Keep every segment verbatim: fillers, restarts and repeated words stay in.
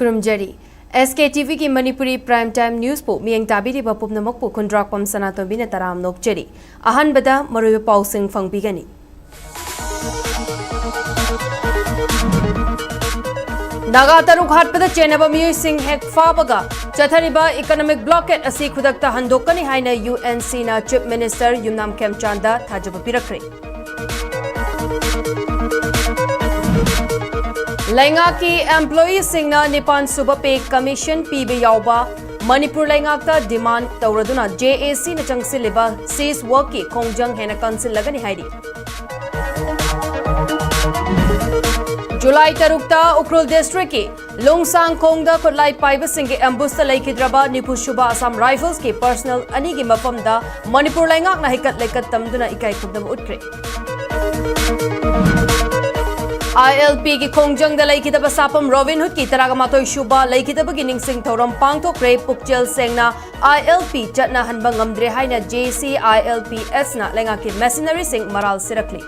ꯈꯨꯔꯨꯝꯖꯔꯤ꯫ ꯑꯦꯁ ꯀꯦ T ꯚꯤꯒꯤ Manipuri Prime Time Newsꯄꯨ ꯃꯤꯠꯌꯦꯡ ꯇꯥꯕꯤꯔꯤꯕ ꯄꯨꯝꯅꯃꯛꯄꯨ ꯈꯨꯟꯗ꯭ꯔꯥꯛꯄꯝ ꯁꯅꯥꯇꯣꯝꯕꯤꯅ ꯇꯔꯥꯝꯅ ꯑꯣꯛꯆꯔꯤ꯫ ꯑꯍꯥꯟꯕꯗ ꯃꯔꯨꯑꯣꯏꯕ ꯄꯥꯎꯁꯤꯡ ꯐꯪꯕꯤꯒꯅꯤ꯫ ꯅꯥꯒꯥ ꯇꯔꯨꯛ ꯍꯥꯠꯄꯗ ꯆꯦꯟꯅꯕ ꯃꯤꯑꯣꯏꯁꯤꯡ ꯍꯦꯛ ꯐꯥꯕꯒ ꯆꯠꯊꯔꯤꯕ economic blockade ꯑꯁꯤ ꯈꯨꯗꯛꯇ ꯍꯟꯗꯣꯛꯀꯅꯤ ꯍꯥꯏꯅ ꯌꯨ ꯑꯦꯟ ꯁꯤꯅ Chief Minister ꯌꯨꯝꯅꯥꯝ ꯈꯦꯝꯆꯥꯟꯗ ꯊꯥꯖꯕ ꯄꯤꯔꯛꯈ꯭ꯔꯦ꯫ ꯂꯩꯉꯥꯛꯀꯤ employeeꯁꯤꯡꯅ ꯅꯤꯄꯥꯟ ꯁꯨꯕ pay commission ꯄꯤꯕ ꯌꯥꯎꯕ ꯃꯅꯤꯄꯨꯔ ꯂꯩꯉꯥꯛꯇ demand ꯇꯧꯔꯗꯨꯅ ꯖꯦ ꯑꯦ ꯁꯤꯅ ꯆꯪꯁꯤꯜꯂꯤꯕ cease workꯀꯤ ꯈꯣꯡꯖꯪ ꯍꯦꯟꯅ ꯀꯟꯁꯤꯜꯂꯒꯅꯤ ꯍꯥꯏꯔꯤ꯫ ꯖꯨꯂꯥꯏ ꯇꯔꯨꯛꯇ ꯎꯈ꯭ꯔꯨꯜ districtꯀꯤ ꯂꯣꯡꯁꯥꯡꯈꯣꯡꯗ ꯈꯨꯠꯂꯥꯏ ꯄꯥꯏꯕꯁꯤꯡꯒꯤ ambushꯇ ꯂꯩꯈꯤꯗ꯭ꯔꯕ ꯅꯤꯐꯨ ꯁꯨꯕ Assam Riflesꯀꯤ personnel ꯑꯅꯤꯒꯤ ꯃꯐꯝꯗ ꯃꯅꯤꯄꯨꯔ ꯂꯩꯉꯥꯛꯅ ꯍꯩꯀꯠ ꯂꯩꯀꯠ ꯇꯝꯗꯨꯅ ꯏꯀꯥꯏ ꯈꯨꯝꯅꯕ ꯎꯠꯈ꯭ꯔꯦ꯫ ꯑꯥꯏ ꯑꯦꯜ ꯄꯤꯒꯤ ꯈꯣꯡꯖꯪꯗ ꯂꯩꯈꯤꯗꯕ ꯁꯥꯐꯝ ꯔꯣꯕꯤꯟ ꯍꯨꯗꯀꯤ ꯇꯔꯥꯃꯥꯊꯣꯏ ꯁꯨꯕ ꯂꯩꯈꯤꯗꯕꯒꯤ ꯅꯤꯡꯁꯤꯡ ꯊꯧꯔꯝ ꯄꯥꯡꯊꯣꯛꯈ꯭ꯔꯦ꯫ ꯄꯨꯛꯆꯦꯜ ꯁꯦꯡꯅ ꯑꯥꯏ ꯑꯦꯜ ꯄꯤ ꯆꯠꯅꯍꯟꯕ ꯉꯝꯗ꯭ꯔꯦ ꯍꯥꯏꯅ J C I L P ꯑꯦꯁꯅ ꯂꯩꯉꯥꯛꯀꯤ machineryꯁꯤꯡ ꯃꯔꯥꯜ ꯁꯤꯔꯛꯂꯤ꯫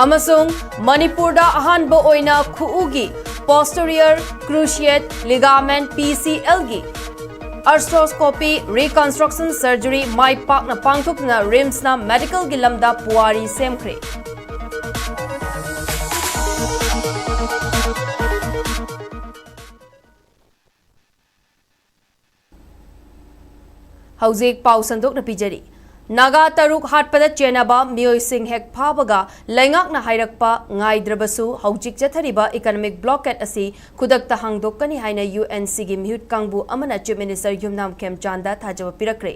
ꯑꯃꯁꯨꯡ ꯃꯅꯤꯄꯨꯔꯗ ꯑꯍꯥꯟꯕ ꯑꯣꯏꯅ ꯈꯨꯎꯒꯤ posterior cruciate ligament P C Lꯒꯤ arthroscopy reconstruction surgery ꯃꯥꯏ ꯄꯥꯛꯅ ꯄꯥꯡꯊꯣꯛꯇꯨꯅ RIMSꯅ medicalꯒꯤ ꯂꯝꯗ ꯄꯨꯋꯥꯔꯤ ꯁꯦꯝꯈ꯭ꯔꯦ꯫ ꯍꯧꯖꯤꯛ ꯄꯥꯎ ꯁꯟꯗꯣꯛꯅ ꯄꯤꯖꯔꯤ꯫ ꯅꯥꯒꯥ ꯇꯔꯨꯛ ꯍꯥꯠꯄꯗ ꯆꯦꯟꯅꯕ ꯃꯤꯑꯣꯏꯁꯤꯡ ꯍꯦꯛ ꯐꯥꯕꯒ ꯂꯩꯉꯥꯛꯅ ꯍꯥꯏꯔꯛꯄ ꯉꯥꯏꯗ꯭ꯔꯕꯁꯨ ꯍꯧꯖꯤꯛ ꯆꯠꯊꯔꯤꯕ economic blockade ꯑꯁꯤ ꯈꯨꯗꯛꯇ ꯍꯥꯡꯗꯣꯛꯀꯅꯤ ꯍꯥꯏꯅ ꯌꯨ ꯑꯦꯟ ꯁꯤꯒꯤ ꯃꯤꯍꯨꯠ ꯀꯥꯡꯕꯨ ꯑꯃꯅ Chief Minister ꯌꯨꯝꯅꯥꯝ ꯈꯦꯝꯆꯥꯟꯗ ꯊꯥꯖꯕ ꯄꯤꯔꯛꯈ꯭ꯔꯦ꯫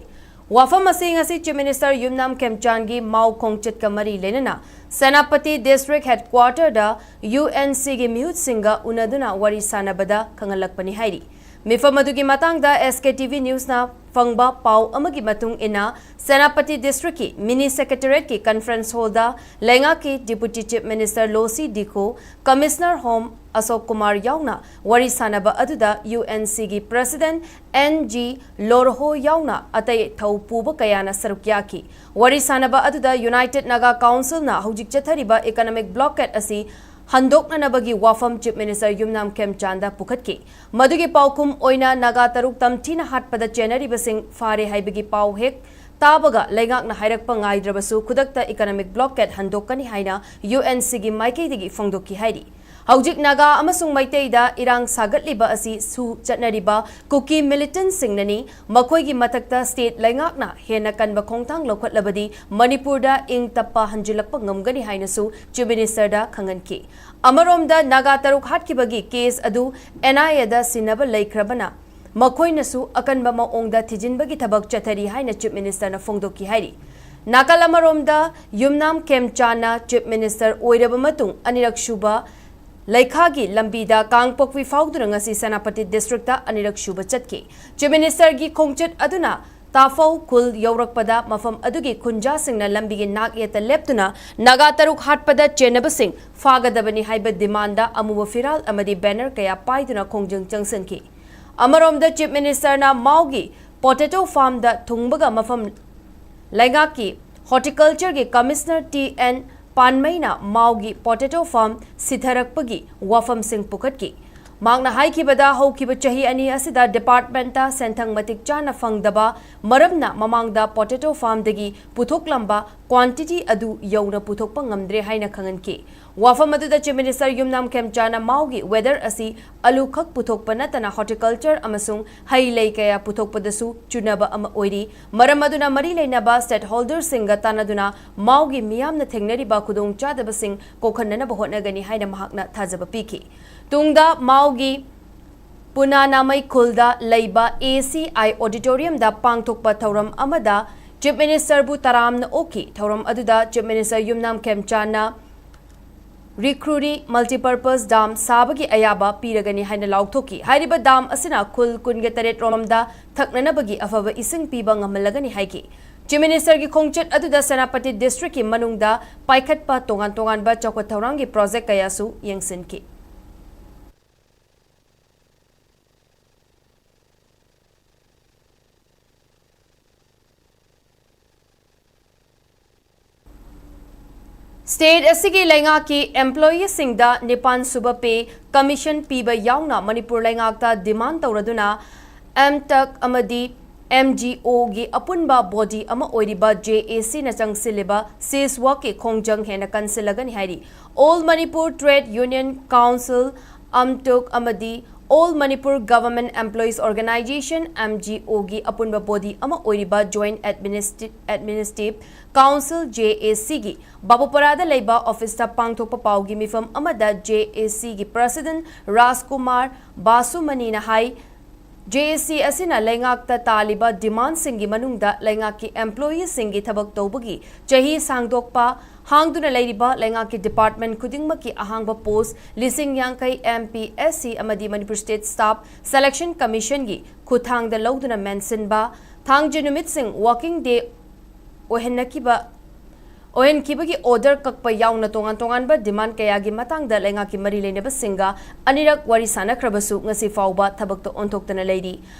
ꯋꯥꯐꯝ ꯑꯁꯤ ꯉꯁꯤ Chief Minister ꯌꯨꯝꯅꯥꯝ ꯈꯦꯝꯆꯥꯟꯒꯤ ꯃꯥꯎ ꯈꯣꯡꯆꯠꯀ ꯃꯔꯤ ꯂꯩꯅꯅ ꯁꯦꯅꯥꯄꯇꯤ district headquarterꯗ ꯌꯨ ꯑꯦꯟ ꯁꯤꯒꯤ ꯃꯤꯍꯨꯠꯁꯤꯡꯒ ꯎꯅꯗꯨꯅ ꯋꯥꯔꯤ ꯁꯥꯟꯅꯕꯗ ꯈꯪꯍꯜꯂꯛꯄꯅꯤ ꯍꯥꯏꯔꯤ꯫ ꯃꯤꯐꯝ ꯑꯗꯨꯒꯤ ꯃꯇꯥꯡꯗ ꯑꯦꯁ ꯀꯦ ꯇꯤ ꯚꯤ Newsꯅ ꯐꯪꯕ ꯄꯥꯎ ꯑꯃꯒꯤ ꯃꯇꯨꯡ ꯏꯟꯅ, ꯁꯦꯅꯥꯄꯇꯤ districtꯀꯤ mini secretariatꯀꯤ conference hallꯗ ꯂꯩꯉꯥꯛꯀꯤ Deputy Chief Minister ꯂꯣꯁꯤ ꯗꯤꯈꯣ, Commissioner Home ꯑꯁꯣꯛ ꯀꯨꯃꯥꯔ ꯌꯥꯎꯅ ꯋꯥꯔꯤ ꯁꯥꯟꯅꯕ ꯑꯗꯨꯗ ꯌꯨ ꯑꯦꯟ ꯁꯤꯒꯤ President ꯑꯦꯟ ꯖꯤ ꯂꯣꯔꯍꯣ ꯌꯥꯎꯅ ꯑꯇꯩ ꯊꯧ ꯄꯨꯕ ꯀꯌꯥꯅ ꯁꯔꯨꯛ ꯌꯥꯈꯤ꯫ ꯋꯥꯔꯤ ꯁꯥꯟꯅꯕ ꯑꯗꯨꯗ United Naga Councilꯅ ꯍꯧꯖꯤꯛ ꯆꯠꯊꯔꯤꯕ economic blockade ꯑꯁꯤ ꯍꯟꯗꯣꯛꯅꯅꯕꯒꯤ ꯋꯥꯐꯝ Chief Minister ꯌꯨꯝꯅꯥꯝ ꯈꯦꯝꯆꯥꯟꯗ ꯄꯨꯈꯠꯈꯤ꯫ ꯃꯗꯨꯒꯤ ꯄꯥꯎꯈꯨꯝ ꯑꯣꯏꯅ ꯅꯥꯒꯥ ꯇꯔꯨꯛ ꯇꯝꯊꯤꯅ ꯍꯥꯠꯄꯗ ꯆꯦꯟꯅꯔꯤꯕꯁꯤꯡ ꯐꯥꯔꯦ ꯍꯥꯏꯕꯒꯤ ꯄꯥꯎ ꯍꯦꯛ ꯇꯥꯕꯒ ꯂꯩꯉꯥꯛꯅ ꯍꯥꯏꯔꯛꯄ ꯉꯥꯏꯗ꯭ꯔꯕꯁꯨ ꯈꯨꯗꯛꯇ economic blockade ꯍꯟꯗꯣꯛꯀꯅꯤ ꯍꯥꯏꯅ UNCꯒꯤ ꯃꯥꯏꯀꯩꯗꯒꯤ ꯐꯣꯡꯗꯣꯛꯈꯤ ꯍꯥꯏꯔꯤ꯫ ꯍꯧꯖꯤꯛ ꯅꯥꯒꯥ ꯑꯃꯁꯨꯡ ꯃꯩꯇꯩꯗ ꯏꯔꯥꯡ ꯁꯥꯒꯠꯂꯤꯕ ꯑꯁꯤ ꯁꯨ ꯆꯠꯅꯔꯤꯕ ꯀꯨꯀꯤ militantꯁꯤꯡꯅꯅꯤ꯫ ꯃꯈꯣꯏꯒꯤ ꯃꯊꯛꯇ state ꯂꯩꯉꯥꯛꯅ ꯍꯦꯟꯅ ꯀꯟꯕ ꯈꯣꯡꯊꯥꯡ ꯂꯧꯈꯠꯂꯕꯗꯤ ꯃꯅꯤꯄꯨꯔꯗ ꯏꯪ ꯇꯞꯄ ꯍꯟꯖꯤꯜꯂꯛꯄ ꯉꯝꯒꯅꯤ ꯍꯥꯏꯅꯁꯨ Chief Ministerꯗ ꯈꯪꯍꯟꯈꯤ꯫ ꯑꯃꯔꯣꯝꯗ ꯅꯥꯒꯥ ꯇꯔꯨꯛ ꯍꯥꯠꯈꯤꯕꯒꯤ case ꯑꯗꯨ NIAꯗ ꯁꯤꯟꯅꯕ ꯂꯩꯈ꯭ꯔꯕꯅ ꯃꯈꯣꯏꯅꯁꯨ ꯑꯀꯟꯕ ꯃꯑꯣꯡꯗ ꯊꯤꯖꯤꯟꯕꯒꯤ ꯊꯕꯛ ꯆꯠꯊꯔꯤ ꯍꯥꯏꯅ Chief Ministerꯅ ꯐꯣꯡꯗꯣꯛꯈꯤ ꯍꯥꯏꯔꯤ꯫ ꯅꯥꯀꯜ ꯑꯃꯔꯣꯝꯗ ꯌꯨꯝꯅꯥꯝ ꯈꯦꯝꯆꯥꯟꯅ Chief Minister ꯑꯣꯏꯔꯕ ꯃꯇꯨꯡ ꯑꯅꯤꯔꯛ ꯁꯨꯕ ꯂꯩꯈꯥꯒꯤ ꯂꯝꯕꯤꯗ ꯀꯥꯡꯄꯣꯛꯄꯤ ꯐꯥꯎꯗꯨꯅ ꯉꯁꯤ ꯁꯦꯅꯥꯄꯇꯤ districtꯇ ꯑꯅꯤꯔꯛ ꯁꯨꯕ ꯆꯠꯈꯤ꯫ Chief Ministerꯒꯤ ꯈꯣꯡꯆꯠ ꯑꯗꯨꯅ ꯇꯥꯐꯧ ꯈꯨꯜ ꯌꯧꯔꯛꯄꯗ ꯃꯐꯝ ꯑꯗꯨꯒꯤ ꯈꯨꯟꯖꯥꯁꯤꯡꯅ ꯂꯝꯕꯤꯒꯤ ꯅꯥꯛ ꯌꯦꯠꯇ ꯂꯦꯞꯇꯨꯅ ꯅꯥꯒꯥ ꯇꯔꯨꯛ ꯍꯥꯠꯄꯗ ꯆꯦꯟꯅꯕꯁꯤꯡ ꯐꯥꯒꯗꯕꯅꯤ ꯍꯥꯏꯕ demandꯗ ꯑꯃꯨꯕ ꯐꯤꯔꯥꯜ ꯑꯃꯗꯤ banner ꯀꯌꯥ ꯄꯥꯏꯗꯨꯅ ꯈꯣꯡꯖꯪ ꯆꯪꯁꯤꯟꯈꯤ꯫ ꯑꯃꯔꯣꯝꯗ Chief Ministerꯅ ꯃꯥꯎꯒꯤ potato farmꯗ ꯊꯨꯡꯕꯒ ꯃꯐꯝ ꯂꯩꯉꯥꯛꯀꯤ Horticultureꯒꯤ Commissioner T N ꯄꯥꯟꯃꯩꯅ ꯃꯥꯎꯒꯤ potato farm ꯁꯤꯊꯔꯛꯄꯒꯤ ꯋꯥꯐꯝꯁꯤꯡ ꯄꯨꯈꯠꯈꯤ꯫ ꯃꯍꯥꯛꯅ ꯍꯥꯏꯈꯤꯕꯗ ꯍꯧꯈꯤꯕ ꯆꯍꯤ ꯑꯅꯤ ꯑꯁꯤꯗ departmentꯇ ꯁꯦꯟꯊꯪ ꯃꯇꯤꯛ ꯆꯥꯅ ꯐꯪꯗꯕ ꯃꯔꯝꯅ ꯃꯃꯥꯡꯗ potato farmꯗꯒꯤ ꯄꯨꯊꯣꯛꯂꯝꯕ quantity ꯑꯗꯨ ꯌꯧꯅ ꯄꯨꯊꯣꯛꯄ ꯉꯝꯗ꯭ꯔꯦ ꯍꯥꯏꯅ ꯈꯪꯍꯟꯈꯤ꯫ ꯋꯥꯐꯝ ꯑꯗꯨꯗ Chief Minister ꯌꯨꯝꯅꯥꯝ ꯈꯦꯝꯆꯥꯅ ꯃꯥꯎꯒꯤ weather ꯑꯁꯤ ꯑꯂꯨ ꯈꯛ ꯄꯨꯊꯣꯛꯄ ꯅꯠꯇꯅ horticulture ꯑꯃꯁꯨꯡ ꯍꯩ ꯂꯩ ꯀꯌꯥ ꯄꯨꯊꯣꯛꯄꯗꯁꯨ ꯆꯨꯅꯕ ꯑꯃ ꯑꯣꯏꯔꯤ꯫ ꯃꯔꯝ ꯑꯗꯨꯅ ꯃꯔꯤ ꯂꯩꯅꯕ stakeholderꯁꯤꯡꯒ ꯇꯥꯟꯅꯗꯨꯅ ꯃꯥꯎꯒꯤ ꯃꯤꯌꯥꯝꯅ ꯊꯦꯡꯅꯔꯤꯕ ꯈꯨꯗꯣꯡꯆꯥꯗꯕꯁꯤꯡ ꯀꯣꯛꯍꯟꯅꯅꯕ ꯍꯣꯠꯅꯒꯅꯤ ꯍꯥꯏꯅ ꯃꯍꯥꯛꯅ ꯊꯥꯖꯕ ꯄꯤꯈꯤ꯫ ꯇꯨꯡꯗ ꯃꯥꯎꯒꯤ ꯄꯨꯅꯥꯅꯥꯃꯩ ꯈꯨꯜꯗ ꯂꯩꯕ A C I auditoriumꯗ ꯄꯥꯡꯊꯣꯛꯄ ꯊꯧꯔꯝ ꯑꯃꯗ Chief Ministerꯕꯨ ꯇꯔꯥꯝꯅ ꯑꯣꯛꯈꯤ꯫ ꯊꯧꯔꯝ ꯑꯗꯨꯗ Chief Minister ꯌꯨꯝꯅꯥꯝ ꯈꯦꯝꯆꯥꯟꯅ ꯔꯤꯈ꯭ꯔꯨꯔꯤ multipurpose dam ꯁꯥꯕꯒꯤ ꯑꯌꯥꯕ ꯄꯤꯔꯒꯅꯤ ꯍꯥꯏꯅ ꯂꯥꯎꯊꯣꯛꯈꯤ꯫ ꯍꯥꯏꯔꯤꯕ dam ꯑꯁꯤꯅ ꯈꯨꯜ ꯀꯨꯟꯒ ꯇꯔꯦꯠ ꯔꯣꯝꯗ ꯊꯛꯅꯅꯕꯒꯤ ꯑꯐꯕ ꯏꯁꯤꯡ ꯄꯤꯕ ꯉꯝꯍꯜꯂꯒꯅꯤ ꯍꯥꯏꯈꯤ꯫ Chief Ministerꯒꯤ ꯈꯣꯡꯆꯠ ꯑꯗꯨꯗ ꯁꯦꯅꯥꯄꯇꯤ districtꯀꯤ ꯃꯅꯨꯡꯗ ꯄꯥꯏꯈꯠꯄ ꯇꯣꯉꯥꯟ ꯇꯣꯉꯥꯟꯕ ꯆꯥꯎꯈꯠ ꯊꯧꯔꯥꯡꯒꯤ project ꯀꯌꯥꯁꯨ ꯌꯦꯡꯁꯤꯟꯈꯤ꯫ State ꯑꯁꯤꯒꯤ ꯂꯩꯉꯥꯛꯀꯤ employeeꯁꯤꯡꯗ ꯅꯤꯄꯥꯟ ꯁꯨꯕ pay commission ꯄꯤꯕ ꯌꯥꯎꯅ ꯃꯅꯤꯄꯨꯔ ꯂꯩꯉꯥꯛꯇ demand ꯇꯧꯔꯗꯨꯅ MTAC ꯑꯃꯗꯤ MGOꯒꯤ ꯑꯄꯨꯟꯕ body ꯑꯃ ꯑꯣꯏꯔꯤꯕ JACꯅ ꯆꯪꯁꯤꯜꯂꯤꯕ CISOAꯀꯤ ꯈꯣꯡꯖꯪ ꯍꯦꯟꯅ ꯀꯟꯁꯤꯜꯂꯒꯅꯤ ꯍꯥꯏꯔꯤ꯫ All Manipur Trade Union Council, MTUC ꯑꯃꯗꯤ All Manipur Government Employees Organisation, MGOꯒꯤ ꯑꯄꯨꯟꯕ body ꯑꯃ ꯑꯣꯏꯔꯤꯕ Joint Administ-, Administrative Council, JACꯒꯤ ꯕꯥꯕꯨꯄꯔꯥꯗ ꯂꯩꯕ officeꯇ ꯄꯥꯡꯊꯣꯛꯄ ꯄꯥꯎꯒꯤ ꯃꯤꯐꯝ ꯑꯃꯗ JACꯒꯤ President ꯔꯥꯖꯀꯨꯃꯥꯔ ꯕꯥꯁꯨꯃꯅꯤꯅ ꯍꯥꯏ, JAC ꯑꯁꯤꯅ ꯂꯩꯉꯥꯛꯇ ꯇꯥꯜꯂꯤꯕ demandꯁꯤꯡꯒꯤ ꯃꯅꯨꯡꯗ ꯂꯩꯉꯥꯛꯀꯤ employeeꯁꯤꯡꯒꯤ ꯊꯕꯛ ꯇꯧꯕꯒꯤ ꯆꯍꯤ ꯁꯥꯡꯗꯣꯛꯄ, ꯍꯥꯡꯗꯨꯅ ꯂꯩꯔꯤꯕ ꯂꯩꯉꯥꯛꯀꯤ department ꯈꯨꯗꯤꯡꯃꯛꯀꯤ ꯑꯍꯥꯡꯕ post ꯂꯤꯁꯤꯡ ꯌꯥꯡꯈꯩ MPSC ꯑꯃꯗꯤ Manipur State Staff Selection Commissionꯒꯤ ꯈꯨꯠꯊꯥꯡꯗ ꯂꯧꯗꯨꯅ ꯃꯦꯟꯁꯤꯟꯕ, ꯊꯥꯡꯖ ꯅꯨꯃꯤꯠꯁꯤꯡ working day ꯑꯣꯏꯍꯟꯅꯈꯤꯕ, ꯑꯣꯏꯍꯟꯈꯤꯕꯒꯤ order ꯀꯛꯄ ꯌꯥꯎꯅ ꯇꯣꯉꯥꯟ ꯇꯣꯉꯥꯟꯕ demand ꯀꯌꯥꯒꯤ ꯃꯇꯥꯡꯗ ꯂꯩꯉꯥꯛꯀꯤ ꯃꯔꯤ ꯂꯩꯅꯕꯁꯤꯡꯒ ꯑꯅꯤꯔꯛ ꯋꯥꯔꯤ ꯁꯥꯅꯈ꯭ꯔꯕꯁꯨ ꯉꯁꯤ ꯐꯥꯎꯕ ꯊꯕꯛꯇ ꯑꯣꯟꯊꯣꯛꯇꯅ ꯂꯩꯔꯤ꯫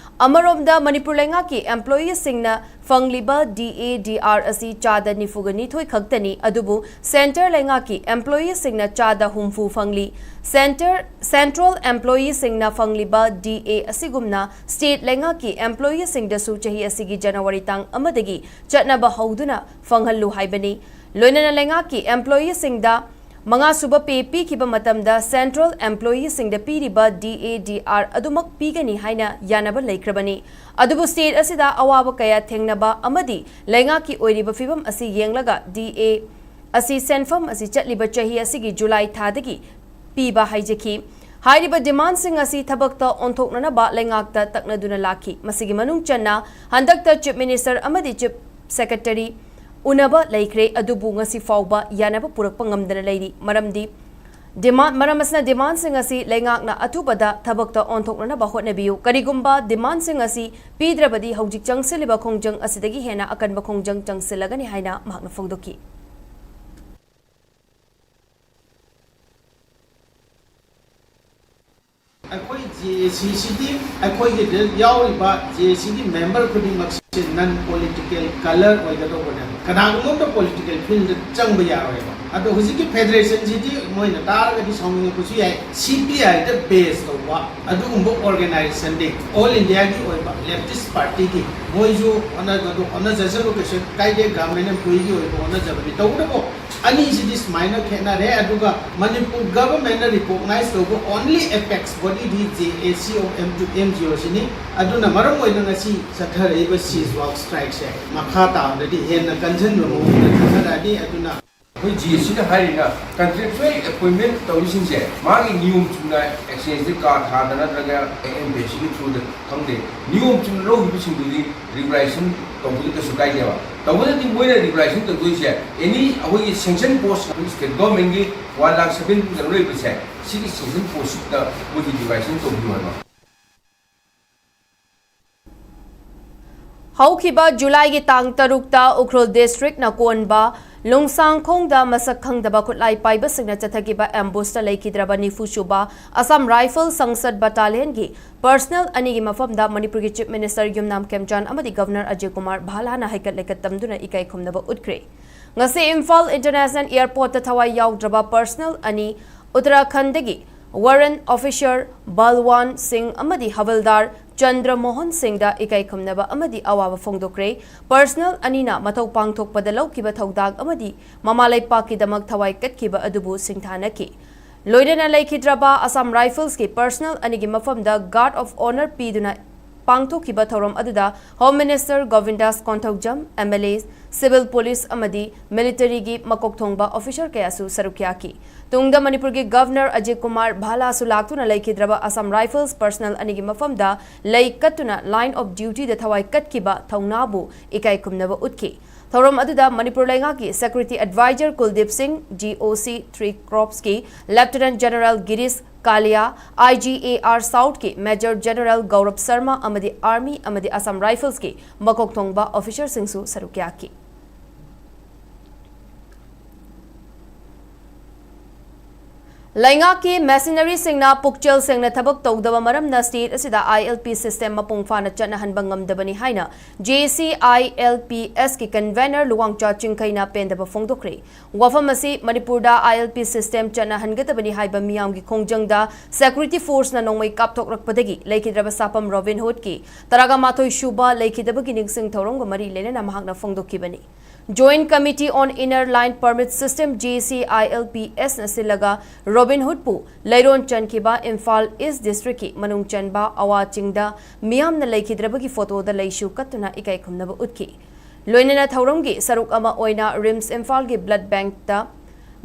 ꯑꯃꯔꯣꯝꯗ ꯃꯅꯤꯄꯨꯔ ꯂꯩꯉꯥꯛꯀꯤ employeeꯁꯤꯡꯅ ꯐꯪꯂꯤꯕ DA, DR ꯑꯁꯤ ꯆꯥꯗ ꯅꯤꯐꯨꯒ ꯅꯤꯊꯣꯏ ꯈꯛꯇꯅꯤ, ꯑꯗꯨꯕꯨ centre ꯂꯩꯉꯥꯛꯀꯤ employeeꯁꯤꯡꯅ ꯆꯥꯗ ꯍꯨꯝꯐꯨ ꯐꯪꯂꯤ꯫ Centre, central employeeꯁꯤꯡꯅ ꯐꯪꯂꯤꯕ DA ꯑꯁꯤꯒꯨꯝꯅ state ꯂꯩꯉꯥꯛꯀꯤ employeeꯁꯤꯡꯗꯁꯨ ꯆꯍꯤ ꯑꯁꯤꯒꯤ January ꯇꯥꯡ ꯑꯃꯗꯒꯤ ꯆꯠꯅꯕ ꯍꯧꯗꯨꯅ ꯐꯪꯍꯜꯂꯨ ꯍꯥꯏꯕꯅꯤ꯫ ꯂꯣꯏꯅꯅ ꯂꯩꯉꯥꯛꯀꯤ employeeꯁꯤꯡꯗ ꯃꯉꯥ ꯁꯨꯕ pay ꯄꯤꯈꯤꯕ ꯃꯇꯝꯗ central employeeꯁꯤꯡꯗ ꯄꯤꯔꯤꯕ DA, DR ꯑꯗꯨꯃꯛ ꯄꯤꯒꯅꯤ ꯍꯥꯏꯅ ꯌꯥꯅꯕ ꯂꯩꯈ꯭ꯔꯕꯅꯤ꯫ ꯑꯗꯨꯕꯨ state ꯑꯁꯤꯗ ꯑꯋꯥꯕ ꯀꯌꯥ ꯊꯦꯡꯅꯕ ꯑꯃꯗꯤ ꯂꯩꯉꯥꯛꯀꯤ ꯑꯣꯏꯔꯤꯕ ꯐꯤꯕꯝ ꯑꯁꯤ ꯌꯦꯡꯂꯒ DA ꯑꯁꯤ ꯁꯦꯟꯐꯝ ꯑꯁꯤ ꯆꯠꯂꯤꯕ ꯆꯍꯤ ꯑꯁꯤꯒꯤ July ꯊꯥꯗꯒꯤ ꯄꯤꯕ ꯍꯥꯏꯖꯈꯤ꯫ ꯍꯥꯏꯔꯤꯕ demandꯁꯤꯡ ꯑꯁꯤ ꯊꯕꯛꯇ ꯑꯣꯟꯊꯣꯛꯅꯅꯕ ꯂꯩꯉꯥꯛꯇ ꯇꯛꯅꯗꯨꯅ ꯂꯥꯛꯈꯤ꯫ ꯃꯁꯤꯒꯤ ꯃꯅꯨꯡ ꯆꯟꯅ ꯍꯟꯗꯛꯇ Chief Minister ꯑꯃꯗꯤ Chief Secretary ꯎꯅꯕ ꯂꯩꯈ꯭ꯔꯦ, ꯑꯗꯨꯕꯨ ꯉꯁꯤ ꯐꯥꯎꯕ ꯌꯥꯅꯕ ꯄꯨꯔꯛꯄ ꯉꯝꯗꯅ ꯂꯩꯔꯤ꯫ ꯃꯔꯝꯗꯤ demand, ꯃꯔꯝ ꯑꯁꯤꯅ demandꯁꯤꯡ ꯑꯁꯤ ꯂꯩꯉꯥꯛꯅ ꯑꯊꯨꯕꯗ ꯊꯕꯛꯇ ꯑꯣꯟꯊꯣꯛꯅꯅꯕ ꯍꯣꯠꯅꯕꯤꯌꯨ꯫ ꯀꯔꯤꯒꯨꯝꯕ demandꯁꯤꯡ ꯑꯁꯤ ꯄꯤꯗ꯭ꯔꯕꯗꯤ ꯍꯧꯖꯤꯛ ꯆꯪꯁꯤꯜꯂꯤꯕ ꯈꯣꯡꯖꯪ ꯑꯁꯤꯗꯒꯤ ꯍꯦꯟꯅ ꯑꯀꯟꯕ ꯈꯣꯡꯖꯪ ꯆꯪꯁꯤꯜꯂꯒꯅꯤ ꯍꯥꯏꯅ ꯃꯍꯥꯛꯅ ꯐꯣꯡꯗꯣꯛꯈꯤ꯫ ꯑꯩꯈꯣꯏ JACꯁꯤꯗꯤ ꯑꯩꯈꯣꯏꯒꯤꯗ ꯌꯥꯎꯔꯤꯕ JACꯒꯤ member ꯈꯨꯗꯤꯡꯃꯛꯁꯤ ꯁꯤ ꯅꯟ ꯄꯣꯂꯤꯇꯤꯀꯦꯜ ꯀꯂꯔ ꯑꯣꯏꯒꯗꯧꯕꯅꯦꯕ, ꯀꯅꯥꯒꯨꯝꯕ ꯑꯃꯇ ꯄꯣꯂꯤꯇꯤꯀꯦꯜ ꯐꯤꯜꯗ ꯆꯪꯕ ꯌꯥꯔꯣꯏꯕ꯫ ꯑꯗꯣ ꯍꯧꯖꯤꯛꯀꯤ ꯐꯦꯗꯔꯦꯁꯟꯁꯤꯗꯤ ꯃꯣꯏꯅ ꯇꯥꯔꯒꯗꯤ ꯁꯥꯎꯅꯤꯡꯉꯛꯄꯁꯨ ꯌꯥꯏ, ꯁꯤ ꯄꯤ ꯑꯥꯏꯗ ꯕꯦꯁ ꯇꯧꯕ ꯑꯗꯨꯒꯨꯝꯕ ꯑꯣꯔꯒꯅꯥꯏꯖꯦꯁꯟꯗꯤ ꯑꯣꯜ ꯏꯟꯗꯤꯌꯥꯒꯤ ꯑꯣꯏꯕ ꯂꯦꯐꯇꯤꯁ ꯄꯥꯔꯇꯤꯒꯤ ꯃꯣꯏꯁꯨ ꯍꯣꯠꯅꯕꯗꯣ ꯍꯣꯠꯅꯖꯁꯅꯨ, ꯀꯩꯁꯨ ꯀꯥꯏꯗꯦ, ꯒꯚꯔꯟꯃꯦꯟ ꯑꯦꯝꯄ꯭ꯂꯣꯌꯤꯒꯤ ꯑꯣꯏꯕ ꯍꯣꯠꯅꯖꯕꯅꯤ꯫ ꯇꯧꯕꯇꯕꯨ ꯑꯅꯤꯁꯤꯗꯤ ꯁꯨꯃꯥꯏꯅ ꯈꯦꯠꯅꯔꯦ꯫ ꯑꯗꯨꯒ ꯃꯅꯤꯄꯨꯔ ꯒꯚꯔꯟꯃꯦꯟꯅ ꯔꯤꯀꯣꯛꯅꯥꯏꯖ ꯇꯧꯕ ꯑꯣꯟꯂꯤ ꯑꯦꯄꯦꯛꯁ ꯕꯣꯗꯤꯗꯤ ꯖꯦ ꯑꯦ ꯁꯤ of M two M G O ꯁꯤꯅꯤ꯫ ꯑꯗꯨꯅ ꯃꯔꯝ ꯑꯣꯏꯅ ꯉꯁꯤ ꯆꯠꯊꯔꯛꯏꯕ ꯁꯤꯖ ꯋꯥꯛ ꯁ꯭ꯇ꯭ꯔꯥꯏꯛꯁꯦ ꯃꯈꯥ ꯇꯥꯕꯗꯗꯤ ꯍꯦꯟꯅ ꯀꯟꯁꯤꯟꯕ ꯃꯑꯣꯡꯗ ꯆꯠꯊꯔꯛꯑꯅꯤ꯫ ꯑꯗꯨꯅ ꯑꯩꯈꯣꯏ ꯖꯤ ꯑꯦ ꯁꯤꯅ ꯍꯥꯏꯔꯤꯅ ꯀꯟꯇ꯭ꯔꯦꯛꯆꯨꯋꯦꯜ ꯑꯦꯄꯣꯏꯟꯃꯦꯟ ꯇꯧꯔꯤꯁꯤꯡꯁꯦ ꯃꯥꯒꯤ ꯅꯤꯌꯣꯝ ꯆꯨꯝꯅ ꯑꯦꯛꯁꯆꯦꯟꯖꯇ ꯀꯥ ꯊꯥꯗ ꯅꯠꯇ꯭ꯔꯒ ꯑꯦꯝ ꯄꯤ ꯑꯦꯁ ꯁꯤꯒꯤ ꯊ꯭ꯔꯨꯗ ꯈꯪꯗꯦ, ꯅꯤꯌꯣꯝ ꯆꯨꯝꯅ ꯂꯧꯈꯤꯕꯁꯤꯡꯗꯨꯗꯤ ꯔꯤꯒꯨꯂꯥꯏꯖꯦꯁꯟ ꯇꯧꯕꯗ ꯀꯩꯁꯨ ꯀꯥꯏꯗꯦꯕ꯫ ꯇꯧꯕꯗꯗꯤ ꯃꯣꯏꯅ ꯔꯤꯒꯨꯂꯥꯏꯖꯦꯁꯟ ꯇꯧꯗꯣꯏꯁꯦ ꯑꯦꯅꯤ ꯑꯩꯈꯣꯏꯒꯤ ꯁꯦꯡꯁꯟ ꯄꯣꯁ, ꯑꯩꯈꯣꯏꯒꯤ ꯁ꯭ꯇꯦꯠ ꯒꯣꯔꯃꯦꯟꯒꯤ ꯋꯥꯟ ꯂꯥꯈ ꯁꯚꯦꯟ ꯀꯩꯅꯣ ꯂꯩꯕꯁꯦ, ꯁꯤꯒꯤ ꯁꯦꯡꯁꯟ ꯄꯣꯁꯁꯤꯗ ꯃꯣꯏꯒꯤ ꯔꯤꯒꯨꯂꯥꯏꯖꯦꯁꯟ ꯇꯧꯕꯤꯌꯨ ꯍꯥꯏꯕ꯫ ꯍꯧꯈꯤꯕ ꯖꯨꯂꯥꯏꯒꯤ ꯇꯥꯡ ꯇꯔꯨꯛꯇ ꯎꯈ꯭ꯔꯨꯜ ꯗꯤꯁꯇ꯭ꯔꯤꯛꯅ ꯀꯣꯟꯕ ꯂꯨꯡꯁꯥꯡꯈꯣꯡꯗ ꯃꯁꯛ ꯈꯪꯗꯕ ꯈꯨꯠꯂꯥꯏ ꯄꯥꯏꯕꯁꯤꯡꯅ ꯆꯠꯊꯈꯤꯕ ꯑꯦꯝꯕꯨꯁꯇ ꯂꯩꯈꯤꯗ꯭ꯔꯕ ꯅꯤꯐꯨ ꯁꯨꯕ ꯑꯁꯥꯝ ꯔꯥꯏꯐꯜ ꯁꯪꯁꯗ ꯕꯠꯇꯥꯂꯤꯌꯟꯒꯤ ꯄꯔꯁꯅꯦꯜ ꯑꯅꯤꯒꯤ ꯃꯐꯝꯗ ꯃꯅꯤꯄꯨꯔꯒꯤ ꯆꯤꯐ ꯃꯤꯅꯤꯁꯇꯔ ꯌꯨꯝꯅꯥꯝ ꯈꯦꯝꯆꯥꯟ ꯑꯃꯗꯤ ꯒꯚꯔꯅꯔ ꯑꯖꯌ ꯀꯨꯃꯥꯔ ꯚꯥꯂꯥꯅ ꯍꯩꯀꯠ ꯂꯩꯀꯠ ꯇꯝꯗꯨꯅ ꯏꯀꯥꯏ ꯈꯨꯝꯅꯕ ꯎꯠꯈ꯭ꯔꯦ꯫ ꯉꯁꯤ ꯏꯝꯐꯥꯜ ꯏꯟꯇꯔꯅꯦꯁꯅꯦꯜ ꯑꯦꯌꯔꯄꯣꯔꯠꯇ ꯊꯋꯥꯏ ꯌꯥꯎꯗ꯭ꯔꯕ ꯄꯔꯁꯅꯦꯜ ꯑꯅꯤ ꯎꯠꯇꯔꯥꯈꯟꯗꯒꯤ ꯋꯥꯔꯟ ꯑꯣꯐꯤꯁꯔ ꯕꯜꯋꯥꯟ ꯁꯤꯡ ꯑꯃꯗꯤ ꯍꯋꯜꯗꯥꯔ ꯆꯟꯗ꯭ꯔ ꯃꯣꯍꯟ ꯁꯤꯡꯗ ꯏꯀꯥꯏ ꯈꯨꯝꯅꯕ ꯑꯃꯗꯤ ꯑꯋꯥꯕ ꯐꯣꯡꯗꯣꯛꯈ꯭ꯔꯦ꯫ ꯄꯔꯁꯅꯦꯜ ꯑꯅꯤꯅ ꯃꯊꯧ ꯄꯥꯡꯊꯣꯛꯄꯗ ꯂꯧꯈꯤꯕ ꯊꯧꯗꯥꯡ ꯑꯃꯗꯤ ꯃꯃꯥ ꯂꯩꯄꯥꯛꯀꯤꯗꯃꯛ ꯊꯋꯥꯏ ꯀꯠꯈꯤꯕ ꯑꯗꯨꯕꯨ ꯁꯤꯡꯊꯥꯅꯈꯤ꯫ ꯂꯣꯏꯅꯅ ꯂꯩꯈꯤꯗ꯭ꯔꯕ ꯑꯁꯥꯝ ꯔꯥꯏꯐꯜꯁꯀꯤ ꯄꯔꯁꯅꯦꯜ ꯑꯅꯤꯒꯤ ꯃꯐꯝꯗ ꯒꯥꯔꯗ ꯑꯣꯐ ꯑꯣꯅꯔ ꯄꯤꯗꯨꯅ ꯄꯥꯡꯊꯣꯛꯈꯤꯕ ꯊꯧꯔꯝ ꯑꯗꯨꯗ home minister Govindas Konthoujam, M L A, civil police ꯑꯃꯗꯤ ꯃꯤꯂꯤꯇꯔꯤꯒꯤ ꯃꯀꯣꯛ ꯊꯣꯡꯕ ꯑꯣꯐꯤꯁꯔ ꯀꯌꯥꯁꯨ ꯁꯔꯨꯛ ꯌꯥꯈꯤ꯫ ꯇꯨꯡꯗ ꯃꯅꯤꯄꯨꯔꯒꯤ ꯒꯚꯔꯅꯔ ꯑꯖꯌ ꯀꯨꯃꯥꯔ ꯚꯥꯂꯥꯁꯨ ꯂꯥꯛꯇꯨꯅ ꯂꯩꯈꯤꯗ꯭ꯔꯕ ꯑꯁꯥꯝ ꯔꯥꯏꯐꯜꯁ ꯄꯔꯁꯅꯦꯜ ꯑꯅꯤꯒꯤ ꯃꯐꯝꯗ ꯂꯩ ꯀꯠꯇꯨꯅ ꯂꯥꯏꯟ ꯑꯣꯐ ꯗ꯭ꯌꯨꯇꯤꯗ ꯊꯋꯥꯏ ꯀꯠꯈꯤꯕ ꯊꯧꯅꯥꯕꯨ ꯏꯀꯥꯏ ꯈꯨꯝꯅꯕ ꯎꯠꯈꯤ꯫ ꯊꯧꯔꯝ ꯑꯗꯨꯗ ꯃꯅꯤꯄꯨꯔ ꯂꯩꯉꯥꯛꯀꯤ ꯁꯦꯀ꯭ꯌꯨꯔꯤꯇꯤ ꯑꯦꯗꯚꯥꯏꯖꯔ ꯀꯨꯜꯗꯤꯞ ꯁꯤꯡ, ꯖꯤ ꯑꯣ ꯁꯤ ꯊ꯭ꯔꯤ ꯀꯣꯔꯞꯁꯀꯤ lieutenant general Girish Kalia, I G A R ꯁꯥꯎꯠꯀꯤ ꯃꯦꯖꯔ ꯖꯦꯅꯔꯦꯜ ꯒꯧꯔꯕ ꯁꯔꯃ ꯑꯃꯗꯤ ꯑꯥꯔꯃꯤ ꯑꯃꯗꯤ ꯑꯁꯥꯝ ꯔꯥꯏꯐꯜꯁꯀꯤ ꯃꯀꯣꯛ ꯊꯣꯡꯕ ꯑꯣꯐꯤꯁꯔꯁꯤꯡꯁꯨ ꯁꯔꯨꯛ ꯌꯥꯈꯤ꯫ ꯂꯩꯉꯥꯛꯀꯤ ꯃꯦꯁꯤꯅꯔꯤꯁꯤꯡꯅ ꯄꯨꯛꯆꯦꯜ ꯁꯦꯡꯅ ꯊꯕꯛ ꯇꯧꯗꯕ ꯃꯔꯝꯅ ꯁ꯭ꯇꯦꯠ ꯑꯁꯤꯗ ꯑꯥꯏ ꯑꯦꯜ ꯄꯤ ꯁꯤꯁꯇꯦꯝ ꯃꯄꯨꯡ ꯐꯥꯅ ꯆꯠꯅꯍꯟꯕ ꯉꯝꯗꯕꯅꯤ ꯍꯥꯏꯅ J A C I L P ꯑꯦꯁꯀꯤ convener ꯂꯨꯋꯥꯡꯆꯥ ꯆꯤꯡꯈꯩꯅ ꯄꯦꯟꯗꯕ ꯐꯣꯡꯗꯣꯛꯈ꯭ꯔꯦ꯫ ꯋꯥꯐꯝ ꯑꯁꯤ ꯃꯅꯤꯄꯨꯔꯗ ꯑꯥꯏ ꯑꯦꯜ ꯄꯤ ꯁꯤꯁꯇꯦꯝ ꯆꯠꯅꯍꯟꯒꯗꯕꯅꯤ ꯍꯥꯏꯕ ꯃꯤꯌꯥꯝꯒꯤ ꯈꯣꯡꯖꯪꯗ ꯁꯦꯀ꯭ꯌꯨꯔꯤꯇꯤ ꯐꯣꯔꯁꯅ ꯅꯣꯡꯃꯩ ꯀꯥꯞꯊꯣꯛꯂꯛꯄꯗꯒꯤ ꯂꯩꯈꯤꯗ꯭ꯔꯕ ꯁꯥꯄꯝ ꯔꯣꯕꯤꯟ ꯍꯨꯗꯀꯤ ꯇꯔꯥꯒ ꯃꯥꯊꯣꯏ ꯁꯨꯕ ꯂꯩꯈꯤꯗꯕꯒꯤ ꯅꯤꯡꯁꯤꯡ ꯊꯧꯔꯝꯒ ꯃꯔꯤ ꯂꯩꯅꯅ ꯃꯍꯥꯛꯅ ꯐꯣꯡꯗꯣꯛꯈꯤꯕꯅꯤ꯫ Joint Committee on Inner Line Permit System, J A C I L P ꯑꯦꯁꯅ ꯁꯤꯜꯂꯒ ꯔꯣꯕꯤꯟ ꯍꯨꯗꯄꯨ ꯂꯩꯔꯣꯟ ꯆꯟꯈꯤꯕ ꯏꯝꯐꯥꯜ ꯏꯁ ꯗꯤꯁꯇ꯭ꯔꯤꯛꯀꯤ ꯃꯅꯨꯡ ꯆꯟꯕ ꯑꯋꯥ ꯆꯤꯡꯗ ꯃꯤꯌꯥꯝꯅ ꯂꯩꯈꯤꯗ꯭ꯔꯕꯒꯤ ꯐꯣꯇꯣꯗ ꯂꯩꯁꯨ ꯀꯠꯇꯨꯅ ꯏꯀꯥꯏ ꯈꯨꯝꯅꯕ ꯎꯠꯈꯤ꯫ ꯂꯣꯏꯅꯅ ꯊꯧꯔꯝꯒꯤ ꯁꯔꯨꯛ ꯑꯃ ꯑꯣꯏꯅ ꯔꯤꯝꯁ ꯏꯝꯐꯥꯜꯒꯤ ꯕ꯭ꯂꯗ ꯕꯦꯡꯛꯇ,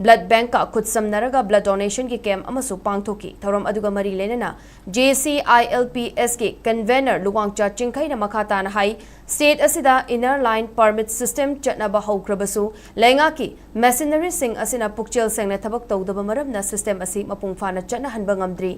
ꯕ꯭ꯂꯗ ꯕꯦꯡꯛꯀ ꯈꯨꯠꯁꯝꯅꯔꯒ ꯕ꯭ꯂꯗ ꯗꯣꯅꯦꯁꯟꯒꯤ ꯀꯦꯝꯞ ꯑꯃꯁꯨ ꯄꯥꯡꯊꯣꯛꯈꯤ꯫ ꯊꯧꯔꯝ ꯑꯗꯨꯒ ꯃꯔꯤ ꯂꯩꯅꯅ J A C I L P ꯑꯦꯁꯀꯤ convener ꯂꯨꯋꯥꯡꯆꯥ ꯆꯤꯡꯈꯩꯅ ꯃꯈꯥ ꯇꯥꯅ ꯍꯥꯏ, ꯁ꯭ꯇꯦꯠ ꯑꯁꯤꯗ ꯏꯟꯅꯔ ꯂꯥꯏꯟ ꯄꯔꯃꯤꯠ ꯁꯤꯁꯇꯦꯝ ꯆꯠꯅꯕ ꯍꯧꯈ꯭ꯔꯕꯁꯨ ꯂꯩꯉꯥꯛꯀꯤ ꯃꯦꯁꯤꯅꯔꯤꯁꯤꯡ ꯑꯁꯤꯅ ꯄꯨꯛꯆꯦꯜ ꯁꯦꯡꯅ ꯊꯕꯛ ꯇꯧꯗꯕ ꯃꯔꯝꯅ ꯁꯤꯁꯇꯦꯝ ꯑꯁꯤ ꯃꯄꯨꯡ ꯐꯥꯅ ꯆꯠꯅꯍꯟꯕ ꯉꯝꯗ꯭ꯔꯤ꯫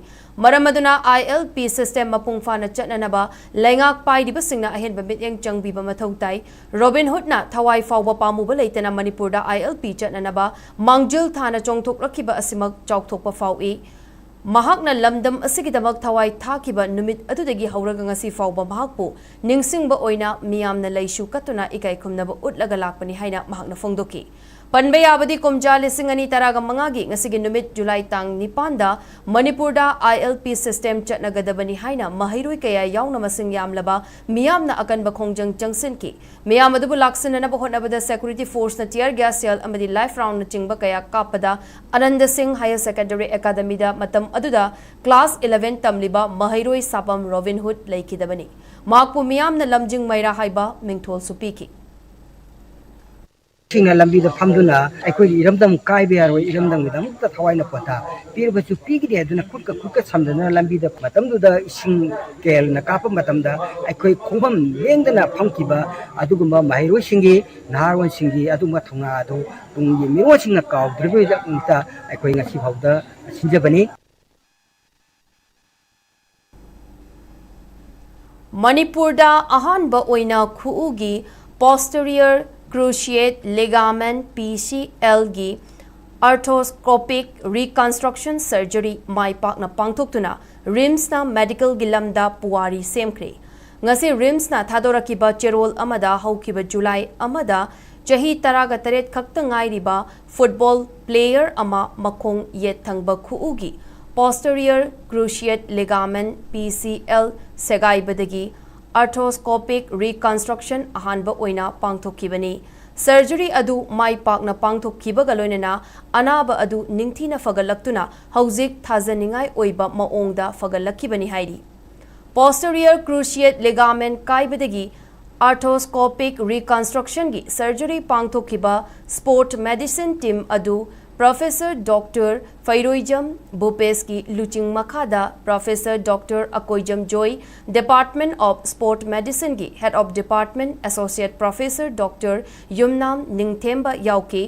ꯃꯔꯝ ꯑꯗꯨꯅ ꯑꯥꯏ ꯑꯦꯜ ꯄꯤ ꯁꯤꯁꯇꯦꯝ ꯃꯄꯨꯡ ꯐꯥꯅ ꯆꯠꯅꯅꯕ ꯂꯩꯉꯥꯛ ꯄꯥꯏꯔꯤꯕꯁꯤꯡꯅ ꯑꯍꯦꯟꯕ ꯃꯤꯠꯌꯦꯡ ꯆꯪꯕꯤꯕ ꯃꯊꯧ ꯇꯥꯏ꯫ ꯔꯣꯕꯤꯟ ꯍꯨꯗꯅ ꯊꯋꯥꯏ ꯐꯥꯎꯕ ꯄꯥꯝꯃꯨꯕ ꯂꯩꯇꯅ ꯃꯅꯤꯄꯨꯔꯗ ꯑꯥꯏ ꯑꯦꯜ ꯄꯤ ꯆꯠꯅꯅꯕ ꯃꯥꯡꯖꯤꯜ ꯊꯥꯅ ꯆꯣꯡꯊꯣꯛꯂꯛꯈꯤꯕ ꯑꯁꯤꯃꯛ ꯆꯥꯎꯊꯣꯛꯄ ꯐꯥꯎꯏ꯫ ꯃꯍꯥꯛꯅ ꯂꯝꯗꯝ ꯑꯁꯤꯒꯤꯗꯃꯛ ꯊꯋꯥꯏ ꯊꯥꯈꯤꯕ ꯅꯨꯃꯤꯠ ꯑꯗꯨꯗꯒꯤ ꯍꯧꯔꯒ ꯉꯁꯤ ꯐꯥꯎꯕ ꯃꯍꯥꯛꯄꯨ ꯅꯤꯡꯁꯤꯡꯕ ꯑꯣꯏꯅ ꯃꯤꯌꯥꯝꯅ ꯂꯩꯁꯨ ꯀꯠꯇꯨꯅ ꯏꯀꯥꯏ ꯈꯨꯝꯅꯕ ꯎꯠꯂꯒ ꯂꯥꯛꯄꯅꯤ ꯍꯥꯏꯅ ꯃꯍꯥꯛꯅ ꯐꯣꯡꯗꯣꯛꯈꯤ꯫ ꯄꯟꯕ ꯌꯥꯕꯗꯤ, ꯀꯨꯝꯖꯥ ꯂꯤꯁꯤꯡ ꯑꯅꯤ ꯇꯔꯥꯒ ꯃꯉꯥꯒꯤ ꯉꯁꯤꯒꯤ ꯅꯨꯃꯤꯠ, ꯖꯨꯂꯥꯏ ꯇꯥꯡ ꯅꯤꯄꯥꯟꯗ ꯃꯅꯤꯄꯨꯔꯗ ꯑꯥꯏ ꯑꯦꯜ ꯄꯤ ꯁꯤꯁꯇꯦꯝ ꯆꯠꯅꯒꯗꯕꯅꯤ ꯍꯥꯏꯅ ꯃꯍꯩꯔꯣꯏ ꯀꯌꯥ ꯌꯥꯎꯅ ꯃꯁꯤꯡ ꯌꯥꯝꯂꯕ ꯃꯤꯌꯥꯝꯅ ꯑꯀꯟꯕ ꯈꯣꯡꯖꯪ ꯆꯪꯁꯤꯟꯈꯤ꯫ ꯃꯤꯌꯥꯝ ꯑꯗꯨꯕꯨ ꯂꯥꯛꯁꯤꯟꯅꯅꯕ ꯍꯣꯠꯅꯕꯗ ꯁꯦꯀ꯭ꯌꯨꯔꯤꯇꯤ ꯐꯣꯔꯁꯅ ꯇꯤꯌꯔ ꯒ꯭ꯌꯥꯁ ꯁꯦꯜ ꯑꯃꯗꯤ ꯂꯥꯏꯐ ꯔꯥꯎꯟꯅꯆꯤꯡꯕ ꯀꯌꯥ ꯀꯥꯞꯄꯗ ꯑꯅꯟꯗ ꯁꯤꯡ ꯍꯥꯌꯔ ꯁꯦꯀꯦꯟꯗꯔꯤ ꯑꯦꯀꯥꯗꯃꯤꯗ ꯃꯇꯝ ꯑꯗꯨꯗ ꯀ꯭ꯂꯥꯁ ꯏꯂꯦꯚꯦꯟ ꯇꯝꯂꯤꯕ ꯃꯍꯩꯔꯣꯏ ꯁꯥꯄꯝ ꯔꯣꯕꯤꯟ ꯍꯨꯗ ꯂꯩꯈꯤꯗꯕꯅꯤ꯫ ꯃꯍꯥꯛꯄꯨ ꯃꯤꯌꯥꯝꯅ ꯂꯝꯖꯤꯡ ꯃꯩꯔꯥ ꯍꯥꯏꯕ ꯃꯤꯡꯊꯣꯜꯁꯨ ꯄꯤꯈꯤ꯫ ꯁꯤꯡꯅ ꯂꯝꯕꯤꯗ ꯐꯝꯗꯨꯅ ꯑꯩꯈꯣꯏꯒꯤ ꯏꯔꯝꯗꯝ ꯀꯥꯏꯕ ꯌꯥꯔꯣꯏ, ꯏꯔꯝꯗꯝꯒꯤꯗꯃꯛꯇ ꯊꯋꯥꯏꯅ ꯄꯣꯟꯊꯥ ꯄꯤꯔꯕꯁꯨ ꯄꯤꯒꯅꯤ ꯍꯥꯏꯗꯨꯅ ꯈꯨꯠꯀ ꯈꯨꯠꯀ ꯁꯝꯗꯅ ꯂꯝꯕꯤꯗ, ꯃꯇꯝꯗꯨꯗ ꯏꯁꯤꯡ ꯀꯦꯜꯅ ꯀꯥꯞꯄ ꯃꯇꯝꯗ ꯑꯩꯈꯣꯏ ꯈꯣꯡꯐꯝ ꯂꯦꯡꯗꯅ ꯐꯝꯈꯤꯕ ꯑꯗꯨꯒꯨꯝꯕ ꯃꯍꯩꯔꯣꯏꯁꯤꯡꯒꯤ, ꯅꯍꯥꯔꯣꯜꯁꯤꯡꯒꯤ ꯑꯗꯨꯒꯨꯝꯕ ꯊꯧꯅꯥ ꯑꯗꯨ ꯇꯨꯡꯒꯤ ꯃꯤꯔꯣꯜꯁꯤꯡꯅ ꯀꯥꯎꯗ꯭ꯔꯤꯕꯒꯤꯗꯃꯛꯇ ꯑꯩꯈꯣꯏ ꯉꯁꯤ ꯐꯥꯎꯗ ꯁꯤꯟꯖꯕꯅꯤ꯫ ꯃꯅꯤꯄꯨꯔꯗ ꯑꯍꯥꯟꯕ ꯑꯣꯏꯅ ꯈꯨꯎꯒꯤ posterior cruciate ligament, ꯄꯤ ꯁꯤ ꯑꯦꯜꯒꯤ Arthroscopic reconstruction surgery ꯃꯥꯏ ꯄꯥꯛꯅ ꯄꯥꯡꯊꯣꯛꯇꯨꯅ RIMSꯅ medicalꯒꯤ ꯂꯝꯗ ꯄꯨꯋꯥꯔꯤ ꯁꯦꯝꯈ꯭ꯔꯦ꯫ ꯉꯁꯤ RIMSꯅ ꯊꯥꯗꯣꯔꯛꯈꯤꯕ ꯆꯦꯔꯣꯜ ꯑꯃꯗ ꯍꯧꯈꯤꯕ ꯖꯨꯂꯥꯏ ꯑꯃꯗ ꯆꯍꯤ ꯇꯔꯥꯒ ꯇꯔꯦꯠ ꯈꯛꯇ ꯉꯥꯏꯔꯤꯕ football player ꯑꯃ ꯃꯈꯣꯡ ꯌꯦꯠ ꯊꯪꯕ ꯈꯨꯎꯒꯤ posterior cruciate ligament PCL ꯁꯦꯒꯥꯏꯕꯗꯒꯤ arthroscopic reconstruction ꯑꯍꯥꯟꯕ ꯑꯣꯏꯅ ꯄꯥꯡꯊꯣꯛꯈꯤꯕꯅꯤ꯫ Surgery ꯑꯗꯨ ꯃꯥꯏ ꯄꯥꯛꯅ ꯄꯥꯡꯊꯣꯛꯈꯤꯕꯒ ꯂꯣꯏꯅꯅ ꯑꯅꯥꯕ ꯑꯗꯨ ꯅꯤꯡꯊꯤꯅ ꯐꯒꯠꯂꯛꯇꯨꯅ ꯍꯧꯖꯤꯛ ꯊꯥꯖꯅꯤꯡꯉꯥꯏ ꯑꯣꯏꯕ ꯃꯑꯣꯡꯗ ꯐꯒꯠꯂꯛꯈꯤꯕꯅꯤ ꯍꯥꯏꯔꯤ꯫ Posterior cruciate ligament ꯀꯥꯏꯕꯗꯒꯤ arthroscopic reconstructionꯒꯤ surgery ꯄꯥꯡꯊꯣꯛꯈꯤꯕ sport medicine team ꯑꯗꯨ Professor Doctor ꯐꯩꯔꯣꯏꯖꯝ ꯚꯨꯄꯦꯁꯀꯤ ꯂꯨꯆꯤꯡ ꯃꯈꯥꯗ Professor Doctor Akoijam joy, Department of Sport Medicineꯒꯤ Head of Department Associate Professor Doctor ꯌꯨꯝꯅꯥꯝ ꯅꯤꯡꯊꯦꯝꯕ ꯌꯥꯎꯈꯤ꯫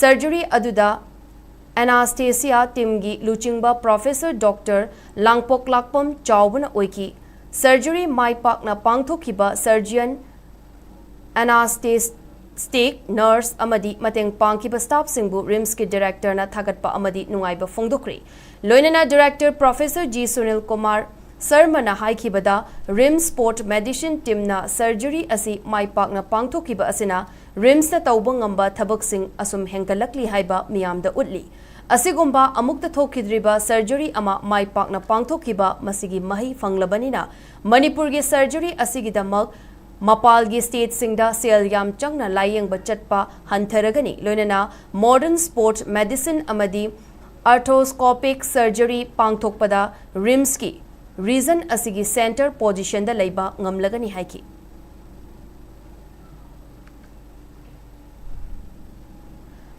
Surgery ꯑꯗꯨꯗ Anaesthesia teamꯒꯤ ꯂꯨꯆꯤꯡꯕ Professor Doctor ꯂꯥꯡꯄꯣꯛꯂꯥꯛꯄꯝ ꯆꯥꯎꯕꯅ ꯑꯣꯏꯈꯤ꯫ Surgery ꯃꯥꯏ ꯄꯥꯛꯅ ꯄꯥꯡꯊꯣꯛꯈꯤꯕ surgeon, anaesthetist, nurse ꯑꯃꯗꯤ ꯃꯇꯦꯡ ꯄꯥꯡꯈꯤꯕ staffꯁꯤꯡꯕꯨ RIMSꯀꯤ directorꯅ ꯊꯥꯒꯠꯄ ꯑꯃꯗꯤ ꯅꯨꯡꯉꯥꯏꯕ ꯐꯣꯡꯗꯣꯛꯈ꯭ꯔꯦ꯫ ꯂꯣꯏꯅꯅ director Professor G Sunil Kumar ꯁꯔꯃꯅ ꯍꯥꯏꯈꯤꯕꯗ, RIMS sport medicine teamꯅ surgery ꯑꯁꯤ ꯃꯥꯏ ꯄꯥꯛꯅ ꯄꯥꯡꯊꯣꯛꯈꯤꯕ ꯑꯁꯤꯅ RIMSꯅ ꯇꯧꯕ ꯉꯝꯕ ꯊꯕꯛꯁꯤꯡ ꯑꯁꯨꯝ ꯍꯦꯟꯒꯠꯂꯛꯂꯤ ꯍꯥꯏꯕ ꯃꯤꯌꯥꯝꯗ ꯎꯠꯂꯤ꯫ ꯑꯁꯤꯒꯨꯝꯕ ꯑꯃꯨꯛꯇ ꯊꯣꯛꯈꯤꯗ꯭ꯔꯤꯕ surgery ꯑꯃ ꯃꯥꯏ ꯄꯥꯛꯅ ꯄꯥꯡꯊꯣꯛꯈꯤꯕ ꯃꯁꯤꯒꯤ ꯃꯍꯩ ꯐꯪꯂꯕꯅꯤꯅ ꯃꯅꯤꯄꯨꯔꯒꯤ surgery ꯑꯁꯤꯒꯤꯗꯃꯛ ꯃꯄꯥꯜꯒꯤ stateꯁꯤꯡꯗ ꯁꯦꯜ ꯌꯥꯝ ꯆꯪꯅ ꯂꯥꯌꯦꯡꯕ ꯆꯠꯄ ꯍꯟꯊꯔꯒꯅꯤ꯫ ꯂꯣꯏꯅꯅ modern sport medicine ꯑꯃꯗꯤ arthroscopic surgery ꯄꯥꯡꯊꯣꯛꯄꯗ RIMSꯀꯤ region ꯑꯁꯤꯒꯤ center positionꯗ ꯂꯩꯕ ꯉꯝꯂꯒꯅꯤ ꯍꯥꯏꯈꯤ꯫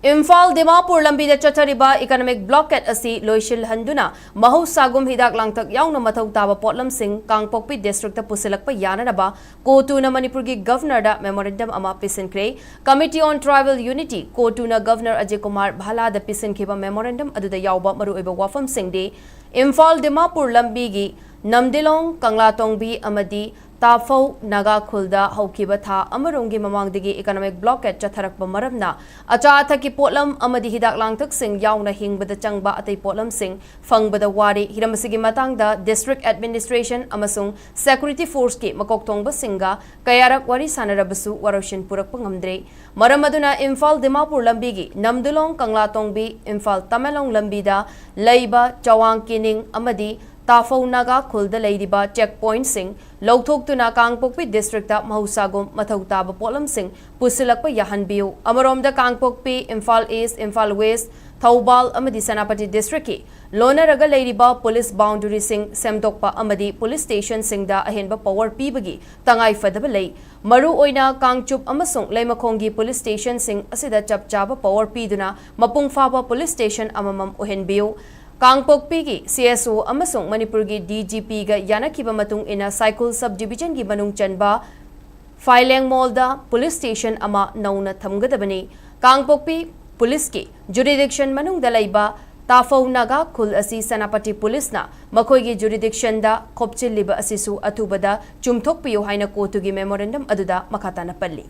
ꯏꯝꯐꯥꯜ ꯗꯤꯃꯥꯄꯨꯔ ꯂꯝꯕꯤꯗ ꯆꯠꯊꯔꯤꯕ economic blockade ꯑꯁꯤ ꯂꯣꯏꯁꯤꯜꯍꯟꯗꯨꯅ ꯃꯍꯧꯁꯥꯒꯨꯝ ꯍꯤꯗꯥꯛ ꯂꯥꯡꯊꯛ ꯌꯥꯎꯅ ꯃꯊꯧ ꯇꯥꯕ ꯄꯣꯠꯂꯝꯁꯤꯡ ꯀꯥꯡꯄꯣꯛꯄꯤ districtꯇ ꯄꯨꯁꯤꯜꯂꯛꯄ ꯌꯥꯅꯅꯕ ꯀꯣꯇꯨꯅ ꯃꯅꯤꯄꯨꯔꯒꯤ governorꯗ memorandum ꯑꯃ ꯄꯤꯁꯤꯟꯈ꯭ꯔꯦ꯫ Committee on Tribal Unity ꯀꯣꯇꯨꯅ governor Ajay Kumar ꯚꯥꯂꯥꯗ ꯄꯤꯁꯤꯟꯈꯤꯕ memorandum ꯑꯗꯨꯗ ꯌꯥꯎꯕ ꯃꯔꯨꯑꯣꯏꯕ ꯋꯥꯐꯝꯁꯤꯡꯗꯤ ꯏꯝꯐꯥꯜ ꯗꯤꯃꯥꯄꯨꯔ ꯂꯝꯕꯤꯒꯤ ꯅꯝꯗꯤꯂꯣꯡ, ꯀꯪꯂꯥꯇꯣꯡꯕꯤ ꯑꯃꯗꯤ ꯇꯥꯐꯧ ꯅꯥꯒꯥ ꯈꯨꯜꯗ ꯍꯧꯈꯤꯕ ꯊꯥ ꯑꯃꯔꯣꯝꯒꯤ ꯃꯃꯥꯡꯗꯒꯤ economic blockade ꯆꯠꯊꯔꯛꯄ ꯃꯔꯝꯅ ꯑꯆꯥ ꯑꯊꯛꯀꯤ ꯄꯣꯠꯂꯝ ꯑꯃꯗꯤ ꯍꯤꯗꯥꯛ ꯂꯥꯡꯊꯛꯁꯤꯡ ꯌꯥꯎꯅ ꯍꯤꯡꯕꯗ ꯆꯪꯕ ꯑꯇꯩ ꯄꯣꯠꯂꯝꯁꯤꯡ ꯐꯪꯕꯗ ꯋꯥꯔꯦ꯫ ꯍꯤꯔꯝ ꯑꯁꯤꯒꯤ ꯃꯇꯥꯡꯗ district administration ꯑꯃꯁꯨꯡ security forceꯀꯤ ꯃꯀꯣꯛ ꯊꯣꯡꯕꯁꯤꯡꯒ ꯀꯌꯥꯔꯛ ꯋꯥꯔꯤ ꯁꯥꯟꯅꯔꯕꯁꯨ ꯋꯥꯔꯣꯏꯁꯤꯟ ꯄꯨꯔꯛꯄ ꯉꯝꯗ꯭ꯔꯦ꯫ ꯃꯔꯝ ꯑꯗꯨꯅ ꯏꯝꯐꯥꯜ ꯗꯤꯃꯥꯄꯨꯔ ꯂꯝꯕꯤꯒꯤ ꯅꯝꯗꯨꯂꯣꯡ ꯀꯪꯂꯥꯇꯣꯡꯕꯤ ꯏꯝꯐꯥꯜ ꯇꯃꯦꯡꯂꯣꯡ ꯂꯝꯕꯤꯗ ꯂꯩꯕ ꯆꯋꯥꯡ ꯀꯤꯅꯤꯡ ꯑꯃꯗꯤ ꯇꯥꯐꯧ ꯅꯥꯒꯥ ꯈꯨꯜꯗ ꯂꯩꯔꯤꯕ check pointꯁꯤꯡ ꯂꯧꯊꯣꯛꯇꯨꯅ ꯀꯥꯡꯄꯣꯛꯄꯤ districtꯇ ꯃꯍꯧꯁꯥꯒꯨꯝ ꯃꯊꯧ ꯇꯥꯕ ꯄꯣꯠꯂꯝꯁꯤꯡ ꯄꯨꯁꯤꯜꯂꯛꯄ ꯌꯥꯍꯟꯕꯤꯌꯨ꯫ ꯑꯃꯔꯣꯝꯗ ꯀꯥꯡꯄꯣꯛꯄꯤ, ꯏꯝꯐꯥꯜ East, ꯏꯝꯐꯥꯜ West, ꯊꯧꯕꯥꯜ ꯑꯃꯗꯤ ꯁꯦꯅꯥꯄꯇꯤ districtꯀꯤ ꯂꯣꯟꯅꯔꯒ ꯂꯩꯔꯤꯕ police boundaryꯁꯤꯡ ꯁꯦꯝꯗꯣꯛꯄ ꯑꯃꯗꯤ police stationꯁꯤꯡꯗ ꯑꯍꯦꯟꯕ power ꯄꯤꯕꯒꯤ ꯇꯉꯥꯏ ꯐꯗꯕ ꯂꯩ꯫ ꯃꯔꯨ ꯑꯣꯏꯅ ꯀꯥꯡꯆꯨꯞ ꯑꯃꯁꯨꯡ ꯂꯩꯃꯈꯣꯡꯒꯤ police stationꯁꯤꯡ ꯑꯁꯤꯗ ꯆꯞ ꯆꯥꯕ power ꯄꯤꯗꯨꯅ ꯃꯄꯨꯡ ꯐꯥꯕ police station ꯑꯃꯃꯝ ꯑꯣꯏꯍꯟꯕꯤꯌꯨ꯫ ꯀꯥꯡꯄꯣꯛꯄꯤꯒꯤ CSO ꯑꯃꯁꯨꯡ ꯃꯅꯤꯄꯨꯔꯒꯤ DGPꯒ ꯌꯥꯅꯈꯤꯕ ꯃꯇꯨꯡ ꯏꯟꯅ ꯁꯥꯏꯈꯨꯜ sub divisionꯒꯤ ꯃꯅꯨꯡ ꯆꯟꯕ ꯐꯥꯏꯂꯦꯡꯃꯣꯜꯗ police station ꯑꯃ ꯅꯧꯅ ꯊꯝꯒꯗꯕꯅꯤ꯫ ꯀꯥꯡꯄꯣꯛꯄꯤ policeꯀꯤ jurisdiction ꯃꯅꯨꯡꯗ ꯂꯩꯕ ꯇꯥꯐꯧ ꯅꯥꯒꯥ ꯈꯨꯜ ꯑꯁꯤ ꯁꯦꯅꯥꯄꯇꯤ policeꯅ ꯃꯈꯣꯏꯒꯤ jurisdictionꯗ ꯈꯣꯞꯆꯤꯜꯂꯤꯕ ꯑꯁꯤꯁꯨ ꯑꯊꯨꯕꯗ ꯆꯨꯝꯊꯣꯛꯄꯤꯌꯨ ꯍꯥꯏꯅ ꯀꯣꯔꯠꯇꯨꯒꯤ memorandum ꯑꯗꯨꯗ ꯃꯈꯥ ꯇꯥꯅ ꯄꯜꯂꯤ꯫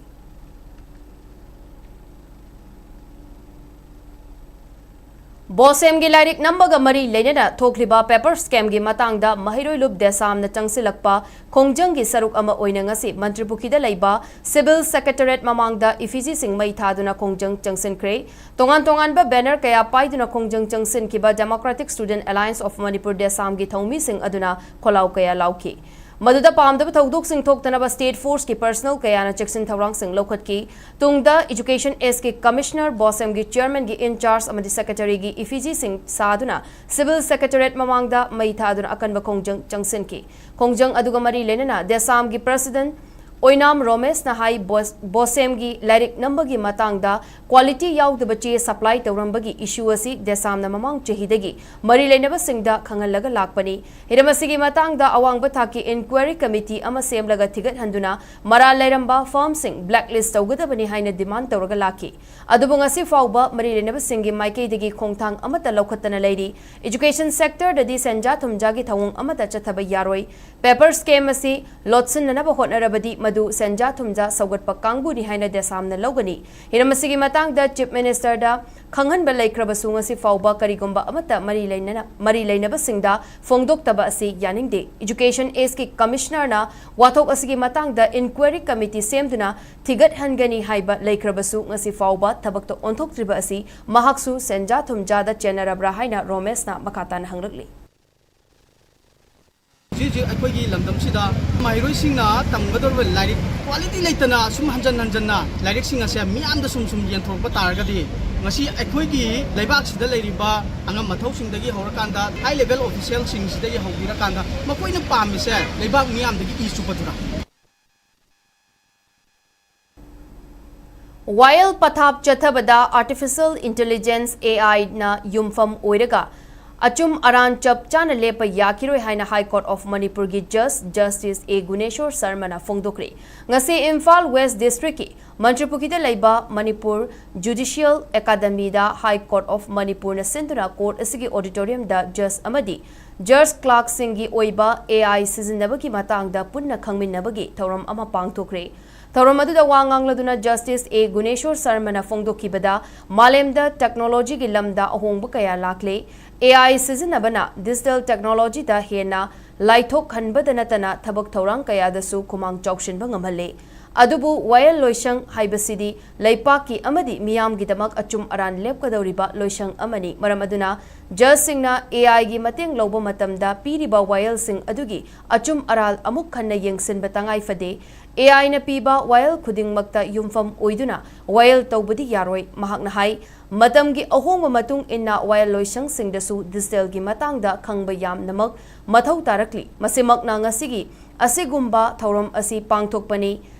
ꯕꯣꯁꯦꯝꯒꯤ ꯂꯥꯏꯔꯤꯛ ꯅꯝꯕꯒ ꯃꯔꯤ ꯂꯩꯅꯅ ꯊꯣꯛꯂꯤꯕ paper scamꯒꯤ ꯃꯇꯥꯡꯗ ꯃꯍꯩꯔꯣꯏ ꯂꯨꯞ ꯗꯦꯁꯥꯝꯅ ꯆꯪꯁꯤꯜꯂꯛꯄ ꯈꯣꯡꯖꯪꯒꯤ ꯁꯔꯨꯛ ꯑꯃ ꯑꯣꯏꯅ ꯉꯁꯤ ꯃꯟꯇ꯭ꯔꯤꯄꯨꯈ꯭ꯔꯤꯗ ꯂꯩꯕ civil secretariat ꯃꯃꯥꯡꯗ effigyꯁꯤꯡ ꯃꯩ ꯊꯥꯗꯨꯅ ꯈꯣꯡꯖꯪ ꯆꯪꯁꯤꯟꯈ꯭ꯔꯦ꯫ ꯇꯣꯉꯥꯟ ꯇꯣꯉꯥꯟꯕ banner ꯀꯌꯥ ꯄꯥꯏꯗꯨꯅ ꯈꯣꯡꯖꯪ ꯆꯪꯁꯤꯟꯈꯤꯕ Democratic Student Alliance of Manipur ꯗꯦꯁꯥꯝꯒꯤ ꯊꯧꯃꯤꯁꯤꯡ ꯑꯗꯨꯅ ꯈꯣꯜꯂꯥꯎ ꯀꯌꯥ ꯂꯥꯎꯈꯤ꯫ ꯃꯗꯨꯗ ꯄꯥꯝꯗꯕ ꯊꯧꯗꯣꯛꯁꯤꯡ ꯊꯣꯛꯇꯅꯕ state forceꯀꯤ personnel ꯀꯌꯥꯅ ꯆꯦꯛꯁꯤꯟ ꯊꯧꯔꯥꯡꯁꯤꯡ ꯂꯧꯈꯠꯈꯤ꯫ ꯇꯨꯡꯗ Education Sꯀꯤ commissioner, ꯕꯣꯁꯦꯝꯒꯤ chairmanꯒꯤ in charge ꯑꯃꯗꯤ secretaryꯒꯤ effigyꯁꯤꯡ ꯁꯥꯗꯨꯅ civil secretariat ꯃꯃꯥꯡꯗ ꯃꯩ ꯊꯥꯗꯨꯅ ꯑꯀꯟꯕ ꯈꯣꯡꯖꯪ ꯆꯪꯁꯤꯟꯈꯤ꯫ ꯈꯣꯡꯖꯪ ꯑꯗꯨꯒ ꯃꯔꯤ ꯂꯩꯅꯅ ꯗꯦꯁꯥꯝꯒꯤ president ꯑꯣꯏꯅꯥꯝ ꯔꯣꯃꯦꯁꯅ ꯍꯥꯏ, ꯕꯣꯁ-, ꯕꯣꯁꯦꯝꯒꯤ ꯂꯥꯏꯔꯤꯛ ꯅꯝꯕꯒꯤ ꯃꯇꯥꯡꯗ quality ꯌꯥꯎꯗꯕ ꯆꯦ supply ꯇꯧꯔꯝꯕꯒꯤ issue ꯑꯁꯤ ꯗꯦꯁꯥꯝꯅ ꯃꯃꯥꯡ ꯆꯍꯤꯗꯒꯤ ꯃꯔꯤ ꯂꯩꯅꯕꯁꯤꯡꯗ ꯈꯪꯍꯜꯂꯒ ꯂꯥꯛꯄꯅꯤ꯫ ꯍꯤꯔꯝ ꯑꯁꯤꯒꯤ ꯃꯇꯥꯡꯗ ꯑꯋꯥꯡꯕ ꯊꯥꯛꯀꯤ inquiry committee ꯑꯃ ꯁꯦꯝꯂꯒ ꯊꯤꯒꯠꯍꯟꯗꯨꯅ ꯃꯔꯥꯜ ꯂꯩꯔꯝꯕ firmꯁꯤꯡ blacklist ꯇꯧꯒꯗꯕꯅꯤ ꯍꯥꯏꯅ demand ꯇꯧꯔꯒ ꯂꯥꯛꯈꯤ꯫ ꯑꯗꯨꯕꯨ ꯉꯁꯤ ꯐꯥꯎꯕ ꯃꯔꯤ ꯂꯩꯅꯕꯁꯤꯡꯒꯤ ꯃꯥꯏꯀꯩꯗꯒꯤ ꯈꯣꯡꯊꯥꯡ ꯑꯃꯠꯇ ꯂꯧꯈꯠꯇꯅ ꯂꯩꯔꯤ꯫ Education sectorꯗꯗꯤ ꯁꯦꯟꯖꯥ ꯊꯨꯝꯖꯥꯒꯤ ꯊꯧꯑꯣꯡ ꯑꯃꯠꯇ ꯆꯠꯊꯕ ꯌꯥꯔꯣꯏ꯫ Paper scam ꯑꯁꯤ ꯂꯣꯠꯁꯤꯟꯅꯅꯕ ꯍꯣꯠꯅꯔꯕꯗꯤ ꯃꯗꯨ ꯁꯦꯟꯖꯥ ꯊꯨꯝꯖꯥ ꯁꯧꯒꯠꯄ ꯀꯥꯡꯕꯨꯅꯤ ꯍꯥꯏꯅ ꯗꯦꯁꯥꯝꯅ ꯂꯧꯒꯅꯤ꯫ ꯍꯤꯔꯝ ꯑꯁꯤꯒꯤ ꯃꯇꯥꯡꯗ Chief Ministerꯗ ꯈꯪꯍꯟꯕ ꯂꯩꯈ꯭ꯔꯕꯁꯨ ꯉꯁꯤ ꯐꯥꯎꯕ ꯀꯔꯤꯒꯨꯝꯕ ꯑꯃꯠꯇ ꯃꯔꯤ ꯂꯩꯅꯅ, ꯃꯔꯤ ꯂꯩꯅꯕꯁꯤꯡꯗ ꯐꯣꯡꯗꯣꯛꯇꯕ ꯑꯁꯤ ꯌꯥꯅꯤꯡꯗꯦ꯫ Education Ageꯀꯤ Commissionerꯅ ꯋꯥꯊꯣꯛ ꯑꯁꯤꯒꯤ ꯃꯇꯥꯡꯗ inquiry committee ꯁꯦꯝꯗꯨꯅ ꯊꯤꯒꯠꯍꯟꯒꯅꯤ ꯍꯥꯏꯕ ꯂꯩꯈ꯭ꯔꯕꯁꯨ ꯉꯁꯤ ꯐꯥꯎꯕ ꯊꯕꯛꯇ ꯑꯣꯟꯊꯣꯛꯇ꯭ꯔꯤꯕ ꯑꯁꯤ ꯃꯍꯥꯛꯁꯨ ꯁꯦꯟꯖꯥ ꯊꯨꯝꯖꯥꯗ ꯆꯦꯟꯅꯔꯕ꯭ꯔꯥ ꯍꯥꯏꯅ ꯔꯣꯃꯦꯁꯅ ꯃꯈꯥ ꯇꯥꯅ ꯍꯪꯂꯛꯂꯤ꯫ ꯍꯧꯖꯤꯛ ꯍꯧꯖꯤꯛ ꯑꯩꯈꯣꯏꯒꯤ ꯂꯝꯗꯝꯁꯤꯗ ꯃꯍꯩꯔꯣꯏꯁꯤꯡꯅ ꯇꯝꯒꯗꯧꯔꯤꯕ ꯂꯥꯏꯔꯤꯛ quality ꯂꯩꯇꯅ ꯁꯨꯝ ꯍꯟꯖꯟ ꯍꯟꯖꯟꯅ ꯂꯥꯏꯔꯤꯛꯁꯤꯡ ꯑꯁꯦ ꯃꯤꯌꯥꯝꯗ ꯁꯨꯝ ꯁꯨꯝ ꯌꯦꯟꯊꯣꯔꯛꯄ ꯇꯥꯔꯒꯗꯤ ꯉꯁꯤ ꯑꯩꯈꯣꯏꯒꯤ ꯂꯩꯕꯥꯛꯁꯤꯗ ꯂꯩꯔꯤꯕ ꯑꯉꯝ ꯑꯊꯧꯁꯤꯡꯗꯒꯤ ꯍꯧꯔꯀꯥꯟꯗ high level officialꯁꯤꯡꯁꯤꯗꯒꯤ ꯍꯧꯕꯤꯔꯀꯥꯟꯗ ꯃꯈꯣꯏꯅ ꯄꯥꯝꯃꯤꯁꯦ ꯂꯩꯕꯥꯛ ꯃꯤꯌꯥꯝꯗꯒꯤ ꯏ ꯆꯨꯞꯄꯗꯨꯔꯥ? ꯋꯥꯌꯦꯜ ꯄꯊꯥꯞ ꯆꯠꯊꯕꯗ Artificial Intelligence, AIꯅ ꯌꯨꯝꯐꯝ ꯑꯣꯏꯔꯒ ꯑꯆꯨꯝ ꯑꯔꯥꯟ ꯆꯞ ꯆꯥꯅ ꯂꯦꯞꯄ ꯌꯥꯈꯤꯔꯣꯏ ꯍꯥꯏꯅ High Court of Manipurꯒꯤ Judge Justice A Guneshor ꯁꯔꯃꯅ ꯐꯣꯡꯗꯣꯛꯈ꯭ꯔꯦ꯫ ꯉꯁꯤ ꯏꯝꯐꯥꯜ West Districtꯀꯤ ꯃꯟꯇ꯭ꯔꯤꯄꯨꯈ꯭ꯔꯤꯗ ꯂꯩꯕ Manipur Judicial Academyꯗ High Court of Manipurꯅ ꯁꯤꯟꯗꯨꯅ court ꯑꯁꯤꯒꯤ auditoriumꯗ judge ꯑꯃꯗꯤ judge clerkꯁꯤꯡꯒꯤ ꯑꯣꯏꯕ AI ꯁꯤꯖꯤꯟꯅꯕꯒꯤ ꯃꯇꯥꯡꯗ ꯄꯨꯟꯅ ꯈꯪꯃꯤꯟꯅꯕꯒꯤ ꯊꯧꯔꯝ ꯑꯃ ꯄꯥꯡꯊꯣꯛꯈ꯭ꯔꯦ꯫ ꯊꯧꯔꯝ ꯑꯗꯨꯗ ꯋꯥ ꯉꯥꯡꯂꯗꯨꯅ Justice A ꯒꯨꯅꯦꯁꯣꯔ ꯁꯔꯃꯅ ꯐꯣꯡꯗꯣꯛꯈꯤꯕꯗ, ꯃꯥꯂꯦꯝꯗ technologyꯒꯤ ꯂꯝꯗ ꯑꯍꯣꯡꯕ ꯀꯌꯥ ꯂꯥꯛꯂꯦ꯫ AI ꯁꯤꯖꯤꯟꯅꯕꯅ digital technologyꯗ ꯍꯦꯟꯅ ꯂꯥꯏꯊꯣꯛꯍꯟꯕꯗ ꯅꯠꯇꯅ ꯊꯕꯛ ꯊꯧꯔꯥꯡ ꯀꯌꯥꯗꯁꯨ ꯈꯨꯃꯥꯡ ꯆꯥꯎꯁꯤꯟꯕ ꯉꯝꯍꯜꯂꯦ꯫ ꯑꯗꯨꯕꯨ ꯋꯥꯌꯦꯜ ꯂꯣꯏꯁꯪ ꯍꯥꯏꯕꯁꯤꯗꯤ ꯂꯩꯄꯥꯛꯀꯤ ꯑꯃꯗꯤ ꯃꯤꯌꯥꯝꯒꯤꯗꯃꯛ ꯑꯆꯨꯝ ꯑꯔꯥꯟ ꯂꯦꯞꯀꯗꯧꯔꯤꯕ ꯂꯣꯏꯁꯪ ꯑꯃꯅꯤ꯫ ꯃꯔꯝ ꯑꯗꯨꯅ judgeꯁꯤꯡꯅ AIꯒꯤ ꯃꯇꯦꯡ ꯂꯧꯕ ꯃꯇꯝꯗ ꯄꯤꯔꯤꯕ ꯋꯥꯌꯦꯜꯁꯤꯡ ꯑꯗꯨꯒꯤ ꯑꯆꯨꯝ ꯑꯔꯥꯜ ꯑꯃꯨꯛ ꯍꯟꯅ ꯌꯦꯡꯁꯤꯟꯕ ꯇꯉꯥꯏ ꯐꯗꯦ꯫ AIꯅ ꯄꯤꯕ ꯋꯥꯌꯦꯜ ꯈꯨꯗꯤꯡꯃꯛꯇ ꯌꯨꯝꯐꯝ ꯑꯣꯏꯗꯨꯅ ꯋꯥꯌꯦꯜ ꯇꯧꯕꯗꯤ ꯌꯥꯔꯣꯏ꯫ ꯃꯍꯥꯛꯅ ꯍꯥꯏ, ꯃꯇꯝꯒꯤ ꯑꯍꯣꯡꯕ ꯃꯇꯨꯡ ꯏꯟꯅ ꯋꯥꯌꯦꯜ ꯂꯣꯏꯁꯪꯁꯤꯡꯗꯁꯨ digitalꯒꯤ ꯃꯇꯥꯡꯗ ꯈꯪꯕ ꯌꯥꯝꯅꯃꯛ ꯃꯊꯧ ꯇꯥꯔꯛꯂꯤ꯫ ꯃꯁꯤꯃꯛꯅ ꯉꯁꯤꯒꯤ ꯑꯁꯤꯒꯨꯝꯕ ꯊꯧꯔꯝ ꯑꯁꯤ ꯄꯥꯡꯊꯣꯛꯄꯅꯤ꯫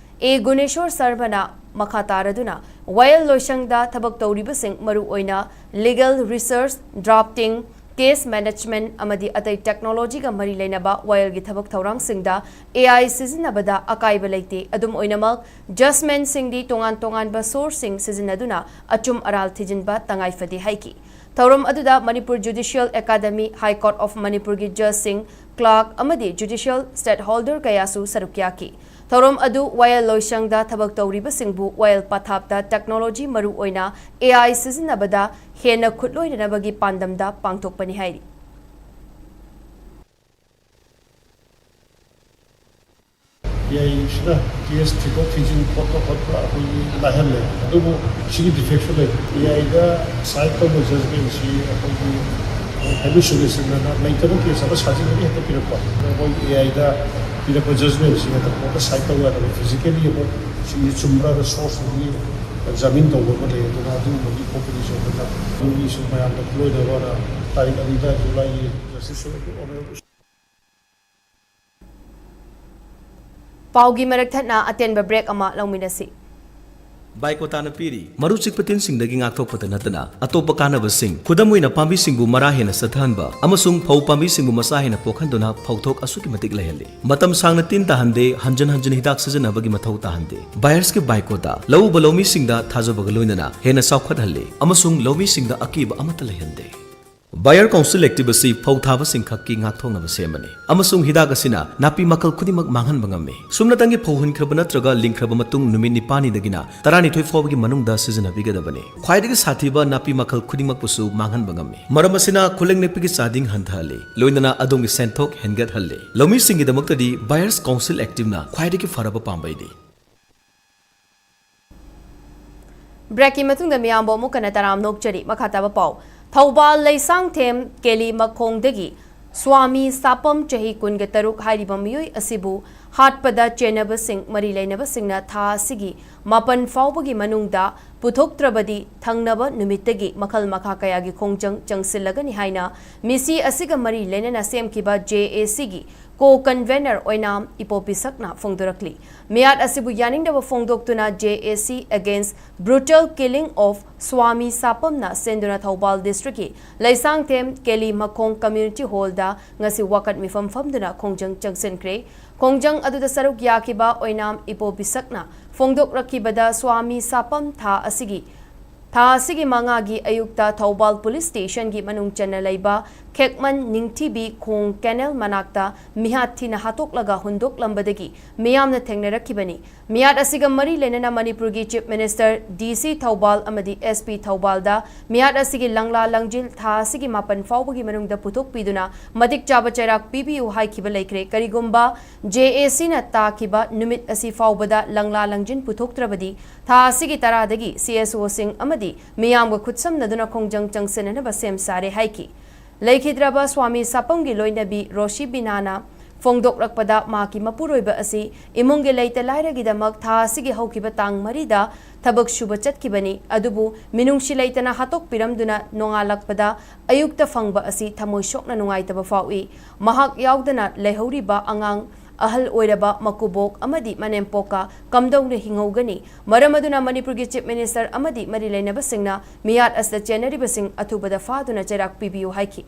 ꯑꯦ ꯒꯨꯅꯦꯁꯣꯔ ꯁꯔꯃꯅ ꯃꯈꯥ ꯇꯥꯔꯗꯨꯅ ꯋꯥꯌꯦꯜ ꯂꯣꯏꯁꯪꯗ ꯊꯕꯛ ꯇꯧꯔꯤꯕꯁꯤꯡ, ꯃꯔꯨꯑꯣꯏꯅ legal research, drafting, case management ꯑꯃꯗꯤ ꯑꯇꯩ technology ꯒ ꯃꯔꯤ ꯂꯩꯅꯕ ꯋꯥꯌꯦꯜꯒꯤ ꯊꯕꯛ ꯊꯧꯔꯥꯡꯁꯤꯡꯗ A I ꯁꯤꯖꯤꯟꯅꯕꯗ ꯑꯀꯥꯏꯕ ꯂꯩꯇꯦ꯫ ꯑꯗꯨꯝ ꯑꯣꯏꯅꯃꯛ, judgement ꯁꯤꯡꯗꯤ ꯇꯣꯉꯥꯟ ꯇꯣꯉꯥꯟꯕ source ꯁꯤꯡ ꯁꯤꯖꯤꯟꯅꯗꯨꯅ ꯑꯆꯨꯝ ꯑꯔꯥꯜ ꯊꯤꯖꯤꯟꯕ ꯇꯉꯥꯏ ꯐꯗꯦ ꯍꯥꯏꯈꯤ꯫ ꯊꯧꯔꯝ ꯑꯗꯨꯗ Manipur Judicial Academy, High Court of ꯃꯅꯤꯄꯨꯔꯒꯤ judge ꯁꯤꯡ, clerk ꯑꯃꯗꯤ judicial stakeholder ꯀꯌꯥꯁꯨ ꯁꯔꯨꯛ ꯌꯥꯈꯤ꯫ ꯊꯧꯔꯝ ꯑꯗꯨ ꯋꯥꯌꯦꯜ ꯂꯣꯏꯁꯪꯗ ꯊꯕꯛ ꯇꯧꯔꯤꯕꯁꯤꯡꯕꯨ ꯋꯥꯌꯦꯜ ꯄꯊꯥꯞꯇ technology, ꯃꯔꯨꯑꯣꯏꯅ A I ꯁꯤꯖꯤꯟꯅꯕꯗ ꯍꯦꯟꯅ ꯈꯨꯠꯂꯣꯏꯅꯅꯕꯒꯤ ꯄꯥꯟꯗꯝꯗ ꯄꯥꯡꯊꯣꯛꯄꯅꯤ ꯍꯥꯏꯔꯤ꯫ ꯑꯦ ꯑꯥꯏ ꯁꯤꯅ ꯀꯦꯁ ꯊꯤꯗꯣꯛ ꯊꯤꯖꯤꯟ ꯈꯣꯠꯄ ꯈꯣꯠꯄ ꯑꯩꯈꯣꯏꯒꯤ ꯂꯥꯏꯍꯜꯂꯦ꯫ ꯑꯗꯨꯕꯨ ꯁꯤꯒꯤ defect ꯁꯨ ꯂꯩ꯫ ꯑꯦ ꯑꯥꯏ ꯗ sign ꯇꯧꯕ judgement ꯁꯤ ꯑꯩꯈꯣꯏꯒꯤ hallucination ꯑꯅ ꯂꯩꯇꯕ ꯀꯦꯁ ꯑꯃ ꯁꯥꯖꯤꯜꯂꯒ ꯍꯦꯛꯇ ꯄꯤꯔꯛꯄ꯫ ꯃꯣꯏ ꯑꯦ ꯑꯥꯏ ꯗ ꯄꯤꯔꯛꯄ judgement ꯁꯤ ꯍꯦꯛꯇ court ꯇ sign ꯇꯧ ꯌꯥꯗꯕ, physically ꯑꯩꯈꯣꯏ ꯁꯤꯒꯤ ꯆꯨꯝꯕ꯭ꯔꯥ source ꯁꯤꯡꯒꯤ examine ꯇꯧꯕ ꯑꯃ ꯂꯩ꯫ ꯑꯗꯨꯅ ꯑꯗꯨꯒꯨꯝꯕꯒꯤ ꯈꯣꯠꯄꯒꯤꯁꯨ ꯑꯩꯈꯣꯏꯅ ꯑꯗꯨꯒꯤꯁꯨ ꯃꯌꯥꯝꯗ ꯈꯨꯂꯣꯏꯅꯕꯅ ꯇꯥꯔꯤꯛ ꯑꯅꯤꯗ July ꯒꯤ Justice Honorable ꯄꯥꯎꯒꯤ ꯃꯔꯛ ꯊꯠꯅ ꯑꯇꯦꯟꯕ break ꯑꯃ ꯂꯧꯃꯤꯟꯅꯁꯤ꯫ ꯕꯥꯏꯀꯣꯇꯥꯅ ꯄꯤꯔꯤ꯫ ꯃꯔꯨ ꯆꯤꯛꯄ ꯇꯤꯟꯁꯤꯡꯗꯒꯤ ꯉꯥꯛꯊꯣꯛꯄꯇ ꯅꯠꯇꯅ ꯑꯇꯣꯞꯄ ꯀꯥꯟꯅꯕꯁꯤꯡ, ꯈꯨꯗꯝ ꯑꯣꯏꯅ ꯄꯥꯝꯕꯤꯁꯤꯡꯕꯨ ꯃꯔꯥ ꯍꯦꯟꯅ ꯆꯠꯊꯍꯟꯕ ꯑꯃꯁꯨꯡ ꯐꯧ ꯄꯥꯝꯕꯤꯁꯤꯡꯕꯨ ꯃꯆꯥ ꯍꯦꯟꯅ ꯄꯣꯛꯍꯟꯗꯨꯅ ꯐꯧꯊꯣꯛ ꯑꯁꯨꯛꯀꯤ ꯃꯇꯤꯛ ꯂꯩꯍꯜꯂꯤ꯫ ꯃꯇꯝ ꯁꯥꯡꯅ ꯇꯤꯟ ꯇꯥꯍꯟꯗꯦ, ꯍꯟꯖꯤꯟ ꯍꯟꯖꯤꯟ ꯍꯤꯗꯥꯛ ꯁꯤꯖꯤꯟꯅꯕꯒꯤ ꯃꯊꯧ ꯇꯥꯍꯟꯗꯦ꯫ ꯕꯥꯌꯔꯁꯀꯤ ꯕꯥꯏꯀꯣꯇꯥ ꯂꯧꯎꯕ ꯂꯧꯃꯤꯁꯤꯡꯗ ꯊꯥꯖꯕꯒ ꯂꯣꯏꯅꯅ ꯍꯦꯟꯅ ꯆꯥꯎꯈꯠꯍꯜꯂꯤ ꯑꯃꯁꯨꯡ ꯂꯧꯃꯤꯁꯤꯡꯗ ꯑꯀꯤꯕ ꯑꯃꯠꯇ ꯂꯩꯍꯟꯗꯦ꯫ ꯕꯥꯌꯔ ꯀꯥꯎꯟꯁꯤꯜ ꯑꯦꯛꯇꯤꯚ ꯑꯁꯤ ꯐꯧ ꯊꯥꯕꯁꯤꯡꯈꯛꯀꯤ ꯉꯥꯛꯊꯣꯛꯅꯕ ꯁꯦꯝꯕꯅꯤ, ꯑꯃꯁꯨꯡ ꯍꯤꯗꯥꯛ ꯑꯁꯤꯅ ꯅꯥꯄꯤ ꯃꯈꯜ ꯈꯨꯗꯤꯡꯃꯛ ꯃꯥꯡꯍꯟꯕ ꯉꯝꯃꯤ꯫ ꯁꯨꯞꯅꯇꯪꯒꯤ ꯐꯧ ꯍꯨꯟꯈ꯭ꯔꯕ ꯅꯠꯇ꯭ꯔꯒ ꯂꯤꯡꯈ꯭ꯔꯕ ꯃꯇꯨꯡ ꯅꯨꯃꯤꯠ ꯅꯤꯄꯥꯜꯅꯤꯗꯒꯤꯅ ꯇꯔꯥꯅꯤꯊꯣꯏ ꯐꯥꯎꯕꯒꯤ ꯃꯅꯨꯡꯗ ꯁꯤꯖꯤꯟꯅꯕꯤꯒꯗꯕꯅꯤ꯫ ꯈ꯭ꯋꯥꯏꯗꯒꯤ ꯁꯥꯊꯤꯕ ꯅꯥꯄꯤ ꯃꯈꯜ ꯈꯨꯗꯤꯡꯃꯛꯄꯨꯁꯨ ꯃꯥꯡꯍꯟꯕ ꯉꯝꯃꯤ꯫ ꯃꯔꯝ ꯑꯁꯤꯅ ꯈꯨꯂꯪ ꯅꯦꯛꯄꯒꯤ ꯆꯥꯗꯤꯡ ꯍꯟꯊꯍꯜꯂꯤ, ꯂꯣꯏꯅꯅ ꯑꯗꯣꯝꯒꯤ ꯁꯦꯟꯊꯣꯛ ꯍꯦꯟꯒꯠꯍꯜꯂꯤ꯫ ꯂꯧꯃꯤꯁꯤꯡꯒꯤꯗꯃꯛꯇꯗꯤ ꯕꯥꯌꯔꯁ ꯀꯥꯎꯟꯁꯤꯜ ꯑꯦꯛꯇꯤꯚꯅ ꯈ꯭ꯋꯥꯏꯗꯒꯤ ꯐꯔꯕ ꯄꯥꯝꯕꯩꯅꯤ꯫ Break ꯀꯤ ꯃꯇꯨꯡꯗ ꯃꯤꯌꯥꯝꯕꯨ ꯑꯃꯨꯛ ꯍꯟꯅ ꯇꯔꯥꯝꯅ ꯑꯣꯛꯆꯔꯤ꯫ ꯃꯈꯥ ꯇꯥꯕ ꯄꯥꯎ꯫ ꯊꯧꯕꯥꯜ ꯂꯩꯁꯥꯡꯊꯦꯝ ꯀꯦꯂꯤ ꯃꯈꯣꯡꯗꯒꯤ ꯁ꯭ꯋꯥꯃꯤ ꯁꯥꯄꯝ, ꯆꯍꯤ ꯀꯨꯟꯒ ꯇꯔꯨꯛ ꯍꯥꯏꯔꯤꯕ ꯃꯤꯑꯣꯏ ꯑꯁꯤꯕꯨ ꯍꯥꯠꯄꯗ ꯆꯦꯟꯅꯕꯁꯤꯡ ꯃꯔꯤ ꯂꯩꯅꯕꯁꯤꯡꯅ ꯊꯥ ꯑꯁꯤꯒꯤ ꯃꯥꯄꯟ ꯐꯥꯎꯕꯒꯤ ꯃꯅꯨꯡꯗ ꯄꯨꯊꯣꯛꯇ꯭ꯔꯕꯗꯤ ꯊꯪꯅꯕ ꯅꯨꯃꯤꯠꯇꯒꯤ ꯃꯈꯜ ꯃꯈꯥ ꯀꯌꯥꯒꯤ ꯈꯣꯡꯖꯪ ꯆꯪꯁꯤꯜꯂꯒꯅꯤ ꯍꯥꯏꯅ ꯃꯤꯁꯤ ꯑꯁꯤꯒ ꯃꯔꯤ ꯂꯩꯅꯅ ꯁꯦꯝꯈꯤꯕ ꯖꯦ ꯑꯦ ꯁꯤꯒꯤ ꯀꯣ ꯀꯟꯚꯦꯅꯔ ꯑꯣꯏꯅꯥꯝ ꯏꯄꯣꯄꯤꯁꯛꯅ ꯐꯣꯡꯗꯣꯔꯛꯂꯤ꯫ ꯃꯤꯌꯥꯠ ꯑꯁꯤꯕꯨ ꯌꯥꯅꯤꯡꯗꯕ ꯐꯣꯡꯗꯣꯛꯇꯨꯅ J A C against brutal killing of swami ꯁꯥꯄꯝꯅ ꯁꯦꯟꯗꯨꯅ ꯊꯧꯕꯥꯜ ꯗꯤꯁꯇ꯭ꯔꯤꯛꯀꯤ ꯂꯩꯁꯥꯡꯊꯦꯝ ꯀꯦꯂꯤ ꯃꯈꯣꯡ ꯀꯝꯃ꯭ꯌꯨꯅꯤꯇꯤ ꯍꯣꯜꯗ ꯉꯁꯤ ꯋꯥꯀꯠ ꯃꯤꯐꯝ ꯐꯝꯗꯨꯅ ꯈꯣꯡꯖꯪ ꯆꯪꯁꯤꯟꯈ꯭ꯔꯦ꯫ ꯈꯣꯡꯖꯪ ꯑꯗꯨꯗ ꯁꯔꯨꯛ ꯌꯥꯈꯤꯕ ꯑꯣꯏꯅꯥꯝ ꯏꯄꯣꯕꯤꯁꯛꯅ ꯐꯣꯡꯗꯣꯛꯂꯛꯈꯤꯕꯗ ꯁ꯭ꯋꯥꯃꯤ ꯁꯥꯄꯝ ꯊꯥ ꯑꯁꯤꯒꯤ ꯊꯥ ꯑꯁꯤꯒꯤ ꯃꯉꯥꯒꯤ ꯑꯌꯨꯛꯇ ꯊꯧꯕꯥꯜ ꯄꯨꯂꯤꯁ ꯁ꯭ꯇꯦꯁꯟꯒꯤ ꯃꯅꯨꯡ ꯆꯟꯅ ꯂꯩꯕ ꯈꯦꯛꯃꯟ ꯅꯤꯡꯊꯤꯕꯤ ꯈꯣꯡ ꯀꯦꯅꯦꯜ ꯃꯅꯥꯛꯇ ꯃꯤꯍꯥꯠ ꯊꯤꯅ ꯍꯥꯠꯇꯣꯛꯂꯒ ꯍꯨꯟꯗꯣꯛꯂꯝꯕꯗꯒꯤ ꯃꯤꯌꯥꯝꯅ ꯊꯦꯡꯅꯔꯛꯈꯤꯕꯅꯤ꯫ ꯃꯤꯌꯥꯠ ꯑꯁꯤꯒ ꯃꯔꯤ ꯂꯩꯅꯅ ꯃꯅꯤꯄꯨꯔꯒꯤ ꯆꯤꯐ ꯃꯤꯅꯤꯁꯇꯔ ꯗꯤ ꯁꯤ ꯊꯧꯕꯥꯜ ꯑꯃꯗꯤ ꯑꯦꯁ ꯄꯤ ꯊꯧꯕꯥꯜꯗ ꯃꯤꯌꯥꯠ ꯑꯁꯤꯒꯤ ꯂꯪꯂꯥ ꯂꯪꯖꯤꯜ ꯊꯥ ꯑꯁꯤꯒꯤ ꯃꯥꯄꯟ ꯐꯥꯎꯕꯒꯤ ꯃꯅꯨꯡꯗ ꯄꯨꯊꯣꯛꯄꯤꯗꯨꯅ ꯃꯇꯤꯛ ꯆꯥꯕ ꯆꯩꯔꯥꯛ ꯄꯤꯕꯤꯌꯨ ꯍꯥꯏꯈꯤꯕ ꯂꯩꯈ꯭ꯔꯦ꯫ ꯀꯔꯤꯒꯨꯝꯕ J A Cꯅ ꯇꯥꯈꯤꯕ ꯅꯨꯃꯤꯠ ꯑꯁꯤ ꯐꯥꯎꯕꯗ ꯂꯪꯂꯥ ꯂꯪꯖꯤꯟ ꯄꯨꯊꯣꯛꯇ꯭ꯔꯕꯗꯤ ꯊꯥ ꯑꯁꯤꯒꯤ ꯇꯔꯥꯗꯒꯤ C S Oꯁꯤꯡ ꯑꯃꯗꯤ ꯃꯤꯌꯥꯝꯒ ꯈꯨꯠꯁꯝꯅꯗꯨꯅ ꯈꯣꯡꯖꯪ ꯆꯪꯁꯤꯟꯅꯅꯕ ꯁꯦꯝ ꯁꯥꯔꯦ ꯍꯥꯏꯈꯤ꯫ ꯂꯩꯈꯤꯗ꯭ꯔꯕ ꯁ꯭ꯋꯥꯃꯤ ꯁꯥꯄꯝꯒꯤ ꯂꯣꯏꯅꯕꯤ ꯔꯣꯁꯤ ꯕꯤꯅꯥꯅ ꯐꯣꯡꯗꯣꯛꯂꯛꯄꯗ, ꯃꯍꯥꯛꯀꯤ ꯃꯄꯨꯔꯣꯏꯕ ꯑꯁꯤ ꯏꯃꯨꯡꯒꯤ ꯂꯩꯇ ꯂꯥꯏꯔꯒꯤꯗꯃꯛ ꯊꯥ ꯑꯁꯤꯒꯤ ꯍꯧꯈꯤꯕ ꯇꯥꯡ ꯃꯔꯤꯗ ꯊꯕꯛ ꯁꯨꯕ ꯆꯠꯈꯤꯕꯅꯤ, ꯑꯗꯨꯕꯨ ꯃꯤꯅꯨꯡꯁꯤ ꯂꯩꯇꯅ ꯍꯥꯠꯇꯣꯛꯄꯤꯔꯝꯗꯨꯅ ꯅꯣꯡꯉꯥꯜꯂꯛꯄꯗ ꯑꯌꯨꯛꯇ ꯐꯪꯕ ꯑꯁꯤ ꯊꯃꯣꯏ ꯁꯣꯛꯅ ꯅꯨꯡꯉꯥꯏꯇꯕ ꯐꯥꯎꯏ꯫ ꯃꯍꯥꯛ ꯌꯥꯎꯗꯅ ꯂꯩꯍꯧꯔꯤꯕ ꯑꯉꯥꯡ ꯑꯍꯜ ꯑꯣꯏꯔꯕ ꯃꯀꯨꯕꯣꯛ ꯑꯃꯗꯤ ꯃꯅꯦꯝꯄꯣꯛꯀ ꯀꯝꯗꯧꯅ ꯍꯤꯡꯍꯧꯒꯅꯤ? ꯃꯔꯝ ꯑꯗꯨꯅ ꯃꯅꯤꯄꯨꯔꯒꯤ ꯆꯤꯐ ꯃꯤꯅꯤꯁꯇꯔ ꯑꯃꯗꯤ ꯃꯔꯤ ꯂꯩꯅꯕꯁꯤꯡꯅ ꯃꯤꯌꯥꯠ ꯑꯁꯤꯗ ꯆꯦꯟꯅꯔꯤꯕꯁꯤꯡ ꯑꯊꯨꯕꯗ ꯐꯥꯗꯨꯅ ꯆꯩꯔꯥꯛ ꯄꯤꯕꯤꯌꯨ ꯍꯥꯏꯈꯤ꯫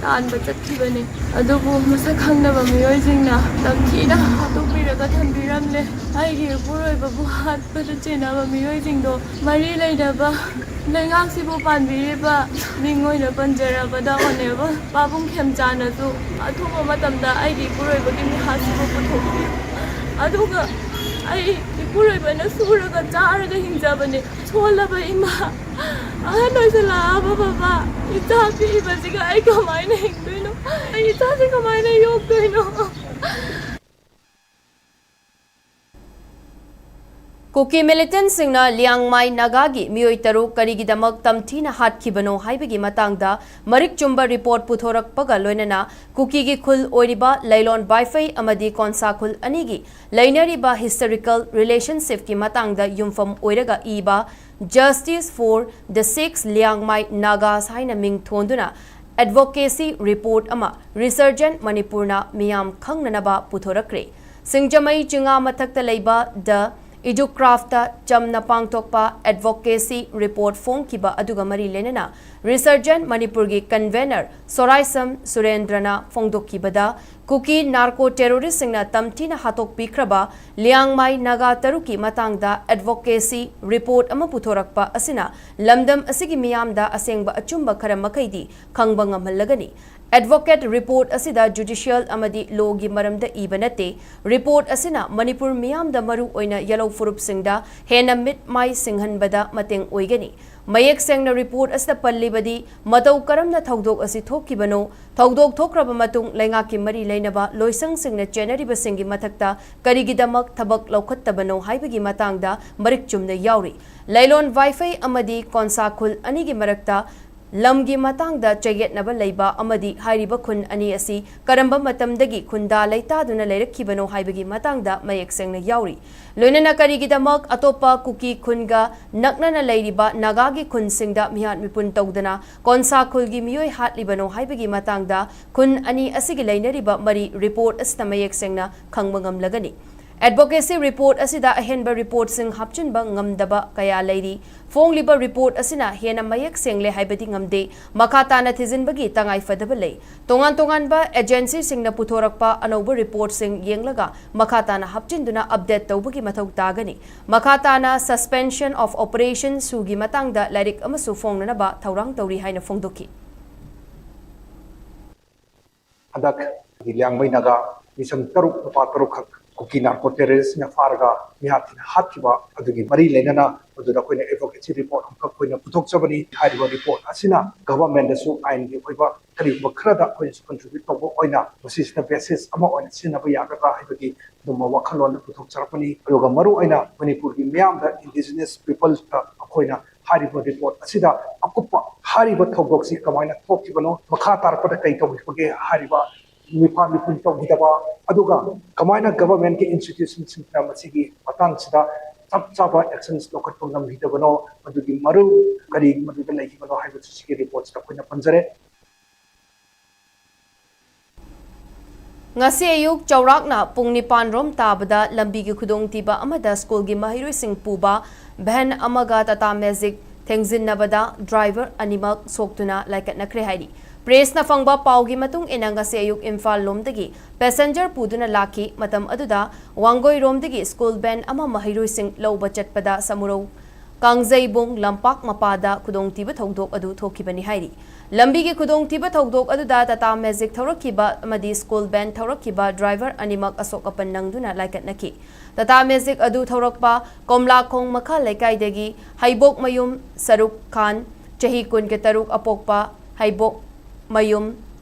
ꯇꯥꯟꯕ ꯆꯠꯈꯤꯕꯅꯤ꯫ ꯑꯗꯨꯕꯨ ꯃꯁꯛ ꯈꯪꯗꯕ ꯃꯤꯑꯣꯏꯁꯤꯡꯅ ꯇꯝꯊꯤꯅ ꯍꯥꯠꯇꯣꯛꯄꯤꯔꯒ ꯊꯝꯕꯤꯔꯝꯂꯦ꯫ ꯑꯩꯒꯤ ꯏꯄꯨꯔꯣꯏꯕꯕꯨ ꯍꯥꯠꯄꯗ ꯆꯦꯟꯅꯕ ꯃꯤꯑꯣꯏꯁꯤꯡꯗꯣ ꯃꯔꯤ ꯂꯩꯅꯕ ꯂꯩꯉꯥꯛꯁꯤꯕꯨ ꯄꯥꯟꯕꯤꯔꯤꯕ ꯃꯤꯡ ꯑꯣꯏꯅ ꯄꯟꯖꯔꯕꯗ Honourable ꯄꯥꯕꯨꯡ ꯈꯦꯝꯆꯥꯅꯁꯨ ꯑꯊꯨꯕ ꯃꯇꯝꯗ ꯑꯩꯒꯤ ꯏꯄꯨꯔꯣꯏꯕꯒꯤ ꯃꯤꯍꯥꯠꯁꯤꯕꯨ ꯄꯨꯊꯣꯛꯄꯤꯌꯨ꯫ ꯑꯗꯨꯒ ꯑꯩ ꯏꯄꯨꯔꯣꯏꯕꯅ ꯁꯨꯔꯒ ꯆꯥꯔꯒ ꯍꯤꯡꯖꯕꯅꯦ꯫ ꯁꯣꯜꯂꯕ ꯏꯃꯥ, ꯑꯍꯟ ꯑꯣꯏꯁꯜꯂꯛꯑꯕ ꯕꯕꯥ, ꯏꯆꯥ ꯄꯤꯛꯏꯕꯁꯤꯒ ꯑꯩ ꯀꯃꯥꯏꯅ ꯍꯤꯡꯗꯣꯏꯅꯣ? ꯑꯩ ꯏꯆꯥꯁꯤ ꯀꯃꯥꯏꯅ ꯌꯣꯛꯇꯣꯏꯅꯣ? ꯀꯨꯀꯤ ꯃꯤꯂꯤꯇꯦꯟꯠꯁꯤꯡꯅ ꯂꯤꯌꯥꯡꯃꯥꯏ ꯅꯥꯒꯥꯒꯤ ꯃꯤꯑꯣꯏ ꯇꯔꯨꯛ ꯀꯔꯤꯒꯤꯗꯃꯛ ꯇꯝꯊꯤꯅ ꯍꯥꯠꯈꯤꯕꯅꯣ ꯍꯥꯏꯕꯒꯤ ꯃꯇꯥꯡꯗ ꯃꯔꯤꯛ ꯆꯨꯝꯕ ꯔꯤꯄꯣꯔꯠ ꯄꯨꯊꯣꯔꯛꯄꯒ ꯂꯣꯏꯅꯅ ꯀꯨꯀꯤꯒꯤ ꯈꯨꯜ ꯑꯣꯏꯔꯤꯕ ꯂꯩꯂꯣꯟ ꯕꯥꯏꯐꯩ ꯑꯃꯗꯤ ꯀꯣꯟꯁꯥ ꯈꯨꯜ ꯑꯅꯤꯒꯤ ꯂꯩꯅꯔꯤꯕ ꯍꯤꯁꯇꯣꯔꯤꯀꯦꯜ ꯔꯤꯂꯦꯁꯟꯁꯤꯞꯀꯤ ꯃꯇꯥꯡꯗ ꯌꯨꯝꯐꯝ ꯑꯣꯏꯔꯒ ꯏꯕ Justice for the Six Liangmai Nagas ꯍꯥꯏꯅ ꯃꯤꯡ ꯊꯣꯟꯗꯨꯅ ꯑꯦꯗꯚꯣꯀꯦꯁꯤ ꯔꯤꯄꯣꯔꯠ ꯑꯃ ꯔꯤꯁꯔꯖꯦꯟꯠ ꯃꯅꯤꯄꯨꯔꯅ ꯃꯤꯌꯥꯝ ꯈꯪꯅꯅꯕ ꯄꯨꯊꯣꯔꯛꯈ꯭ꯔꯦ꯫ ꯁꯤꯡꯖꯃꯩ ꯆꯤꯉꯥ ꯃꯊꯛꯇ ꯂꯩꯕ ꯗ ꯏꯖꯨꯀ꯭ꯔꯥꯐꯇ ꯆꯝꯅ ꯄꯥꯡꯊꯣꯛꯄ ꯑꯦꯗꯚꯣꯀꯦꯁꯤ ꯔꯤꯄꯣꯔꯠ ꯐꯣꯡꯈꯤꯕ ꯑꯗꯨꯒ ꯃꯔꯤ ꯂꯩꯅꯅ ꯔꯤꯁꯔꯖꯦꯟꯠ ꯃꯅꯤꯄꯨꯔꯒꯤ ꯀꯟꯚꯦꯅꯔ ꯁꯣꯔꯥꯏꯁꯝ ꯁꯨꯔꯦꯟꯗ꯭ꯔꯅ ꯐꯣꯡꯗꯣꯛꯈꯤꯕꯗ, ꯀꯨꯀꯤ ꯅꯥꯔꯀꯣ ꯇꯦꯔꯣꯔꯤꯁꯁꯤꯡꯅ ꯇꯝꯊꯤꯅ ꯍꯥꯠꯇꯣꯛꯄꯤꯈ꯭ꯔꯕ ꯂꯤꯌꯥꯡꯃꯥꯏ ꯅꯥꯒꯥ ꯇꯔꯨꯛꯀꯤ ꯃꯇꯥꯡꯗ ꯑꯦꯗꯚꯣꯀꯦꯁꯤ ꯔꯤꯄꯣꯔꯠ ꯑꯃ ꯄꯨꯊꯣꯔꯛꯄ ꯑꯁꯤꯅ ꯂꯝꯗꯝ ꯑꯁꯤꯒꯤ ꯃꯤꯌꯥꯝꯗ ꯑꯁꯦꯡꯕ ꯑꯆꯨꯝꯕ ꯈꯔ ꯃꯈꯩꯗꯤ ꯈꯪꯕ ꯉꯝꯍꯜꯂꯒꯅꯤ꯫ ꯑꯦꯗꯚꯣꯀꯦꯠ ꯔꯤꯄꯣꯔꯠ ꯑꯁꯤꯗ ꯖꯨꯗꯤꯁꯤꯌꯦꯜ ꯑꯃꯗꯤ ꯂꯣꯒꯤ ꯃꯔꯝꯗ ꯏꯕ ꯅꯠꯇꯦ꯫ ꯔꯤꯄꯣꯔꯠ ꯑꯁꯤꯅ ꯃꯅꯤꯄꯨꯔ ꯃꯤꯌꯥꯝꯗ ꯃꯔꯨ ꯑꯣꯏꯅ ꯌꯦꯜꯍꯧ ꯐꯨꯔꯨꯞꯁꯤꯡꯗ ꯍꯦꯟꯅ ꯃꯤꯠ ꯃꯥꯏ ꯁꯤꯡꯍꯟꯕꯗ ꯃꯇꯦꯡ ꯑꯣꯏꯒꯅꯤ꯫ ꯃꯌꯦꯛ ꯁꯦꯡꯅ ꯔꯤꯄꯣꯔꯠ ꯑꯁꯤꯗ ꯄꯜꯂꯤꯕꯗꯤ ꯃꯇꯧ ꯀꯔꯝꯅ ꯊꯧꯗꯣꯛ ꯑꯁꯤ ꯊꯣꯛꯈꯤꯕꯅꯣ, ꯊꯧꯗꯣꯛ ꯊꯣꯛꯈ꯭ꯔꯕ ꯃꯇꯨꯡ ꯂꯩꯉꯥꯛꯀꯤ ꯃꯔꯤ ꯂꯩꯅꯕ ꯂꯣꯏꯁꯪꯁꯤꯡꯅ ꯆꯦꯟꯅꯔꯤꯕꯁꯤꯡꯒꯤ ꯃꯊꯛꯇ ꯀꯔꯤꯒꯤꯗꯃꯛ ꯊꯕꯛ ꯂꯧꯈꯠꯇꯕꯅꯣ ꯍꯥꯏꯕꯒꯤ ꯃꯇꯥꯡꯗ ꯃꯔꯤꯛ ꯆꯨꯝꯅ ꯌꯥꯎꯔꯤ꯫ ꯂꯩꯂꯣꯟ ꯕꯥꯏꯐꯩ ꯑꯃꯗꯤ ꯀꯣꯟꯁꯥ ꯈꯨꯜ ꯑꯅꯤꯒꯤ ꯃꯔꯛꯇ ꯂꯝꯒꯤ ꯃꯇꯥꯡꯗ ꯆꯌꯦꯠꯅꯕ ꯂꯩꯕ ꯑꯃꯗꯤ ꯍꯥꯏꯔꯤꯕ ꯈꯨꯟ ꯑꯅꯤ ꯑꯁꯤ ꯀꯔꯝꯕ ꯃꯇꯝꯗꯒꯤ ꯈꯨꯟꯗꯥ ꯂꯩꯇꯥꯗꯨꯅ ꯂꯩꯔꯛꯈꯤꯕꯅꯣ ꯍꯥꯏꯕꯒꯤ ꯃꯇꯥꯡꯗ ꯃꯌꯦꯛ ꯁꯦꯡꯅ ꯌꯥꯎꯔꯤ꯫ ꯂꯣꯏꯅꯅ ꯀꯔꯤꯒꯤꯗꯃꯛ ꯑꯇꯣꯞꯄ ꯀꯨꯀꯤ ꯈꯨꯟꯒ ꯅꯛꯅꯅ ꯂꯩꯔꯤꯕ ꯅꯥꯒꯥꯒꯤ ꯈꯨꯟꯁꯤꯡꯗ ꯃꯤꯍꯥꯠ ꯃꯤꯄꯨꯟ ꯇꯧꯗꯅ ꯀꯣꯟꯁꯥ ꯈꯨꯜꯒꯤ ꯃꯤꯑꯣꯏ ꯍꯥꯠꯂꯤꯕꯅꯣ ꯍꯥꯏꯕꯒꯤ ꯃꯇꯥꯡꯗ ꯈꯨꯟ ꯑꯅꯤ ꯑꯁꯤꯒꯤ ꯂꯩꯅꯔꯤꯕ ꯃꯔꯤ ꯔꯤꯄꯣꯔꯠ ꯑꯁꯤꯗ ꯃꯌꯦꯛ ꯁꯦꯡꯅ ꯈꯪꯕ ꯉꯝꯂꯒꯅꯤ꯫ ꯑꯦꯗꯚꯣꯀꯦꯁꯤ ꯔꯤꯄꯣꯔꯠ ꯑꯁꯤꯗ ꯑꯍꯦꯟꯕ ꯔꯤꯄꯣꯔꯠꯁꯤꯡ ꯍꯥꯞꯆꯤꯟꯕ ꯉꯝꯗꯕ ꯀꯌꯥ ꯂꯩꯔꯤ꯫ ꯐꯣꯡꯂꯤꯕ ꯔꯤꯄꯣꯔꯠ ꯑꯁꯤꯅ ꯍꯦꯟꯅ ꯃꯌꯦꯛ ꯁꯦꯡꯂꯦ ꯍꯥꯏꯕꯗꯤ ꯉꯝꯗꯦ꯫ ꯃꯈꯥ ꯇꯥꯅ ꯊꯤꯖꯤꯟꯕꯒꯤ ꯇꯉꯥꯏ ꯐꯗꯕ ꯂꯩ꯫ ꯇꯣꯉꯥꯟ ꯇꯣꯉꯥꯟꯕ ꯑꯦꯖꯦꯟꯁꯤꯁꯤꯡꯅ ꯄꯨꯊꯣꯔꯛꯄ ꯑꯅꯧꯕ ꯔꯤꯄꯣꯔꯠꯁꯤꯡ ꯌꯦꯡꯂꯒ ꯃꯈꯥ ꯇꯥꯅ ꯍꯥꯞꯆꯤꯟꯗꯨꯅ ꯑꯞꯗꯦꯠ ꯇꯧꯕꯒꯤ ꯃꯊꯧ ꯇꯥꯒꯅꯤ꯫ ꯃꯈꯥ ꯇꯥꯅ Suspension of Operation ꯁꯨꯒꯤ ꯃꯇꯥꯡꯗ ꯂꯥꯏꯔꯤꯛ ꯑꯃꯁꯨ ꯐꯣꯡꯅꯅꯕ ꯊꯧꯔꯥꯡ ꯇꯧꯔꯤ ꯍꯥꯏꯅ ꯐꯣꯡꯗꯣꯛꯈꯤ꯫ ꯍꯟꯗꯛ ꯂꯤꯌꯥꯡꯃꯩ ꯅꯥꯒꯥ ꯃꯤꯁꯪ ꯇꯔꯨꯛ, ꯅꯨꯄꯥ ꯇꯔꯨꯛꯈꯛ ꯀꯨꯀꯤ ꯅꯥꯔꯀꯣ ꯇꯦꯔꯣꯔꯤꯁꯅ ꯐꯥꯔꯒ ꯃꯤꯍꯥꯠ ꯊꯤꯅ ꯍꯥꯠꯈꯤꯕ ꯑꯗꯨꯒꯤ ꯃꯔꯤ ꯂꯩꯅꯅ ꯃꯗꯨꯗ ꯑꯩꯈꯣꯏꯅ ꯑꯦꯗꯚꯣꯀꯦꯁꯤ ꯔꯤꯄꯣꯔꯠ ꯑꯃꯈꯛ ꯑꯩꯈꯣꯏꯅ ꯄꯨꯊꯣꯛꯆꯕꯅꯤ꯫ ꯍꯥꯏꯔꯤꯕ ꯔꯤꯄꯣꯔꯠ ꯑꯁꯤꯅ ꯒꯚꯔꯟꯃꯦꯟꯗꯁꯨ ꯑꯥꯏꯟꯒꯤ ꯑꯣꯏꯕ ꯀꯔꯤꯒꯨꯝꯕ ꯈꯔꯗ ꯑꯩꯈꯣꯏꯅꯁꯨ ꯀꯟꯇ꯭ꯔꯤꯕ꯭ꯌꯨꯠ ꯇꯧꯕ ꯑꯣꯏꯅ ꯃꯁꯤꯁꯤꯅ ꯕꯦꯁꯤꯁ ꯑꯃ ꯑꯣꯏꯅ ꯁꯤꯖꯤꯟꯅꯕ ꯌꯥꯒꯗ꯭ꯔꯥ ꯍꯥꯏꯕꯒꯤ ꯑꯗꯨꯝꯕ ꯋꯥꯈꯜꯂꯣꯟ ꯄꯨꯊꯣꯛꯆꯔꯛꯄꯅꯤ꯫ ꯑꯗꯨꯒ ꯃꯔꯨ ꯑꯣꯏꯅ ꯃꯅꯤꯄꯨꯔꯒꯤ ꯃꯤꯌꯥꯝꯗ, ꯏꯟꯗꯤꯖꯤꯅꯁ ꯄꯤꯄꯜꯁꯇ ꯑꯩꯈꯣꯏꯅ ꯍꯥꯏꯔꯤꯕ ꯔꯤꯄꯣꯔꯠ ꯑꯁꯤꯗ ꯑꯀꯨꯞꯄ ꯍꯥꯏꯔꯤꯕ ꯊꯧꯗꯣꯛꯁꯤ ꯀꯃꯥꯏꯅ ꯊꯣꯛꯈꯤꯕꯅꯣ, ꯃꯈꯥ ꯇꯥꯔꯛꯄꯗ ꯀꯩ ꯇꯧꯈꯤꯕꯒꯦ, ꯍꯥꯏꯔꯤꯕ ꯃꯤꯐꯥ ꯃꯤꯄꯨꯟ ꯇꯧꯈꯤꯗꯕ, ꯑꯗꯨꯒ ꯀꯃꯥꯏꯅ ꯒꯚꯔꯟꯃꯦꯟꯠꯀꯤ ꯏꯟꯁꯇꯤꯇ꯭ꯌꯨꯁꯟꯁꯤꯡꯅ ꯃꯁꯤꯒꯤ ꯃꯇꯥꯡꯁꯤꯗ ꯆꯞ ꯆꯥꯕ ꯑꯦꯛꯁꯟꯁ ꯂꯧꯈꯠꯄ ꯉꯝꯈꯤꯗꯕꯅꯣ, ꯃꯗꯨꯒꯤ ꯃꯔꯨ ꯀꯔꯤ ꯃꯗꯨꯗ ꯂꯩꯈꯤꯕꯅꯣ ꯍꯥꯏꯕꯁꯤ ꯁꯤꯒꯤ ꯔꯤꯄꯣꯔꯠꯁꯤꯗ ꯑꯩꯈꯣꯏꯅ ꯄꯟꯖꯔꯦ꯫ ꯉꯁꯤ ꯑꯌꯨꯛ ꯆꯥꯎꯔꯥꯛꯅ ꯄꯨꯡ ꯅꯤꯄꯥꯟ ꯔꯣꯝ ꯇꯥꯕꯗ ꯂꯝꯕꯤꯒꯤ ꯈꯨꯗꯣꯡꯊꯤꯕ ꯑꯃꯗ ꯁ꯭ꯀꯨꯜꯒꯤ ꯃꯍꯩꯔꯣꯏꯁꯤꯡ ꯄꯨꯕ ꯚꯦꯟ ꯑꯃꯒ ꯇꯥꯇꯥ ꯃꯦꯖꯤꯛ ꯊꯦꯡꯖꯤꯟꯅꯕꯗ ꯗ꯭ꯔꯥꯏꯚꯔ ꯑꯅꯤꯃꯛ ꯁꯣꯛꯇꯨꯅ ꯂꯥꯏꯀꯠꯅꯈ꯭ꯔꯦ ꯍꯥꯏꯔꯤ꯫ ꯄ꯭ꯔꯦꯁꯅ ꯐꯪꯕ ꯄꯥꯎꯒꯤ ꯃꯇꯨꯡ ꯏꯟꯅ, ꯉꯁꯤ ꯑꯌꯨꯛ ꯏꯝꯐꯥꯜ ꯂꯣꯝꯗꯒꯤ ꯄꯦꯁꯦꯟꯖꯔ ꯄꯨꯗꯨꯅ ꯂꯥꯛꯈꯤ꯫ ꯃꯇꯝ ꯑꯗꯨꯗ ꯋꯥꯡꯒꯣꯏꯔꯣꯝꯗꯒꯤ ꯁ꯭ꯀꯨꯜ ꯚꯦꯟ ꯑꯃ ꯃꯍꯩꯔꯣꯏꯁꯤꯡ ꯂꯧꯕ ꯆꯠꯄꯗ ꯁꯃꯨꯔꯧ ꯀꯥꯡꯖꯩꯕꯨꯡ ꯂꯝꯄꯥꯛ ꯃꯄꯥꯗ ꯈꯨꯗꯣꯡꯊꯤꯕ ꯊꯧꯗꯣꯛ ꯑꯗꯨ ꯊꯣꯛꯈꯤꯕꯅꯤ ꯍꯥꯏꯔꯤ꯫ ꯂꯝꯕꯤꯒꯤ ꯈꯨꯗꯣꯡꯊꯤꯕ ꯊꯧꯗꯣꯛ ꯑꯗꯨꯗ ꯇꯥꯇꯥ ꯃꯦꯖꯤꯛ ꯊꯧꯔꯛꯈꯤꯕ ꯑꯃꯗꯤ ꯁ꯭ꯀꯨꯜ ꯚꯦꯟ ꯊꯧꯔꯛꯈꯤꯕ ꯗ꯭ꯔꯥꯏꯚꯔ ꯑꯅꯤꯃꯛ ꯑꯁꯣꯛ ꯑꯄꯟ ꯅꯪꯗꯨꯅ ꯂꯥꯏꯀꯠꯅꯈꯤ꯫ ꯇꯥꯇꯥ ꯃꯦꯖꯤꯛ ꯑꯗꯨ ꯊꯧꯔꯛꯄ ꯀꯣꯝꯂꯥꯈꯣꯡ ꯃꯈꯥ ꯂꯩꯀꯥꯏꯗꯒꯤ ꯍꯩꯕꯣꯛꯃꯌꯨꯝ ꯁꯔꯨꯛ ꯈꯥꯟ, ꯆꯍꯤ ꯀꯨꯟꯒ ꯇꯔꯨꯛ ꯑꯄꯣꯛꯄ ꯍꯩꯕꯣꯛꯃꯌꯨꯝ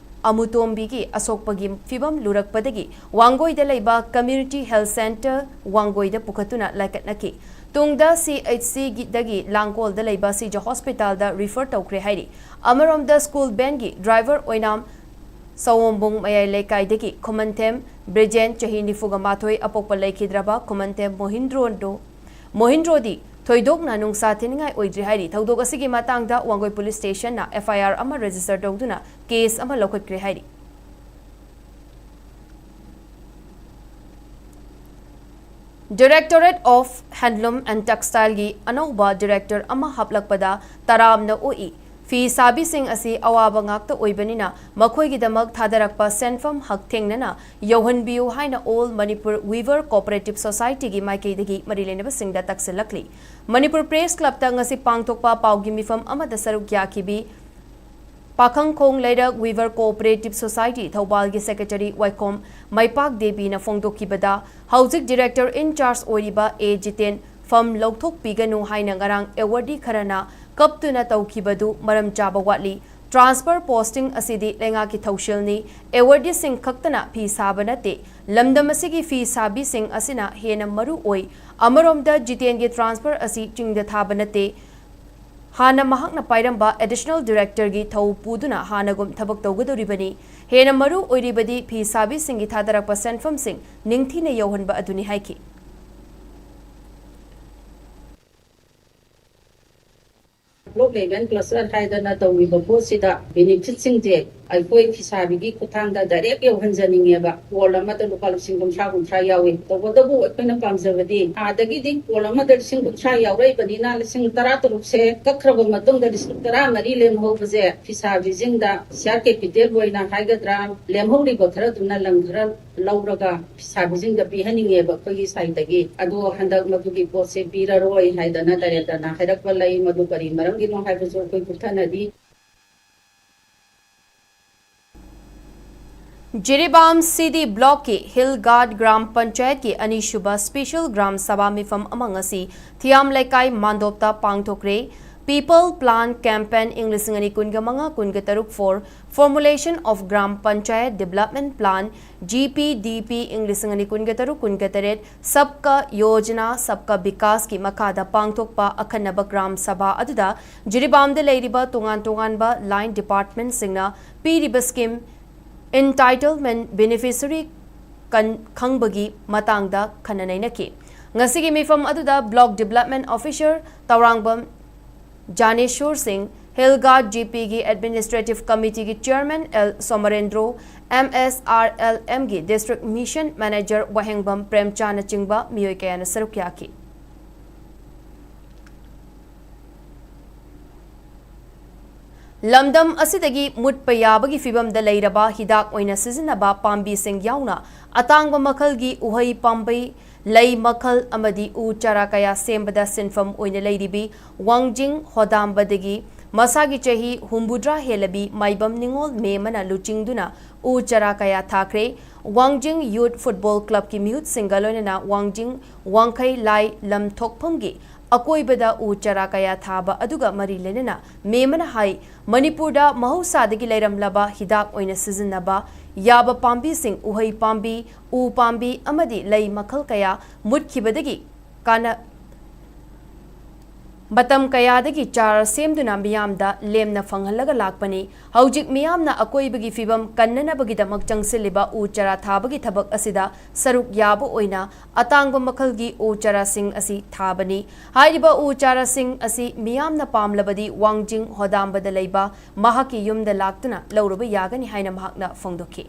ꯑꯃꯨꯇꯣꯝꯕꯤꯒꯤ ꯑꯁꯣꯛꯄꯒꯤ ꯐꯤꯕꯝ ꯂꯨꯔꯛꯄꯗꯒꯤ ꯋꯥꯡꯒꯣꯏꯗ ꯂꯩꯕ ꯀꯝꯃ꯭ꯌꯨꯅꯤꯇꯤ ꯍꯦꯜꯊ ꯁꯦꯟꯇꯔ ꯋꯥꯡꯒꯣꯏꯗ ꯄꯨꯈꯠꯇꯨꯅ ꯂꯥꯏꯀꯠꯅꯈꯤ꯫ ꯇꯨꯡꯗ ꯁꯤ ꯑꯩꯆ ꯁꯤꯗꯒꯤ ꯂꯥꯡꯒꯣꯜꯗ ꯂꯩꯕ ꯁꯤꯖ ꯍꯣꯁꯄꯤꯇꯥꯜꯗ ꯔꯤꯐꯔ ꯇꯧꯈ꯭ꯔꯦ ꯍꯥꯏꯔꯤ꯫ ꯑꯃꯔꯣꯝꯗ ꯁ꯭ꯀꯨꯜ ꯚꯦꯟꯒꯤ ꯗ꯭ꯔꯥꯏꯚꯔ ꯑꯣꯏꯅꯥꯝ ꯁꯑꯣꯝꯕꯨꯡ ꯃꯌꯥꯏ ꯂꯩꯀꯥꯏꯗꯒꯤ ꯈꯨꯃꯟꯊꯦꯝ ꯕ꯭ꯔꯤꯖꯦꯟ, ꯆꯍꯤ ꯅꯤꯐꯨꯒ ꯃꯥꯊꯣꯏ ꯑꯄꯣꯛꯄ ꯂꯩꯈꯤꯗ꯭ꯔꯕ ꯈꯨꯃꯟꯊꯦꯝ ꯃꯣꯍꯤꯟꯗ꯭ꯔꯣꯗꯨ, ꯃꯣꯍꯤꯟꯗ꯭ꯔꯣꯗꯤ ꯊꯣꯏꯗꯣꯛꯅ ꯅꯨꯡꯁꯥ ꯊꯤꯅꯤꯡꯉꯥꯏ ꯑꯣꯏꯗ꯭ꯔꯤ ꯍꯥꯏꯔꯤ꯫ ꯊꯧꯗꯣꯛ ꯑꯁꯤꯒꯤ ꯃꯇꯥꯡꯗ ꯋꯥꯡꯒꯣꯏ ꯄꯨꯂꯤꯁ ꯁ꯭ꯇꯦꯁꯟꯅ ꯑꯦꯐ ꯑꯥꯏ ꯑꯥꯔ ꯑꯃ ꯔꯦꯖꯤꯁꯇꯔ ꯇꯧꯗꯨꯅ ꯀꯦꯁ ꯑꯃ ꯂꯧꯈꯠꯈ꯭ꯔꯦ ꯍꯥꯏꯔꯤ꯫ Directorate of Handloom and Textileꯒꯤ ꯑꯅꯧꯕ ꯗꯤꯔꯦꯛꯇꯔ ꯑꯃ ꯍꯥꯞꯂꯛꯄꯗ ꯇꯔꯥꯝꯅ ꯑꯣꯛꯏ꯫ ꯐꯤ ꯁꯥꯕꯤꯁꯤꯡ ꯑꯁꯤ ꯑꯋꯥꯕ ꯉꯥꯛꯇ ꯑꯣꯏꯕꯅꯤꯅ ꯃꯈꯣꯏꯒꯤꯗꯃꯛ ꯊꯥꯗꯔꯛꯄ ꯁꯦꯟꯐꯝ ꯍꯛꯊꯦꯡꯅꯅ ꯌꯧꯍꯟꯕꯤꯌꯨ ꯍꯥꯏꯅ All Manipur Weaver Cooperative Societyꯒꯤ ꯃꯥꯏꯀꯩꯗꯒꯤ ꯃꯔꯤ ꯂꯩꯅꯕꯁꯤꯡꯗ ꯇꯛꯁꯤꯜꯂꯛꯂꯤ꯫ ꯃꯅꯤꯄꯨꯔ ꯄ꯭ꯔꯦꯁ ꯀ꯭ꯂꯕꯇ ꯉꯁꯤ ꯄꯥꯡꯊꯣꯛꯄ ꯄꯥꯎꯒꯤ ꯃꯤꯐꯝ ꯑꯃꯗ ꯁꯔꯨꯛ ꯌꯥꯈꯤꯕꯤ ꯄꯥꯈꯪꯈꯣꯡ ꯂꯩꯔꯛ Weaver Cooperative Society ꯊꯧꯕꯥꯜꯒꯤ Secretary ꯋꯥꯏꯈꯣꯝ ꯃꯩꯄꯥꯛ ꯗꯦꯕꯤꯅ ꯐꯣꯡꯗꯣꯛꯈꯤꯕꯗ, ꯍꯧꯖꯤꯛ Director in charge ꯑꯣꯏꯔꯤꯕ ꯑꯦ ꯖꯤꯇꯦꯟ ꯐꯝ ꯂꯧꯊꯣꯛꯄꯤꯒꯅꯨ ꯍꯥꯏꯅ ꯉꯔꯥꯡ awardee ꯈꯔꯅ ꯀꯞꯇꯨꯅ ꯇꯧꯈꯤꯕꯗꯨ ꯃꯔꯝ ꯆꯥꯕ ꯋꯥꯠꯂꯤ꯫ Transfer posting ꯑꯁꯤꯗꯤ ꯂꯩꯉꯥꯛꯀꯤ ꯊꯧꯁꯤꯜꯅꯤ꯫ Awardeeꯁꯤꯡ ꯈꯛꯇꯅ ꯐꯤ ꯁꯥꯕ ꯅꯠꯇꯦ꯫ ꯂꯝꯗꯝ ꯑꯁꯤꯒꯤ ꯐꯤ ꯁꯥꯕꯤꯁꯤꯡ ꯑꯁꯤꯅ ꯍꯦꯟꯅ ꯃꯔꯨ ꯑꯣꯏ꯫ ꯑꯃꯔꯣꯝꯗ ꯖꯤꯇꯦꯟꯒꯤ transfer ꯑꯁꯤ ꯆꯤꯡꯗ ꯊꯥꯕ ꯅꯠꯇꯦ꯫ ꯍꯥꯟꯅ ꯃꯍꯥꯛꯅ ꯄꯥꯏꯔꯝꯕ Additional Directorꯒꯤ ꯊꯧ ꯄꯨꯗꯨꯅ ꯍꯥꯟꯅꯒꯨꯝ ꯊꯕꯛ ꯇꯧꯒꯗꯧꯔꯤꯕꯅꯤ꯫ ꯍꯦꯟꯅ ꯃꯔꯨ ꯑꯣꯏꯔꯤꯕꯗꯤ ꯐꯤ ꯁꯥꯕꯤꯁꯤꯡꯒꯤ ꯊꯥꯗꯔꯛꯄ ꯁꯦꯟꯐꯝꯁꯤꯡ ꯅꯤꯡꯊꯤꯅ ꯌꯧꯍꯟꯕ ꯑꯗꯨꯅꯤ ꯍꯥꯏꯈꯤ꯫ Block level cluster ꯍꯥꯏꯗꯅ ꯇꯧꯔꯤꯕ ꯄꯣꯠꯁꯤꯗ benefitꯁꯤꯡꯁꯦ ꯑꯩꯈꯣꯏ ꯐꯤꯁꯥꯕꯤꯒꯤ ꯈꯨꯠꯊꯥꯡꯗ direct ꯌꯧꯍꯟꯖꯅꯤꯡꯉꯦꯕ꯫ ꯀꯣꯜ ꯑꯃꯗ ꯂꯨꯄꯥ ꯂꯤꯁꯤꯡ ꯀꯨꯟꯊ꯭ꯔꯥ, ꯀꯨꯟꯊ꯭ꯔꯥ ꯌꯥꯎꯏ꯫ ꯇꯧꯕꯇꯕꯨ ꯑꯩꯈꯣꯏꯅ ꯄꯥꯝꯖꯕꯗꯤ ꯑꯥꯗꯒꯤꯗꯤ ꯀꯣꯜ ꯑꯃꯗ ꯂꯤꯁꯤꯡ ꯀꯨꯟꯊ꯭ꯔꯥ ꯌꯥꯎꯔꯛꯏꯕꯅꯤꯅ, ꯂꯤꯁꯤꯡ ꯇꯔꯥ ꯇꯔꯨꯛꯁꯦ ꯀꯛꯈ꯭ꯔꯕ ꯃꯇꯨꯡꯗ ꯂꯤꯁꯤꯡ ꯇꯔꯥ ꯃꯔꯤ ꯂꯦꯝꯍꯧꯕꯁꯦ ꯐꯤꯁꯥꯕꯤꯁꯤꯡꯗ share capital ꯑꯣꯏꯅ ꯍꯥꯏꯒꯗ꯭ꯔꯥ, ꯂꯦꯝꯍꯧꯔꯤꯕ ꯈꯔꯗꯨꯅ ꯂꯪ ꯈꯔ ꯂꯧꯔꯒ ꯐꯤꯁꯥꯕꯤꯁꯤꯡꯗ ꯄꯤꯍꯟꯅꯤꯡꯉꯦꯕ ꯑꯩꯈꯣꯏꯒꯤ sideꯇꯒꯤ꯫ ꯑꯗꯣ ꯍꯟꯗꯛ ꯃꯗꯨꯒꯤ ꯄꯣꯠꯁꯦ ꯄꯤꯔꯔꯣꯏ ꯍꯥꯏꯗꯅ ꯗꯥꯏꯔꯦꯛꯇꯔꯅ ꯍꯥꯏꯔꯛꯄ ꯂꯩ꯫ ꯃꯗꯨ ꯀꯔꯤ ꯃꯔꯝꯒꯤꯅꯣ ꯍꯥꯏꯕꯁꯨ ꯑꯩꯈꯣꯏ ꯀꯨꯞꯊꯅꯗꯤ꯫ ꯖꯤꯔꯤꯕꯥꯝ ꯁꯤꯗꯤ ꯕ꯭ꯂꯣꯛꯀꯤ ꯍꯤꯜ ꯒꯥꯔꯗ ꯒ꯭ꯔꯥꯝ ꯄꯟꯆꯥꯌꯠꯀꯤ ꯑꯅꯤꯁꯨꯕ special ꯒ꯭ꯔꯥꯝ ꯁꯚꯥ ꯃꯤꯐꯝ ꯑꯃ ꯉꯁꯤ ꯊꯤꯌꯥꯝ ꯂꯩꯀꯥꯏ ꯃꯥꯟꯗꯣꯞꯇ ꯄꯥꯡꯊꯣꯛꯈ꯭ꯔꯦ꯫ People Plan Campaign ꯏꯪ ꯂꯤꯁꯤꯡ ꯑꯅꯤ ꯀꯨꯟꯒ ꯃꯉꯥ ꯀꯨꯟꯒ ꯇꯔꯨꯛ for Formulation of Gram Panchayat Development Plan, G P D P ꯏꯪ ꯂꯤꯁꯤꯡ ꯑꯅꯤ ꯀꯨꯟꯒ ꯇꯔꯨꯛ ꯀꯨꯟꯒ ꯇꯔꯦꯠ, ꯁꯕꯀꯥ ꯌꯣꯖꯅꯥ ꯁꯕꯀꯥ ꯕꯤꯀꯥꯁꯀꯤ ꯃꯈꯥꯗ ꯄꯥꯡꯊꯣꯛꯄ ꯑꯈꯟꯅꯕ ꯒ꯭ꯔꯥꯝ ꯁꯚꯥ ꯑꯗꯨꯗ ꯖꯤꯔꯤꯕꯥꯝꯗ ꯂꯩꯔꯤꯕ ꯇꯣꯉꯥꯟ ꯇꯣꯉꯥꯟꯕ line departmentꯁꯤꯡꯅ ꯄꯤꯔꯤꯕ scheme entitlement beneficiary ꯀꯟ-, ꯈꯪꯕꯒꯤ ꯃꯇꯥꯡꯗ ꯈꯟꯅ ꯅꯩꯅꯈꯤ꯫ ꯉꯁꯤꯒꯤ ꯃꯤꯐꯝ ꯑꯗꯨꯗ Block Development Officer ꯇꯧꯔꯥꯡꯕꯝ ꯖꯥꯅꯦꯁꯣꯔ ꯁꯤꯡ, ꯍꯤꯜ ꯒꯥꯔꯗ ꯖꯤ ꯄꯤꯒꯤ Administrative Committeeꯒꯤ Chairman ꯑꯦꯜ ꯁꯣꯃꯔꯦꯟꯗ꯭ꯔꯣ, ꯑꯦꯝ ꯑꯦꯁ ꯑꯥꯔ ꯑꯦꯜ ꯑꯦꯝꯒꯤ District Mission Manager ꯋꯥꯍꯦꯡꯕꯝ ꯄ꯭ꯔꯦꯝꯆꯥꯅꯆꯤꯡꯕ ꯃꯤꯑꯣꯏ ꯀꯌꯥꯅ ꯁꯔꯨꯛ ꯌꯥꯈꯤ꯫ ꯂꯝꯗꯝ ꯑꯁꯤꯗꯒꯤ ꯃꯨꯠꯄ ꯌꯥꯕꯒꯤ ꯐꯤꯚꯝꯗ ꯂꯩꯔꯕ ꯍꯤꯗꯥꯛ ꯑꯣꯏꯅ ꯁꯤꯖꯤꯟꯅꯕ ꯄꯥꯝꯕꯤꯁꯤꯡ ꯌꯥꯎꯅ ꯑꯇꯥꯡꯕ ꯃꯈꯜꯒꯤ ꯎꯍꯩ ꯄꯥꯝꯕꯤ, ꯂꯩ ꯃꯈꯜ ꯑꯃꯗꯤ ꯎ ꯆꯥꯔꯥ ꯀꯌꯥ ꯁꯦꯝꯕꯗ ꯁꯤꯟꯐꯝ ꯑꯣꯏꯅ ꯂꯩꯔꯤꯕꯤ ꯋꯥꯡꯖꯤꯡ ꯍꯣꯗꯥꯝꯕꯗꯒꯤ ꯃꯁꯥꯒꯤ ꯆꯍꯤ ꯍꯨꯝꯐꯨꯇꯔꯥ ꯍꯦꯜꯂꯕꯤ ꯃꯥꯏꯕꯝ ꯅꯤꯉꯣꯜ ꯃꯦꯝ ꯑꯃꯅ ꯂꯨꯆꯤꯡꯗꯨꯅ ꯎ ꯆꯥꯔꯥ ꯀꯌꯥ ꯊꯥꯈ꯭ꯔꯦ꯫ ꯋꯥꯡꯖꯤꯡ ꯌꯨꯠ ꯐꯨꯠꯕꯣꯜ ꯀ꯭ꯂꯕꯀꯤ ꯃꯤꯍꯨꯠꯁꯤꯡꯒ ꯂꯣꯏꯅꯅ ꯋꯥꯡꯖꯤꯡ ꯋꯥꯡꯈꯩ ꯂꯥꯏ ꯂꯝꯊꯣꯛꯐꯝꯒꯤ ꯑꯀꯣꯏꯕꯗ ꯎ ꯆꯥꯔꯥ ꯀꯌꯥ ꯊꯥꯕ ꯑꯗꯨꯒ ꯃꯔꯤ ꯂꯩꯅꯅ ꯃꯦꯝ ꯑꯃꯅ ꯍꯥꯏ, ꯃꯅꯤꯄꯨꯔꯗ ꯃꯍꯧꯁꯥꯗꯒꯤ ꯂꯩꯔꯝꯂꯕ ꯍꯤꯗꯥꯛ ꯑꯣꯏꯅ ꯁꯤꯖꯤꯟꯅꯕ ꯌꯥꯕ ꯄꯥꯝꯕꯤꯁꯤꯡ, ꯎꯍꯩ ꯄꯥꯝꯕꯤ, ꯎ ꯄꯥꯝꯕꯤ ꯑꯃꯗꯤ ꯂꯩ ꯃꯈꯜ ꯀꯌꯥ ꯃꯨꯠꯈꯤꯕꯗꯒꯤ ꯀꯥꯟꯅ ꯃꯇꯝ ꯀꯌꯥꯗꯒꯤ ꯆꯥꯔ ꯁꯦꯝꯗꯨꯅ ꯃꯤꯌꯥꯝꯗ ꯂꯦꯝꯅ ꯐꯪꯍꯜꯂꯒ ꯂꯥꯛꯄꯅꯤ꯫ ꯍꯧꯖꯤꯛ ꯃꯤꯌꯥꯝꯅ ꯑꯀꯣꯏꯕꯒꯤ ꯐꯤꯕꯝ ꯀꯟꯅꯅꯕꯒꯤꯗꯃꯛ ꯆꯪꯁꯤꯜꯂꯤꯕ ꯎ ꯆꯥꯔꯥ ꯊꯥꯕꯒꯤ ꯊꯕꯛ ꯑꯁꯤꯗ ꯁꯔꯨꯛ ꯌꯥꯕ ꯑꯣꯏꯅ ꯑꯇꯥꯡꯕ ꯃꯈꯜꯒꯤ ꯎ ꯆꯥꯔꯥꯁꯤꯡ ꯑꯁꯤ ꯊꯥꯕꯅꯤ꯫ ꯍꯥꯏꯔꯤꯕ ꯎ ꯆꯥꯔꯥꯁꯤꯡ ꯑꯁꯤ ꯃꯤꯌꯥꯝꯅ ꯄꯥꯝꯂꯕꯗꯤ ꯋꯥꯡꯖꯤꯡ ꯍꯣꯗꯥꯝꯕꯗ ꯂꯩꯕ ꯃꯍꯥꯛꯀꯤ ꯌꯨꯝꯗ ꯂꯥꯛꯇꯨꯅ ꯂꯧꯔꯨꯕ ꯌꯥꯒꯅꯤ ꯍꯥꯏꯅ ꯃꯍꯥꯛꯅ ꯐꯣꯡꯗꯣꯛꯈꯤ꯫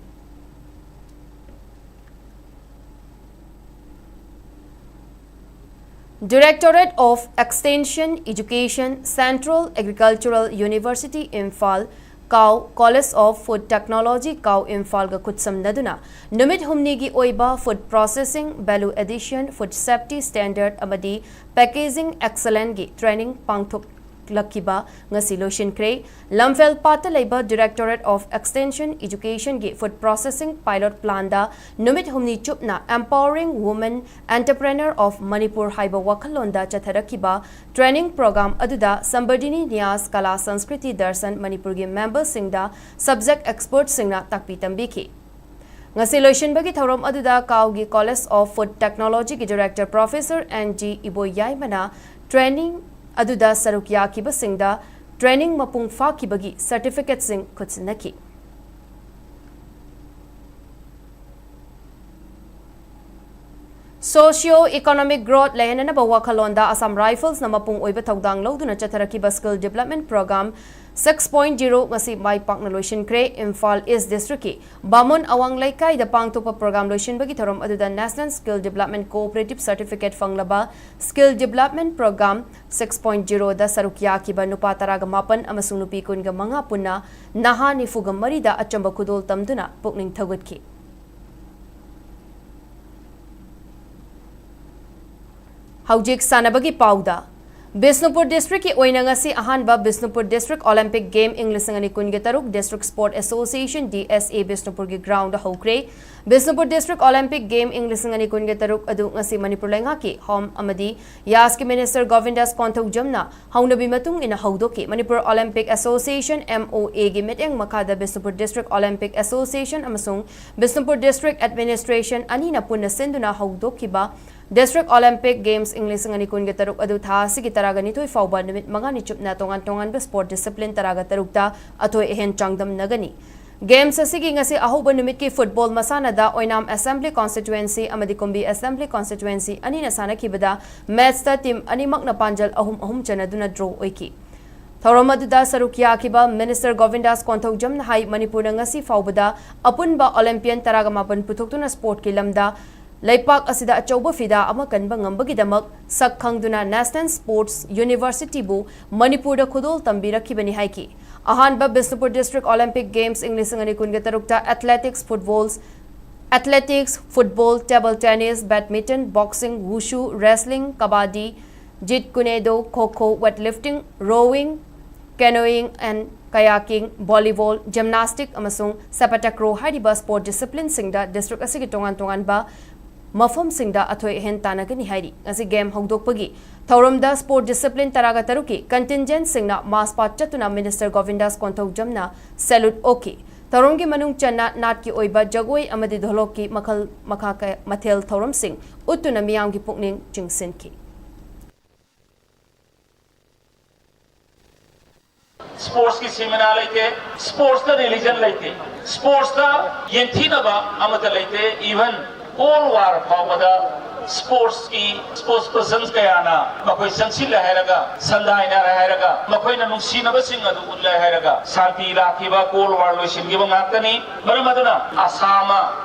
Directorate of Extension Education, Central Agricultural University, Imphal, ꯀꯥꯎ, College of Food Technology, ꯀꯥꯎ, ꯏꯝꯐꯥꯜꯒ ꯈꯨꯠꯁꯝꯅꯗꯨꯅ ꯅꯨꯃꯤꯠ ꯍꯨꯝꯅꯤꯒꯤ ꯑꯣꯏꯕ Food Processing, Value Addition, Food Safety Standard ꯑꯃꯗꯤ Packaging Excellence ꯒꯤ training ꯄꯥꯡꯊꯣꯛꯂꯛꯈꯤꯕ ꯉꯁꯤ ꯂꯣꯏꯁꯤꯟꯈ꯭ꯔꯦ꯫ ꯂꯝꯐꯦꯜ ꯄꯥꯠꯇ ꯂꯩꯕ Directorate of Extension Education ꯒꯤ Food Processing Pilot Plan ꯗ ꯅꯨꯃꯤꯠ ꯍꯨꯝꯅꯤ ꯆꯨꯞꯅ Empowering Women Entrepreneur of Manipur ꯍꯥꯏꯕ ꯋꯥꯈꯜꯂꯣꯟꯗ ꯆꯠꯊꯔꯛꯈꯤꯕ training program ꯑꯗꯨꯗ ꯁꯝꯕꯔꯗꯤꯅꯤ ꯅ꯭ꯌꯥꯁ, ꯀꯂꯥ, ꯁꯪꯁꯀ꯭ꯔꯤꯇꯤ, ꯗꯔꯁꯟ, ꯃꯅꯤꯄꯨꯔꯒꯤ member ꯁꯤꯡꯗ subject expert ꯁꯤꯡꯅ ꯇꯥꯛꯄꯤ ꯇꯝꯕꯤꯈꯤ꯫ ꯉꯁꯤ ꯂꯣꯏꯁꯤꯟꯕꯒꯤ ꯊꯧꯔꯝ ꯑꯗꯨꯗ ꯀꯥꯎꯒꯤ College of Food Technology ꯒꯤ Director Professor ꯑꯦꯟ ꯖꯤ ꯏꯕꯣꯏꯌꯥꯏꯃꯅ training ꯑꯗꯨꯗ ꯁꯔꯨꯛ ꯌꯥꯈꯤꯕꯁꯤꯡꯗ training ꯃꯄꯨꯡ ꯐꯥꯈꯤꯕꯒꯤ certificate ꯁꯤꯡ ꯈꯨꯠꯁꯤꯟꯅꯈꯤ꯫ Socio Economic Growth ꯂꯩꯍꯟꯅꯅꯕ ꯋꯥꯈꯜꯂꯣꯟꯗ Assam Rifles ꯅ ꯃꯄꯨꯡ ꯑꯣꯏꯕ ꯊꯧꯗꯥꯡ ꯂꯧꯗꯨꯅ ꯆꯠꯊꯔꯛꯈꯤꯕ Skill Development Program six point zero ꯉꯁꯤ ꯃꯥꯏ ꯄꯥꯛꯅ ꯂꯣꯏꯁꯤꯟꯈ꯭ꯔꯦ꯫ ꯏꯝꯐꯥꯜ East District ꯀꯤ ꯕꯥꯃꯣꯟ ꯑꯋꯥꯡ ꯂꯩꯀꯥꯏꯗ ꯄꯥꯡꯊꯣꯛꯄ program ꯂꯣꯏꯁꯤꯟꯕꯒꯤ ꯊꯧꯔꯝ ꯑꯗꯨꯗ National Skill Development Cooperative Certificate ꯐꯪꯂꯕ Skill Development Program six point zero ꯗ ꯁꯔꯨꯛ ꯌꯥꯈꯤꯕ ꯅꯨꯄꯥ ꯇꯔꯥꯒ ꯃꯥꯄꯟ ꯑꯃꯁꯨꯡ ꯅꯨꯄꯤ ꯀꯨꯟꯒ ꯃꯉꯥ ꯄꯨꯟꯅ ꯅꯍꯥ ꯅꯤꯐꯨꯒ ꯃꯔꯤꯗ ꯑꯆꯝꯕ ꯈꯨꯗꯣꯜ ꯇꯝꯗꯨꯅ ꯄꯨꯛꯅꯤꯡ ꯊꯧꯒꯠꯈꯤ꯫ ꯍꯧꯖꯤꯛ ꯁꯥꯟꯅꯕꯒꯤ ꯄꯥꯎꯗ꯫ ꯕꯤꯁꯅꯨꯄꯨꯔ ꯗꯤꯁꯇ꯭ꯔꯤꯛꯀꯤ ꯑꯣꯏꯅ ꯉꯁꯤ ꯑꯍꯥꯟꯕ ꯕꯤꯁꯅꯨꯄꯨꯔ ꯗꯤꯁꯇ꯭ꯔꯤꯛ ꯑꯣꯂꯤꯝꯄꯤꯛ ꯒꯦꯝ ꯏꯪ ꯂꯤꯁꯤꯡ ꯑꯅꯤ ꯀꯨꯟꯒ ꯇꯔꯨꯛ district sport association, D S A, ꯕꯤꯁꯅꯨꯄꯨꯔꯒꯤ ꯒ꯭ꯔꯥꯎꯟꯗ ꯍꯧꯈ꯭ꯔꯦ꯫ ꯕꯤꯁꯅꯨꯄꯨꯔ ꯗꯤꯁꯇ꯭ꯔꯤꯛ ꯑꯣꯂꯤꯝꯄꯤꯛ ꯒꯦꯝ ꯏꯪ ꯂꯤꯁꯤꯡ ꯑꯅꯤ ꯀꯨꯟꯒ ꯇꯔꯨꯛ ꯑꯗꯨ ꯉꯁꯤ ꯃꯅꯤꯄꯨꯔ ꯂꯩꯉꯥꯛꯀꯤ ꯍꯣꯝ ꯑꯃꯗꯤ ꯌꯥꯁꯀꯤ ꯃꯤꯅꯤꯁꯇꯔ ꯒꯣꯕꯤꯟꯗꯥꯁ ꯀꯣꯟꯊꯧꯖꯝꯅ ꯍꯧꯅꯕꯤ ꯃꯇꯨꯡ ꯏꯟꯅ ꯍꯧꯗꯣꯛꯈꯤ꯫ Manipur Olympic association, M O ꯑꯦꯒꯤ ꯃꯤꯠꯌꯦꯡ ꯃꯈꯥꯗ ꯕꯤꯁꯅꯨꯄꯨꯔ ꯗꯤꯁꯇ꯭ꯔꯤꯛ ꯑꯣꯂꯤꯝꯄꯤꯛ ꯑꯦꯁꯣꯁꯤꯌꯦꯁꯟ ꯑꯃꯁꯨꯡ ꯕꯤꯁꯅꯨꯄꯨꯔ ꯗꯤꯁꯇ꯭ꯔꯤꯛ ꯑꯦꯗꯃꯤꯅꯤꯁꯇ꯭ꯔꯦꯁꯟ ꯑꯅꯤꯅ ꯄꯨꯟꯅ ꯁꯤꯟꯗꯨꯅ ꯍꯧꯗꯣꯛꯈꯤꯕ ꯗꯤꯁꯇ꯭ꯔꯤꯛ ꯑꯣꯂꯤꯝꯄꯤꯛ ꯒꯦꯝꯁ ꯏꯪ ꯂꯤꯁꯤꯡ ꯑꯅꯤ ꯀꯨꯟꯒ ꯇꯔꯨꯛ ꯑꯗꯨ ꯊꯥ ꯑꯁꯤꯒꯤ ꯇꯔꯥꯒ ꯅꯤꯊꯣꯏ ꯐꯥꯎꯕ ꯅꯨꯃꯤꯠ ꯃꯉꯥꯅꯤ ꯆꯨꯞꯅ ꯇꯣꯉꯥꯟ ꯇꯣꯉꯥꯟꯕ ꯁ꯭ꯄꯣꯔꯠ ꯗꯤꯁꯤꯄ꯭ꯂꯤꯟ ꯇꯔꯥꯒ ꯇꯔꯨꯛꯇ ꯑꯊꯣꯏ ꯑꯍꯦꯟ ꯆꯥꯡꯗꯝꯅꯒꯅꯤ꯫ ꯒꯦꯝꯁ ꯑꯁꯤꯒꯤ ꯉꯁꯤ ꯑꯍꯧꯕ ꯅꯨꯃꯤꯠꯀꯤ ꯐꯨꯠꯕꯣꯜ ꯃꯁꯥꯟꯅꯗ ꯑꯣꯏꯅꯥꯝ ꯑꯦꯁꯦꯝꯕ꯭ꯂꯤ ꯀꯣꯟꯁꯇꯤꯇ꯭ꯋꯦꯟꯁꯤ ꯑꯃꯗꯤ ꯀꯨꯝꯕꯤ ꯑꯦꯁꯦꯝꯕ꯭ꯂꯤ ꯀꯣꯟꯁꯇꯤꯇ꯭ꯋꯦꯟꯁꯤ ꯑꯅꯤꯅ ꯁꯥꯟꯅꯈꯤꯕꯗ ꯃꯦꯠꯁꯇ ꯇꯤꯝ ꯑꯅꯤꯃꯛꯅ ꯄꯥꯟꯖꯜ ꯑꯍꯨꯝ ꯑꯍꯨꯝ ꯆꯟꯅꯗꯨꯅ ꯗ꯭ꯔꯣ ꯑꯣꯏꯈꯤ꯫ ꯊꯧꯔꯝ ꯑꯗꯨꯗ ꯁꯔꯨꯛ ꯌꯥꯈꯤꯕ ꯃꯤꯅꯤꯁꯇꯔ ꯒꯣꯕꯤꯟꯗꯥꯁ ꯀꯣꯟꯊꯧꯖꯝꯅ ꯍꯥꯏ, ꯃꯅꯤꯄꯨꯔꯅ ꯉꯁꯤ ꯐꯥꯎꯕꯗ ꯑꯄꯨꯟꯕ ꯑꯣꯂꯤꯝꯄꯤꯌꯟ ꯇꯔꯥꯒ ꯃꯥꯄꯟ ꯄꯨꯊꯣꯛꯇꯨꯅ ꯁ꯭ꯄꯣꯔꯠꯀꯤ ꯂꯝꯗ ꯂꯩꯄꯥꯛ ꯑꯁꯤꯗ ꯑꯆꯧꯕ ꯐꯤꯗꯥ ꯑꯃ ꯀꯟꯕ ꯉꯝꯕꯒꯤꯗꯃꯛ ꯁꯛ ꯈꯪꯗꯨꯅ ꯅꯦꯁꯅꯦꯜ ꯁ꯭ꯄꯣꯔꯠꯁ ꯌꯨꯅꯤꯚꯔꯁꯤꯇꯤꯕꯨ ꯃꯅꯤꯄꯨꯔꯗ ꯈꯨꯗꯣꯜ ꯇꯝꯕꯤꯔꯛꯈꯤꯕꯅꯤ ꯍꯥꯏꯈꯤ꯫ ꯑꯍꯥꯟꯕ ꯕꯤꯁꯅꯨꯄꯨꯔ ꯗꯤꯁꯇ꯭ꯔꯤꯛ ꯑꯣꯂꯤꯝꯄꯤꯛ ꯒꯦꯝꯁ ꯏꯪ ꯂꯤꯁꯤꯡ ꯑꯅꯤ ꯀꯨꯟꯒ ꯇꯔꯨꯛꯇ athletics, football, athletics, football, table tennis, badminton, boxing, wushu, wrestling, kabaddi, jeet kune do, kho kho, weightlifting, rowing, canoeing and kayaking, volleyball, gymnastic ꯑꯃꯁꯨꯡ ꯁꯦꯄꯥ ꯇꯥꯀ꯭ꯔꯣ ꯍꯥꯏꯔꯤꯕ ꯁ꯭ꯄꯣꯔꯠ ꯗꯤꯁꯤꯄ꯭ꯂꯤꯟꯁꯤꯡꯗ ꯗꯤꯁꯇ꯭ꯔꯤꯛ ꯑꯁꯤꯒꯤ ꯇꯣꯉꯥꯟ ꯇꯣꯉꯥꯟꯕ ꯃꯐꯝꯁꯤꯡꯗ ꯑꯊꯣꯏ ꯑꯍꯦꯟ ꯇꯥꯟꯅꯒꯅꯤ ꯍꯥꯏꯔꯤ꯫ ꯉꯁꯤ ꯒꯦꯝ ꯍꯧꯗꯣꯛꯄꯒꯤ ꯊꯧꯔꯝꯗ ꯁ꯭ꯄꯣꯔꯠ ꯗꯤꯁꯤꯄ꯭ꯂꯤꯟ ꯇꯔꯥꯒ ꯇꯔꯨꯛꯀꯤ ꯀꯟꯇꯤꯟꯖꯦꯟꯠꯁꯤꯡꯅ ꯃꯥꯔꯆ ꯄꯥꯁ ꯆꯠꯇꯨꯅ ꯃꯤꯅꯤꯁꯇꯔ ꯒꯣꯕꯤꯟꯗꯥꯁ ꯀꯣꯟꯊꯧꯖꯝꯅ ꯁꯦꯂꯨꯠ ꯑꯣꯛꯈꯤ꯫ ꯊꯧꯔꯝꯒꯤ ꯃꯅꯨꯡ ꯆꯟꯅ ꯅꯥꯠꯀꯤ ꯑꯣꯏꯕ ꯖꯒꯣꯏ ꯑꯃꯗꯤ ꯙꯣꯂꯣꯛꯀꯤ ꯃꯈꯜ ꯃꯈꯥ ꯀꯌꯥ, ꯃꯊꯦꯜ ꯊꯧꯔꯝꯁꯤꯡ ꯎꯠꯇꯨꯅ ꯃꯤꯌꯥꯝꯒꯤ ꯄꯨꯛꯅꯤꯡ ꯆꯤꯡꯁꯤꯟꯈꯤ꯫ ꯁ꯭ꯄꯣꯔꯠꯁꯀꯤ ꯁꯤꯃꯤꯅꯥ ꯂꯩꯇꯦ, ꯁ꯭ꯄꯣꯔꯠꯁꯇ ꯔꯤꯂꯤꯖꯟ ꯂꯩꯇꯦ, ꯁ꯭ꯄꯣꯔꯠꯁꯇ ꯌꯦꯡꯊꯤꯅꯕ ꯑꯃꯠꯇ ꯂꯩꯇꯦ꯫ ꯏꯚꯟ ꯀꯣꯜ ꯋꯥꯔ ꯐꯥꯎꯕꯗ ꯁ꯭ꯄꯣꯔꯠꯁꯀꯤ ꯁ꯭ꯄꯣꯔꯠꯁ ꯄꯔꯁꯟꯁ ꯀꯌꯥꯅ ꯃꯈꯣꯏ ꯆꯪꯁꯤꯜꯂꯦ ꯍꯥꯏꯔꯒ, ꯁꯟꯗꯥꯏꯅꯔꯦ ꯍꯥꯏꯔꯒ, ꯃꯈꯣꯏꯅ ꯅꯨꯡꯁꯤꯅꯕꯁꯤꯡ ꯑꯗꯨ ꯎꯠꯂꯦ ꯍꯥꯏꯔꯒ ꯁꯥꯟꯇꯤ ꯂꯥꯛꯈꯤꯕ, ꯀꯣꯜ ꯋꯥꯔ ꯂꯣꯏꯁꯤꯟꯈꯤꯕ ꯉꯥꯛꯇꯅꯤ꯫ ꯃꯔꯝ ꯑꯗꯨꯅ ꯑꯁꯥ ꯑꯃ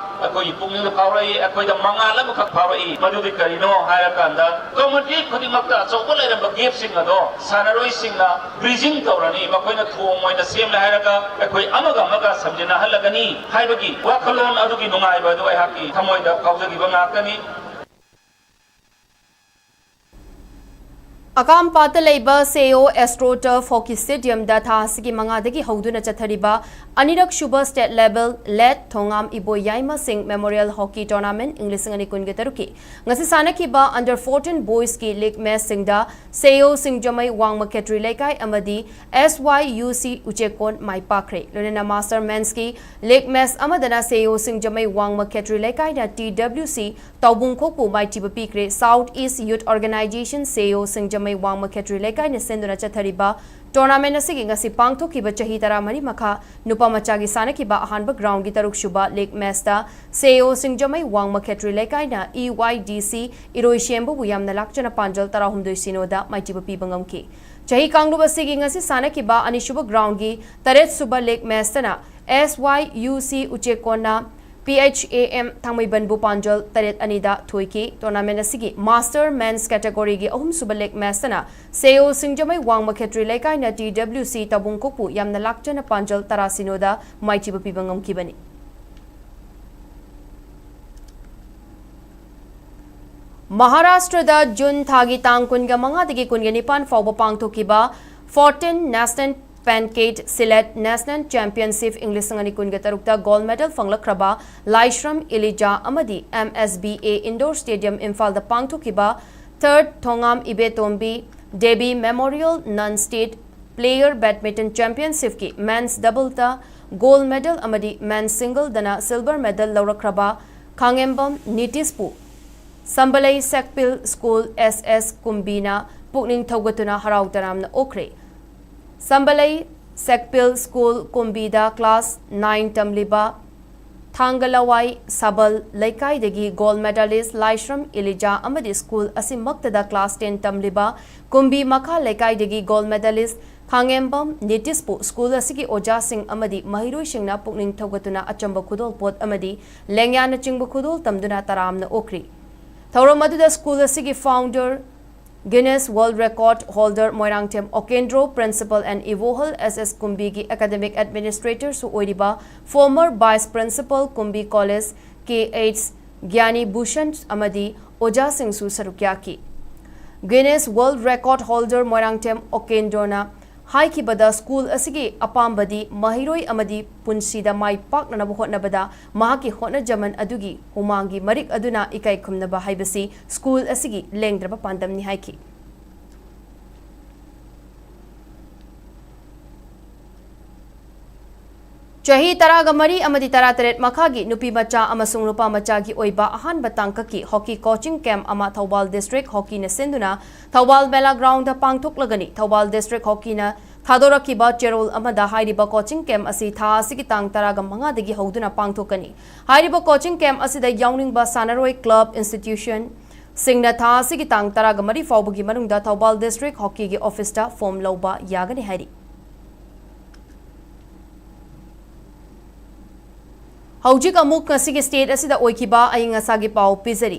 ꯑꯩꯈꯣꯏꯒꯤ ꯄꯨꯛꯅꯤꯡꯗ ꯐꯥꯎꯔꯛꯏ, ꯑꯩꯈꯣꯏꯗ ꯃꯉꯥꯜ ꯑꯃꯈꯛ ꯐꯥꯎꯔꯛꯏ꯫ ꯃꯗꯨꯗꯤ ꯀꯔꯤꯅꯣ ꯍꯥꯏꯔꯀꯥꯟꯗ, ꯀꯝꯃꯨꯅꯤꯇꯤ ꯈꯨꯗꯤꯡꯃꯛꯇ ꯑꯆꯧꯕ ꯂꯩꯔꯝꯕ ꯒꯦꯞꯁꯤꯡ ꯑꯗꯣ ꯁꯥꯟꯅꯔꯣꯏꯁꯤꯡꯅ ꯕ꯭ꯔꯤꯖꯤꯡ ꯇꯧꯔꯅꯤ, ꯃꯈꯣꯏꯅ ꯊꯣꯡ ꯑꯣꯏꯅ ꯁꯦꯝꯂꯦ ꯍꯥꯏꯔꯒ ꯑꯩꯈꯣꯏ ꯑꯃꯒ ꯑꯃꯒ ꯁꯝꯖꯤꯟꯅꯍꯜꯂꯒꯅꯤ ꯍꯥꯏꯕꯒꯤ ꯋꯥꯈꯜꯂꯣꯟ ꯑꯗꯨꯒꯤ ꯅꯨꯡꯉꯥꯏꯕ ꯑꯗꯨ ꯑꯩꯍꯥꯛꯀꯤ ꯊꯃꯣꯏꯗ ꯐꯥꯎꯖꯈꯤꯕ ꯉꯥꯛꯇꯅꯤ꯫ ꯑꯀꯥꯝꯄꯥꯠꯇ ꯂꯩꯕ ꯁꯦꯌꯣ ꯑꯦꯁꯇ꯭ꯔꯣ ꯇꯔꯐ ꯍꯣꯀꯤ ꯁ꯭ꯇꯦꯗꯤꯌꯝꯗ ꯊꯥ ꯑꯁꯤꯒꯤ ꯃꯉꯥꯗꯒꯤ ꯍꯧꯗꯨꯅ ꯆꯠꯊꯔꯤꯕ ꯑꯅꯤꯔꯛ ꯁꯨꯕ ꯁ꯭ꯇꯦꯠ ꯂꯦꯚꯦꯜ ꯂꯦꯠ ꯊꯣꯉꯥꯝ ꯏꯕꯣꯌꯥꯏꯃ ꯁꯤꯡ ꯃꯦꯃꯣꯔꯤꯌꯦꯜ ꯍꯣꯀꯤ ꯇꯣꯔꯅꯥꯃꯦꯟꯠ ꯏꯪ ꯂꯤꯁꯤꯡ ꯑꯅꯤ ꯀꯨꯟꯒ ꯇꯔꯨꯛꯀꯤ ꯉꯁꯤ ꯁꯥꯟꯅꯈꯤꯕ ꯑꯟꯗꯔ ꯐꯣꯔꯇꯤꯟ ꯕꯣꯏꯁꯀꯤ ꯂꯤꯒ ꯃꯦꯆꯁꯤꯡꯗ ꯁꯦꯌꯣ ꯁꯤꯡꯖꯃꯩ ꯋꯥꯡꯃ ꯈꯦꯇ꯭ꯔꯤ ꯂꯩꯀꯥꯏ ꯑꯃꯗꯤ ꯑꯦꯁ ꯋꯥꯏ ꯌꯨ ꯁꯤ ꯎꯆꯦꯛꯀꯣꯟ ꯃꯥꯏ ꯄꯥꯛꯈ꯭ꯔꯦ꯫ ꯂꯣꯏꯅꯅ ꯃꯥꯁꯇꯔ ꯃꯦꯟꯁꯀꯤ ꯂꯤꯒ ꯃꯦꯆ ꯑꯃꯗꯅ ꯁꯦꯌꯣ ꯁꯤꯡꯖꯃꯩ ꯋꯥꯡꯃ ꯈꯦꯇ꯭ꯔꯤ ꯂꯩꯀꯥꯏꯅ ꯇꯤ ꯗꯕ꯭ꯂꯤꯎ ꯁꯤ ꯇꯥꯎꯕꯨꯡꯈꯣꯛꯄꯨ ꯃꯥꯏꯊꯤꯕ ꯄꯤꯈ꯭ꯔꯦ꯫ ꯁꯥꯎꯠ ꯏꯁ ꯌꯨꯠ ꯑꯣꯔꯒꯅꯥꯏꯖꯦꯁꯟ ꯁꯦꯌꯣ ꯁꯤꯡꯖꯃꯩ ꯋꯥꯡꯃ ꯈꯦꯇ꯭ꯔꯤ ꯂꯩꯀꯥꯏꯅ ꯁꯤꯟꯗꯨꯅ ꯆꯠꯊꯔꯤꯕ ꯇꯣꯔꯅꯥꯃꯦꯟ ꯑꯁꯤꯒꯤ ꯉꯁꯤ ꯄꯥꯡꯊꯣꯛꯈꯤꯕ ꯆꯍꯤ ꯇꯔꯥꯃꯔꯤ ꯃꯈꯥ ꯅꯨꯄꯥ ꯃꯆꯥꯒꯤ ꯁꯥꯟꯅꯈꯤꯕ ꯑꯍꯥꯟꯕ ꯒ꯭ꯔꯥꯎꯟꯒꯤ ꯇꯔꯨꯛ ꯁꯨꯕ ꯂꯤꯒ ꯃꯦꯆꯇ ꯁꯦꯌꯣ ꯁꯤꯡꯖꯃꯩ ꯋꯥꯡꯃ ꯈꯦꯇ꯭ꯔꯤ ꯂꯩꯀꯥꯏꯅ ꯏ ꯋꯥꯏ ꯗꯤ ꯁꯤ ꯏꯔꯣꯏꯁꯦꯝꯕꯕꯨ ꯌꯥꯝꯅ ꯂꯥꯛꯆꯅ ꯄꯥꯟꯖꯜ ꯇꯔꯥꯍꯨꯝꯗꯣꯏ ꯁꯤꯅꯣꯗ ꯃꯥꯏꯊꯤꯕ ꯄꯤꯕ ꯉꯝꯈꯤ꯫ ꯆꯍꯤ ꯀꯥꯡꯂꯨꯞ ꯑꯁꯤꯒꯤ ꯉꯁꯤ ꯁꯥꯟꯅꯈꯤꯕ ꯑꯅꯤꯁꯨꯕ ꯒ꯭ꯔꯥꯎꯟꯒꯤ ꯇꯔꯦꯠ ꯁꯨꯕ ꯂꯤꯒ ꯃꯦꯆꯇꯅ ꯑꯦꯁ ꯋꯥꯏ ꯌꯨ ꯁꯤ ꯎꯆꯦꯛꯀꯣꯟꯅ ꯄꯤ ꯑꯩꯆ ꯑꯦ ꯑꯦꯝ ꯊꯥꯡꯃꯩꯕꯟꯕꯨ ꯄꯥꯟꯖꯜ ꯇꯔꯦꯠ ꯑꯅꯤꯗ ꯊꯣꯏꯈꯤ꯫ ꯇꯣꯔꯅꯥꯃꯦꯟ ꯑꯁꯤꯒꯤ ꯃꯥꯁꯇꯔ ꯃꯦꯟꯁ ꯀꯦꯇꯦꯒꯣꯔꯤꯒꯤ ꯑꯍꯨꯝꯁꯨꯕ ꯂꯤꯒ ꯃꯦꯆꯇꯅ ꯁꯦꯌꯣ ꯁꯤꯡꯖꯃꯩ ꯋꯥꯡꯃ ꯈꯦꯇ꯭ꯔꯤ ꯂꯩꯀꯥꯏꯅ ꯇꯤ ꯗꯕ꯭ꯂꯤꯎ ꯁꯤ ꯇꯥꯎꯕꯨꯡꯈꯣꯛꯄꯨ ꯌꯥꯝꯅ ꯂꯥꯛꯆꯅ ꯄꯥꯟꯖꯜ ꯇꯔꯥ ꯁꯤꯅꯣꯗ ꯃꯥꯏꯊꯤꯕ ꯄꯤꯕ ꯉꯝꯈꯤꯕꯅꯤ꯫ ꯃꯍꯥꯔꯥꯁꯇ꯭ꯔꯗ ꯖꯨꯟ ꯊꯥꯒꯤ ꯇꯥꯡ ꯀꯨꯟꯒ ꯃꯉꯥꯗꯒꯤ ꯀꯨꯟꯒ ꯅꯤꯄꯥꯟ ꯐꯥꯎꯕ ꯄꯥꯡꯊꯣꯛꯈꯤꯕ ꯐꯣꯔꯇꯤꯟ ꯅꯦꯁꯅꯦꯜ ꯄꯦꯟꯀꯦꯠ ꯁꯤꯂꯦꯠ ꯅꯦꯁꯅꯦꯜ ꯆꯦꯝꯄꯤꯌꯟꯁꯤꯞ ꯏꯪ ꯂꯤꯁꯤꯡ ꯑꯅꯤ ꯀꯨꯟꯒ ꯇꯔꯨꯛꯇ ꯒꯣꯜꯗ ꯃꯦꯗꯜ ꯐꯪꯂꯛꯈ꯭ꯔꯕ ꯂꯥꯏꯁ꯭ꯔꯝ ꯏꯂꯤꯖꯥ ꯑꯃꯗꯤ M S B A indoor stadium ꯏꯝꯐꯥꯜꯗ ꯄꯥꯡꯊꯣꯛꯈꯤꯕ ꯊꯔꯗ ꯊꯣꯉꯥꯝ ꯏꯕꯦꯇꯣꯝꯕꯤ ꯗꯦꯕꯤ ꯃꯦꯃꯣꯔꯤꯌꯦꯜ ꯅꯟ ꯁ꯭ꯇꯦꯠ ꯄ꯭ꯂꯦꯌꯔ ꯕꯦꯗꯃꯤꯟꯇꯟ ꯆꯦꯝꯄꯤꯌꯟꯁꯤꯞꯀꯤ ꯃꯦꯟꯁ ꯗꯕꯜꯇ ꯒꯣꯜꯗ ꯃꯦꯗꯜ ꯑꯃꯗꯤ ꯃꯦꯟꯁ ꯁꯤꯡꯒꯜꯗꯅ ꯁꯤꯜꯚꯔ ꯃꯦꯗꯜ ꯂꯧꯔꯛꯈ꯭ꯔꯕ ꯈꯥꯉꯦꯝꯕꯝ ꯅꯤꯇꯤꯁꯄꯨ Sambalei Sekpil school S S ꯀꯨꯝꯕꯤꯅ ꯄꯨꯛꯅꯤꯡ ꯊꯧꯒꯠꯇꯨꯅ ꯍꯔꯥꯎ ꯇꯔꯥꯝꯅ ꯑꯣꯛꯈ꯭ꯔꯦ꯫ ꯁꯝꯕꯂꯩ ꯁꯦꯛꯄꯤꯜ ꯁ꯭ꯀꯨꯜ ꯀꯨꯝꯕꯤꯗ ꯀ꯭ꯂꯥꯁ ꯅꯥꯏꯟ ꯇꯝꯂꯤꯕ ꯊꯥꯡꯒꯂꯋꯥꯏ ꯁꯕꯜ ꯂꯩꯀꯥꯏꯗꯒꯤ ꯒꯣꯜꯗ ꯃꯦꯗꯥꯂꯤꯁ ꯂꯥꯏꯁ꯭ꯔꯝ ꯏꯂꯤꯖꯥ ꯑꯃꯗꯤ ꯁ꯭ꯀꯨꯜ ꯑꯁꯤꯃꯛꯇꯗ ꯀ꯭ꯂꯥꯁ ꯇꯦꯟ ꯇꯝꯂꯤꯕ ꯀꯨꯝꯕꯤ ꯃꯈꯥ ꯂꯩꯀꯥꯏꯗꯒꯤ ꯒꯣꯜꯗ ꯃꯦꯗꯥꯂꯤꯁ ꯈꯥꯉꯦꯝꯕꯝ ꯅꯤꯇꯤꯁꯄꯨ ꯁ꯭ꯀꯨꯜ ꯑꯁꯤꯒꯤ ꯑꯣꯖꯥꯁꯤꯡ ꯑꯃꯗꯤ ꯃꯍꯩꯔꯣꯏꯁꯤꯡꯅ ꯄꯨꯛꯅꯤꯡ ꯊꯧꯒꯠꯇꯨꯅ ꯑꯆꯝꯕ ꯈꯨꯗꯣꯜꯄꯣꯠ ꯑꯃꯗꯤ ꯂꯦꯡꯌꯥꯅꯆꯤꯡꯕ ꯈꯨꯗꯣꯜ ꯇꯝꯗꯨꯅ ꯇꯔꯥꯝꯅ ꯑꯣꯛꯈ꯭ꯔꯤ꯫ ꯊꯧꯔꯝ ꯑꯗꯨꯗ ꯁ꯭ꯀꯨꯜ ꯑꯁꯤꯒꯤ founder, Guinness world record holder Moirangthem Okendro, principal N Ibohal S S ꯀꯨꯝꯕꯤꯒꯤ ꯑꯦꯀꯥꯗꯦꯃꯤꯛ ꯑꯦꯗꯃꯤꯅꯤꯁꯇ꯭ꯔꯦꯇꯔꯁꯨ ꯑꯣꯏꯔꯤꯕ former vice principal Kumbi college K H Gyani Bhushan ꯑꯃꯗꯤ ꯑꯣꯖꯥꯁꯤꯡꯁꯨ ꯁꯔꯨꯛ ꯌꯥꯈꯤ꯫ Guinness World Record holder Moirangthem ꯑꯣꯀꯦꯟꯗ꯭ꯔꯣꯅ ꯍꯥꯏꯈꯤꯕꯗ, ꯁ꯭ꯀꯨꯜ ꯑꯁꯤꯒꯤ ꯑꯄꯥꯝꯕꯗꯤ ꯃꯍꯩꯔꯣꯏ ꯑꯃꯗꯤ ꯄꯨꯟꯁꯤꯗ ꯃꯥꯏ ꯄꯥꯛꯅꯅꯕ ꯍꯣꯠꯅꯕꯗ ꯃꯍꯥꯛꯀꯤ ꯍꯣꯠꯅꯖꯃꯟ ꯑꯗꯨꯒꯤ ꯍꯨꯃꯥꯡꯒꯤ ꯃꯔꯤꯛ ꯑꯗꯨꯅ ꯏꯀꯥꯏ ꯈꯨꯝꯅꯕ ꯍꯥꯏꯕꯁꯤ ꯁ꯭ꯀꯨꯜ ꯑꯁꯤꯒꯤ ꯂꯦꯡꯗ꯭ꯔꯕ ꯄꯥꯟꯗꯝꯅꯤ ꯍꯥꯏꯈꯤ꯫ ꯆꯍꯤ ꯇꯔꯥꯒ ꯃꯔꯤ ꯑꯃꯗꯤ ꯇꯔꯥꯇꯔꯦꯠ ꯃꯈꯥꯒꯤ ꯅꯨꯄꯤ ꯃꯆꯥ ꯑꯃꯁꯨꯡ ꯅꯨꯄꯥ ꯃꯆꯥꯒꯤ ꯑꯣꯏꯕ ꯑꯍꯥꯟꯕ ꯇꯥꯡꯀꯛꯀꯤ ꯍꯣꯀꯤ ꯀꯣꯆꯤꯡ ꯀꯦꯝꯞ ꯑꯃ ꯊꯧꯕꯥꯜ ꯗꯤꯁꯇ꯭ꯔꯤꯛ ꯍꯣꯀꯤꯅ ꯁꯤꯟꯗꯨꯅ ꯊꯧꯕꯥꯜ ꯃꯦꯂꯥ ꯒ꯭ꯔꯥꯎꯟꯗ ꯄꯥꯡꯊꯣꯛꯂꯒꯅꯤ꯫ ꯊꯧꯕꯥꯜ ꯗꯤꯁꯇ꯭ꯔꯤꯛ ꯍꯣꯀꯤꯅ ꯊꯥꯗꯣꯔꯛꯈꯤꯕ ꯆꯦꯔꯣꯜ ꯑꯃꯗ ꯍꯥꯏꯔꯤꯕ ꯀꯣꯆꯤꯡ ꯀꯦꯝꯞ ꯑꯁꯤ ꯊꯥ ꯑꯁꯤꯒꯤ ꯇꯥꯡ ꯇꯔꯥꯒ ꯃꯉꯥꯗꯒꯤ ꯍꯧꯗꯨꯅ ꯄꯥꯡꯊꯣꯛꯀꯅꯤ꯫ ꯍꯥꯏꯔꯤꯕ ꯀꯣꯆꯤꯡ ꯀꯦꯝꯞ ꯑꯁꯤꯗ ꯌꯥꯎꯅꯤꯡꯕ ꯁꯥꯟꯅꯔꯣꯏ, ꯀ꯭ꯂꯕ, ꯏꯟꯁꯇꯤꯇ꯭ꯌꯨꯁꯟ, ꯁꯤꯡꯅ ꯊꯥ ꯑꯁꯤꯒꯤ ꯇꯥꯡ ꯇꯔꯥꯒ ꯃꯔꯤ ꯐꯥꯎꯕꯒꯤ ꯃꯅꯨꯡꯗ ꯊꯧꯕꯥꯜ ꯗꯤꯁꯇ꯭ꯔꯤꯛ ꯍꯣꯀꯤꯒꯤ ꯑꯣꯐꯤꯁꯇ ꯐꯣꯔꯝ ꯂꯧꯕ ꯌꯥꯒꯅꯤ ꯍꯥꯏꯔꯤ꯫ ꯍꯧꯖꯤꯛ ꯑꯃꯨꯛ ꯉꯁꯤꯒꯤ ꯁ꯭ꯇꯦꯠ ꯑꯁꯤꯗ ꯑꯣꯏꯈꯤꯕ ꯑꯏꯪ ꯑꯁꯥꯒꯤ ꯄꯥꯎ ꯄꯤꯖꯔꯤ꯫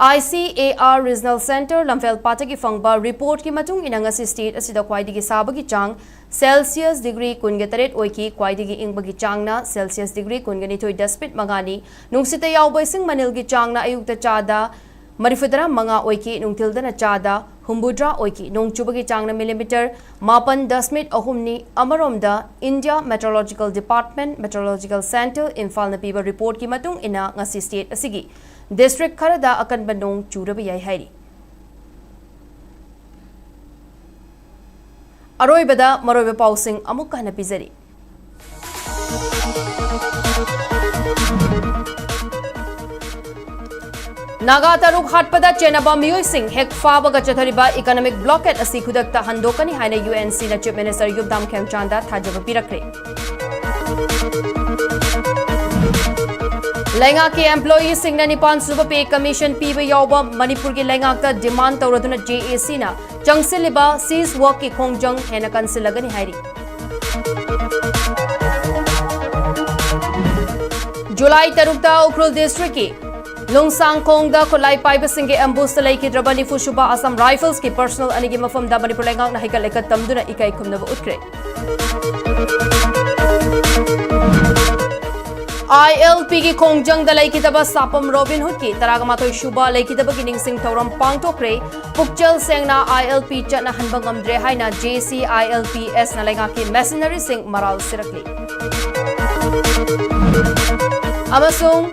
ICAR Regional Centre ꯂꯝꯐꯦꯜ ꯄꯥꯠꯇꯒꯤ ꯐꯪꯕ ꯔꯤꯄꯣꯔꯠꯀꯤ ꯃꯇꯨꯡ ꯏꯟꯅ, ꯉꯁꯤ ꯁ꯭ꯇꯦꯠ ꯑꯁꯤꯗ ꯈ꯭ꯋꯥꯏꯗꯒꯤ ꯁꯥꯕꯒꯤ ꯆꯥꯡ ꯁꯦꯜꯁꯤꯌꯁ ꯗꯤꯒ꯭ꯔꯤ ꯀꯨꯟꯒ ꯇꯔꯦꯠ ꯑꯣꯏꯈꯤ꯫ ꯈ꯭ꯋꯥꯏꯗꯒꯤ ꯏꯪꯕꯒꯤ ꯆꯥꯡꯅ ꯁꯦꯜꯁꯤꯌꯁ ꯗꯤꯒ꯭ꯔꯤ ꯀꯨꯟꯒ ꯅꯤꯊꯣꯏ ꯗꯁꯃꯤꯠ ꯃꯉꯥꯅꯤ꯫ ꯅꯨꯡꯁꯤꯠꯇ ꯌꯥꯎꯕ ꯏꯁꯤꯡ ꯃꯅꯤꯜꯒꯤ ꯆꯥꯡꯅ ꯑꯌꯨꯛꯇ ꯆꯥꯗ ꯃꯔꯤꯐꯨꯇꯔꯥ ꯃꯉꯥ ꯑꯣꯏꯈꯤ, ꯅꯨꯡꯊꯤꯜꯗꯅ ꯆꯥꯗ ꯍꯨꯝꯐꯨꯇꯔꯥ ꯑꯣꯏꯈꯤ꯫ ꯅꯣꯡ ꯆꯨꯕꯒꯤ ꯆꯥꯡꯅ ꯃꯤꯂꯤꯃꯤꯇꯔ ꯃꯥꯄꯟ ꯗꯁꯃꯤꯠ ꯑꯍꯨꯝꯅꯤ꯫ ꯑꯃꯔꯣꯝꯗ, India Meteorological Department, Meteorological Centre, ꯏꯝꯐꯥꯜꯅ ꯄꯤꯕ ꯔꯤꯄꯣꯔꯠꯀꯤ ꯃꯇꯨꯡ ꯏꯟꯅ, ꯉꯁꯤ ꯁ꯭ꯇꯦꯠ ꯑꯁꯤꯒꯤ ꯗꯤꯁꯇ꯭ꯔꯤꯛ ꯈꯔꯗ ꯑꯀꯟꯕ ꯅꯣꯡ ꯆꯨꯔꯕ ꯌꯥꯏ ꯍꯥꯏꯔꯤ꯫ ꯑꯔꯣꯏꯕꯗ ꯃꯔꯨꯑꯣꯏꯕ ꯄꯥꯎꯁꯤꯡ ꯑꯃꯨꯛꯀ ꯍꯟꯅ ꯄꯤꯖꯔꯤ꯫ ꯅꯥꯒꯥ ꯇꯔꯨꯛ ꯍꯥꯠꯄꯗ ꯆꯦꯟꯅꯕ ꯃꯤꯑꯣꯏꯁꯤꯡ ꯍꯦꯛ ꯐꯥꯕꯒ ꯆꯠꯊꯔꯤꯕ ꯏꯀꯣꯅꯣꯃꯤꯛ ꯕ꯭ꯂꯣꯀꯦꯗ ꯑꯁꯤ ꯈꯨꯗꯛꯇ ꯍꯟꯗꯣꯛꯀꯅꯤ ꯍꯥꯏꯅ UNCꯅ Chief Minister ꯌꯨꯝꯅꯥꯝ ꯈꯦꯝꯆꯥꯟꯗ ꯊꯥꯖꯕ ꯄꯤꯔꯛꯂꯦ꯫ ꯂꯩꯉꯥꯛꯀꯤ ꯑꯦꯝꯄ꯭ꯂꯣꯌꯤꯁꯤꯡꯅ ꯅꯤꯄꯥꯟ ꯁꯨꯕ ꯄꯦ ꯀꯃꯤꯁꯟ ꯄꯤꯕ ꯌꯥꯎꯕ ꯃꯅꯤꯄꯨꯔꯒꯤ ꯂꯩꯉꯥꯛꯇ ꯗꯤꯃꯥꯟ ꯇꯧꯔꯗꯨꯅ JACꯅ ꯆꯪꯁꯤꯜꯂꯤꯕ ꯁꯤꯖ ꯋꯥꯛꯀꯤ ꯈꯣꯡꯖꯪ ꯍꯦꯟꯅ ꯀꯟꯁꯤꯜꯂꯒꯅꯤ ꯍꯥꯏꯔꯤ꯫ ꯖꯨꯂꯥꯏ ꯇꯔꯨꯛꯇ ꯎꯈ꯭ꯔꯨꯜ ꯗꯤꯁꯇ꯭ꯔꯤꯛꯀꯤ ꯂꯨꯡꯁꯥꯡꯈꯣꯡꯗ ꯈꯨꯠꯂꯥꯏ ꯄꯥꯏꯕꯁꯤꯡꯒꯤ ꯑꯦꯝꯕꯨꯁꯇ ꯂꯩꯈꯤꯗ꯭ꯔꯕ ꯅꯤꯐꯨ ꯁꯨꯕ ꯑꯁꯥꯝ ꯔꯥꯏꯐꯜꯁꯀꯤ ꯄꯔꯁꯅꯦꯜ ꯑꯅꯤꯒꯤ ꯃꯐꯝꯗ ꯃꯅꯤꯄꯨꯔ ꯂꯩꯉꯥꯛꯅ ꯍꯩꯀꯠ ꯂꯩꯀꯠ ꯇꯝꯗꯨꯅ ꯏꯀꯥꯏ ꯈꯨꯝꯅꯕ ꯎꯠꯈ꯭ꯔꯦ꯫ ILP ꯒꯤ ꯈꯣꯡꯖꯪꯗ ꯂꯩꯈꯤꯗꯕ ꯁꯥꯄꯝ ꯔꯣꯕꯤꯟ ꯍꯨꯗꯀꯤ ꯇꯔꯥꯃꯥꯊꯣꯏ ꯁꯨꯕ ꯂꯩꯈꯤꯗꯕꯒꯤ ꯅꯤꯡꯁꯤꯡ ꯊꯧꯔꯝ ꯄꯥꯡꯊꯣꯛꯈ꯭ꯔꯦ꯫ ꯄꯨꯛꯆꯦꯜ ꯁꯦꯡꯅ ILP ꯆꯠꯅꯍꯟꯕ ꯉꯝꯗ꯭ꯔꯦ ꯍꯥꯏꯅ JCILPS ꯅ ꯂꯩꯉꯥꯛꯀꯤ ꯃꯦꯁꯤꯅꯔꯤꯁꯤꯡ ꯃꯔꯥꯜ ꯁꯤꯔꯛꯂꯤ꯫ ꯑꯃꯁꯨꯡ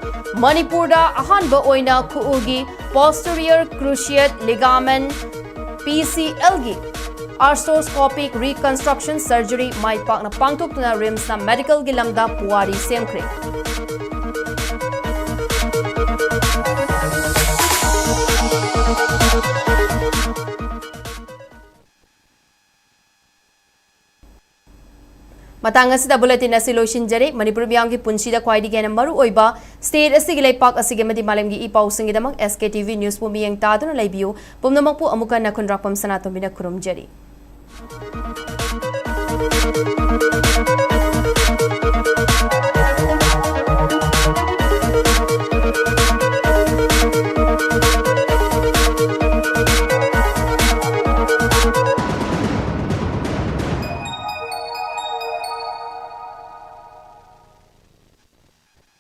ꯃꯅꯤꯄꯨꯔꯗ ꯑꯍꯥꯟꯕ ꯑꯣꯏꯅ ꯈꯨꯎꯒꯤ posterior cruciate ligament, PCL ꯒꯤ arthroscopic reconstruction surgery ꯃꯥꯏ ꯄꯥꯛꯅ ꯄꯥꯡꯊꯣꯛꯇꯨꯅ RIMS ꯅ medical ꯒꯤ ꯂꯝꯗ ꯄꯨꯋꯥꯔꯤ ꯁꯦꯝꯈ꯭ꯔꯦ꯫ ꯃꯇꯥꯡ ꯑꯁꯤꯗ bulletin ꯑꯁꯤ ꯂꯣꯏꯁꯤꯟꯖꯔꯦ꯫ ꯃꯅꯤꯄꯨꯔ ꯃꯤꯌꯥꯝꯒꯤ ꯄꯨꯟꯁꯤꯗ ꯈ꯭ꯋꯥꯏꯗꯒꯤ ꯍꯦꯟꯅ ꯃꯔꯨ ꯑꯣꯏꯕ state ꯑꯁꯤꯒꯤ, ꯂꯩꯄꯥꯛ ꯑꯁꯤꯒꯤ ꯑꯃꯗꯤ ꯃꯥꯂꯦꯝꯒꯤ ꯏ ꯄꯥꯎꯁꯤꯡꯒꯤꯗꯃꯛ SKTV News ꯕꯨ ꯃꯤꯠꯌꯦꯡ ꯇꯥꯗꯨꯅ ꯂꯩꯕꯤꯌꯨ꯫ ꯄꯨꯝꯅꯃꯛꯄꯨ ꯑꯃꯨꯛꯀ ꯍꯟꯅ ꯈꯨꯟꯗ꯭ꯔꯥꯛꯄꯝ ꯁꯅꯥꯇꯣꯝꯕꯤꯅ ꯈꯨꯔꯨꯝꯖꯔꯤ꯫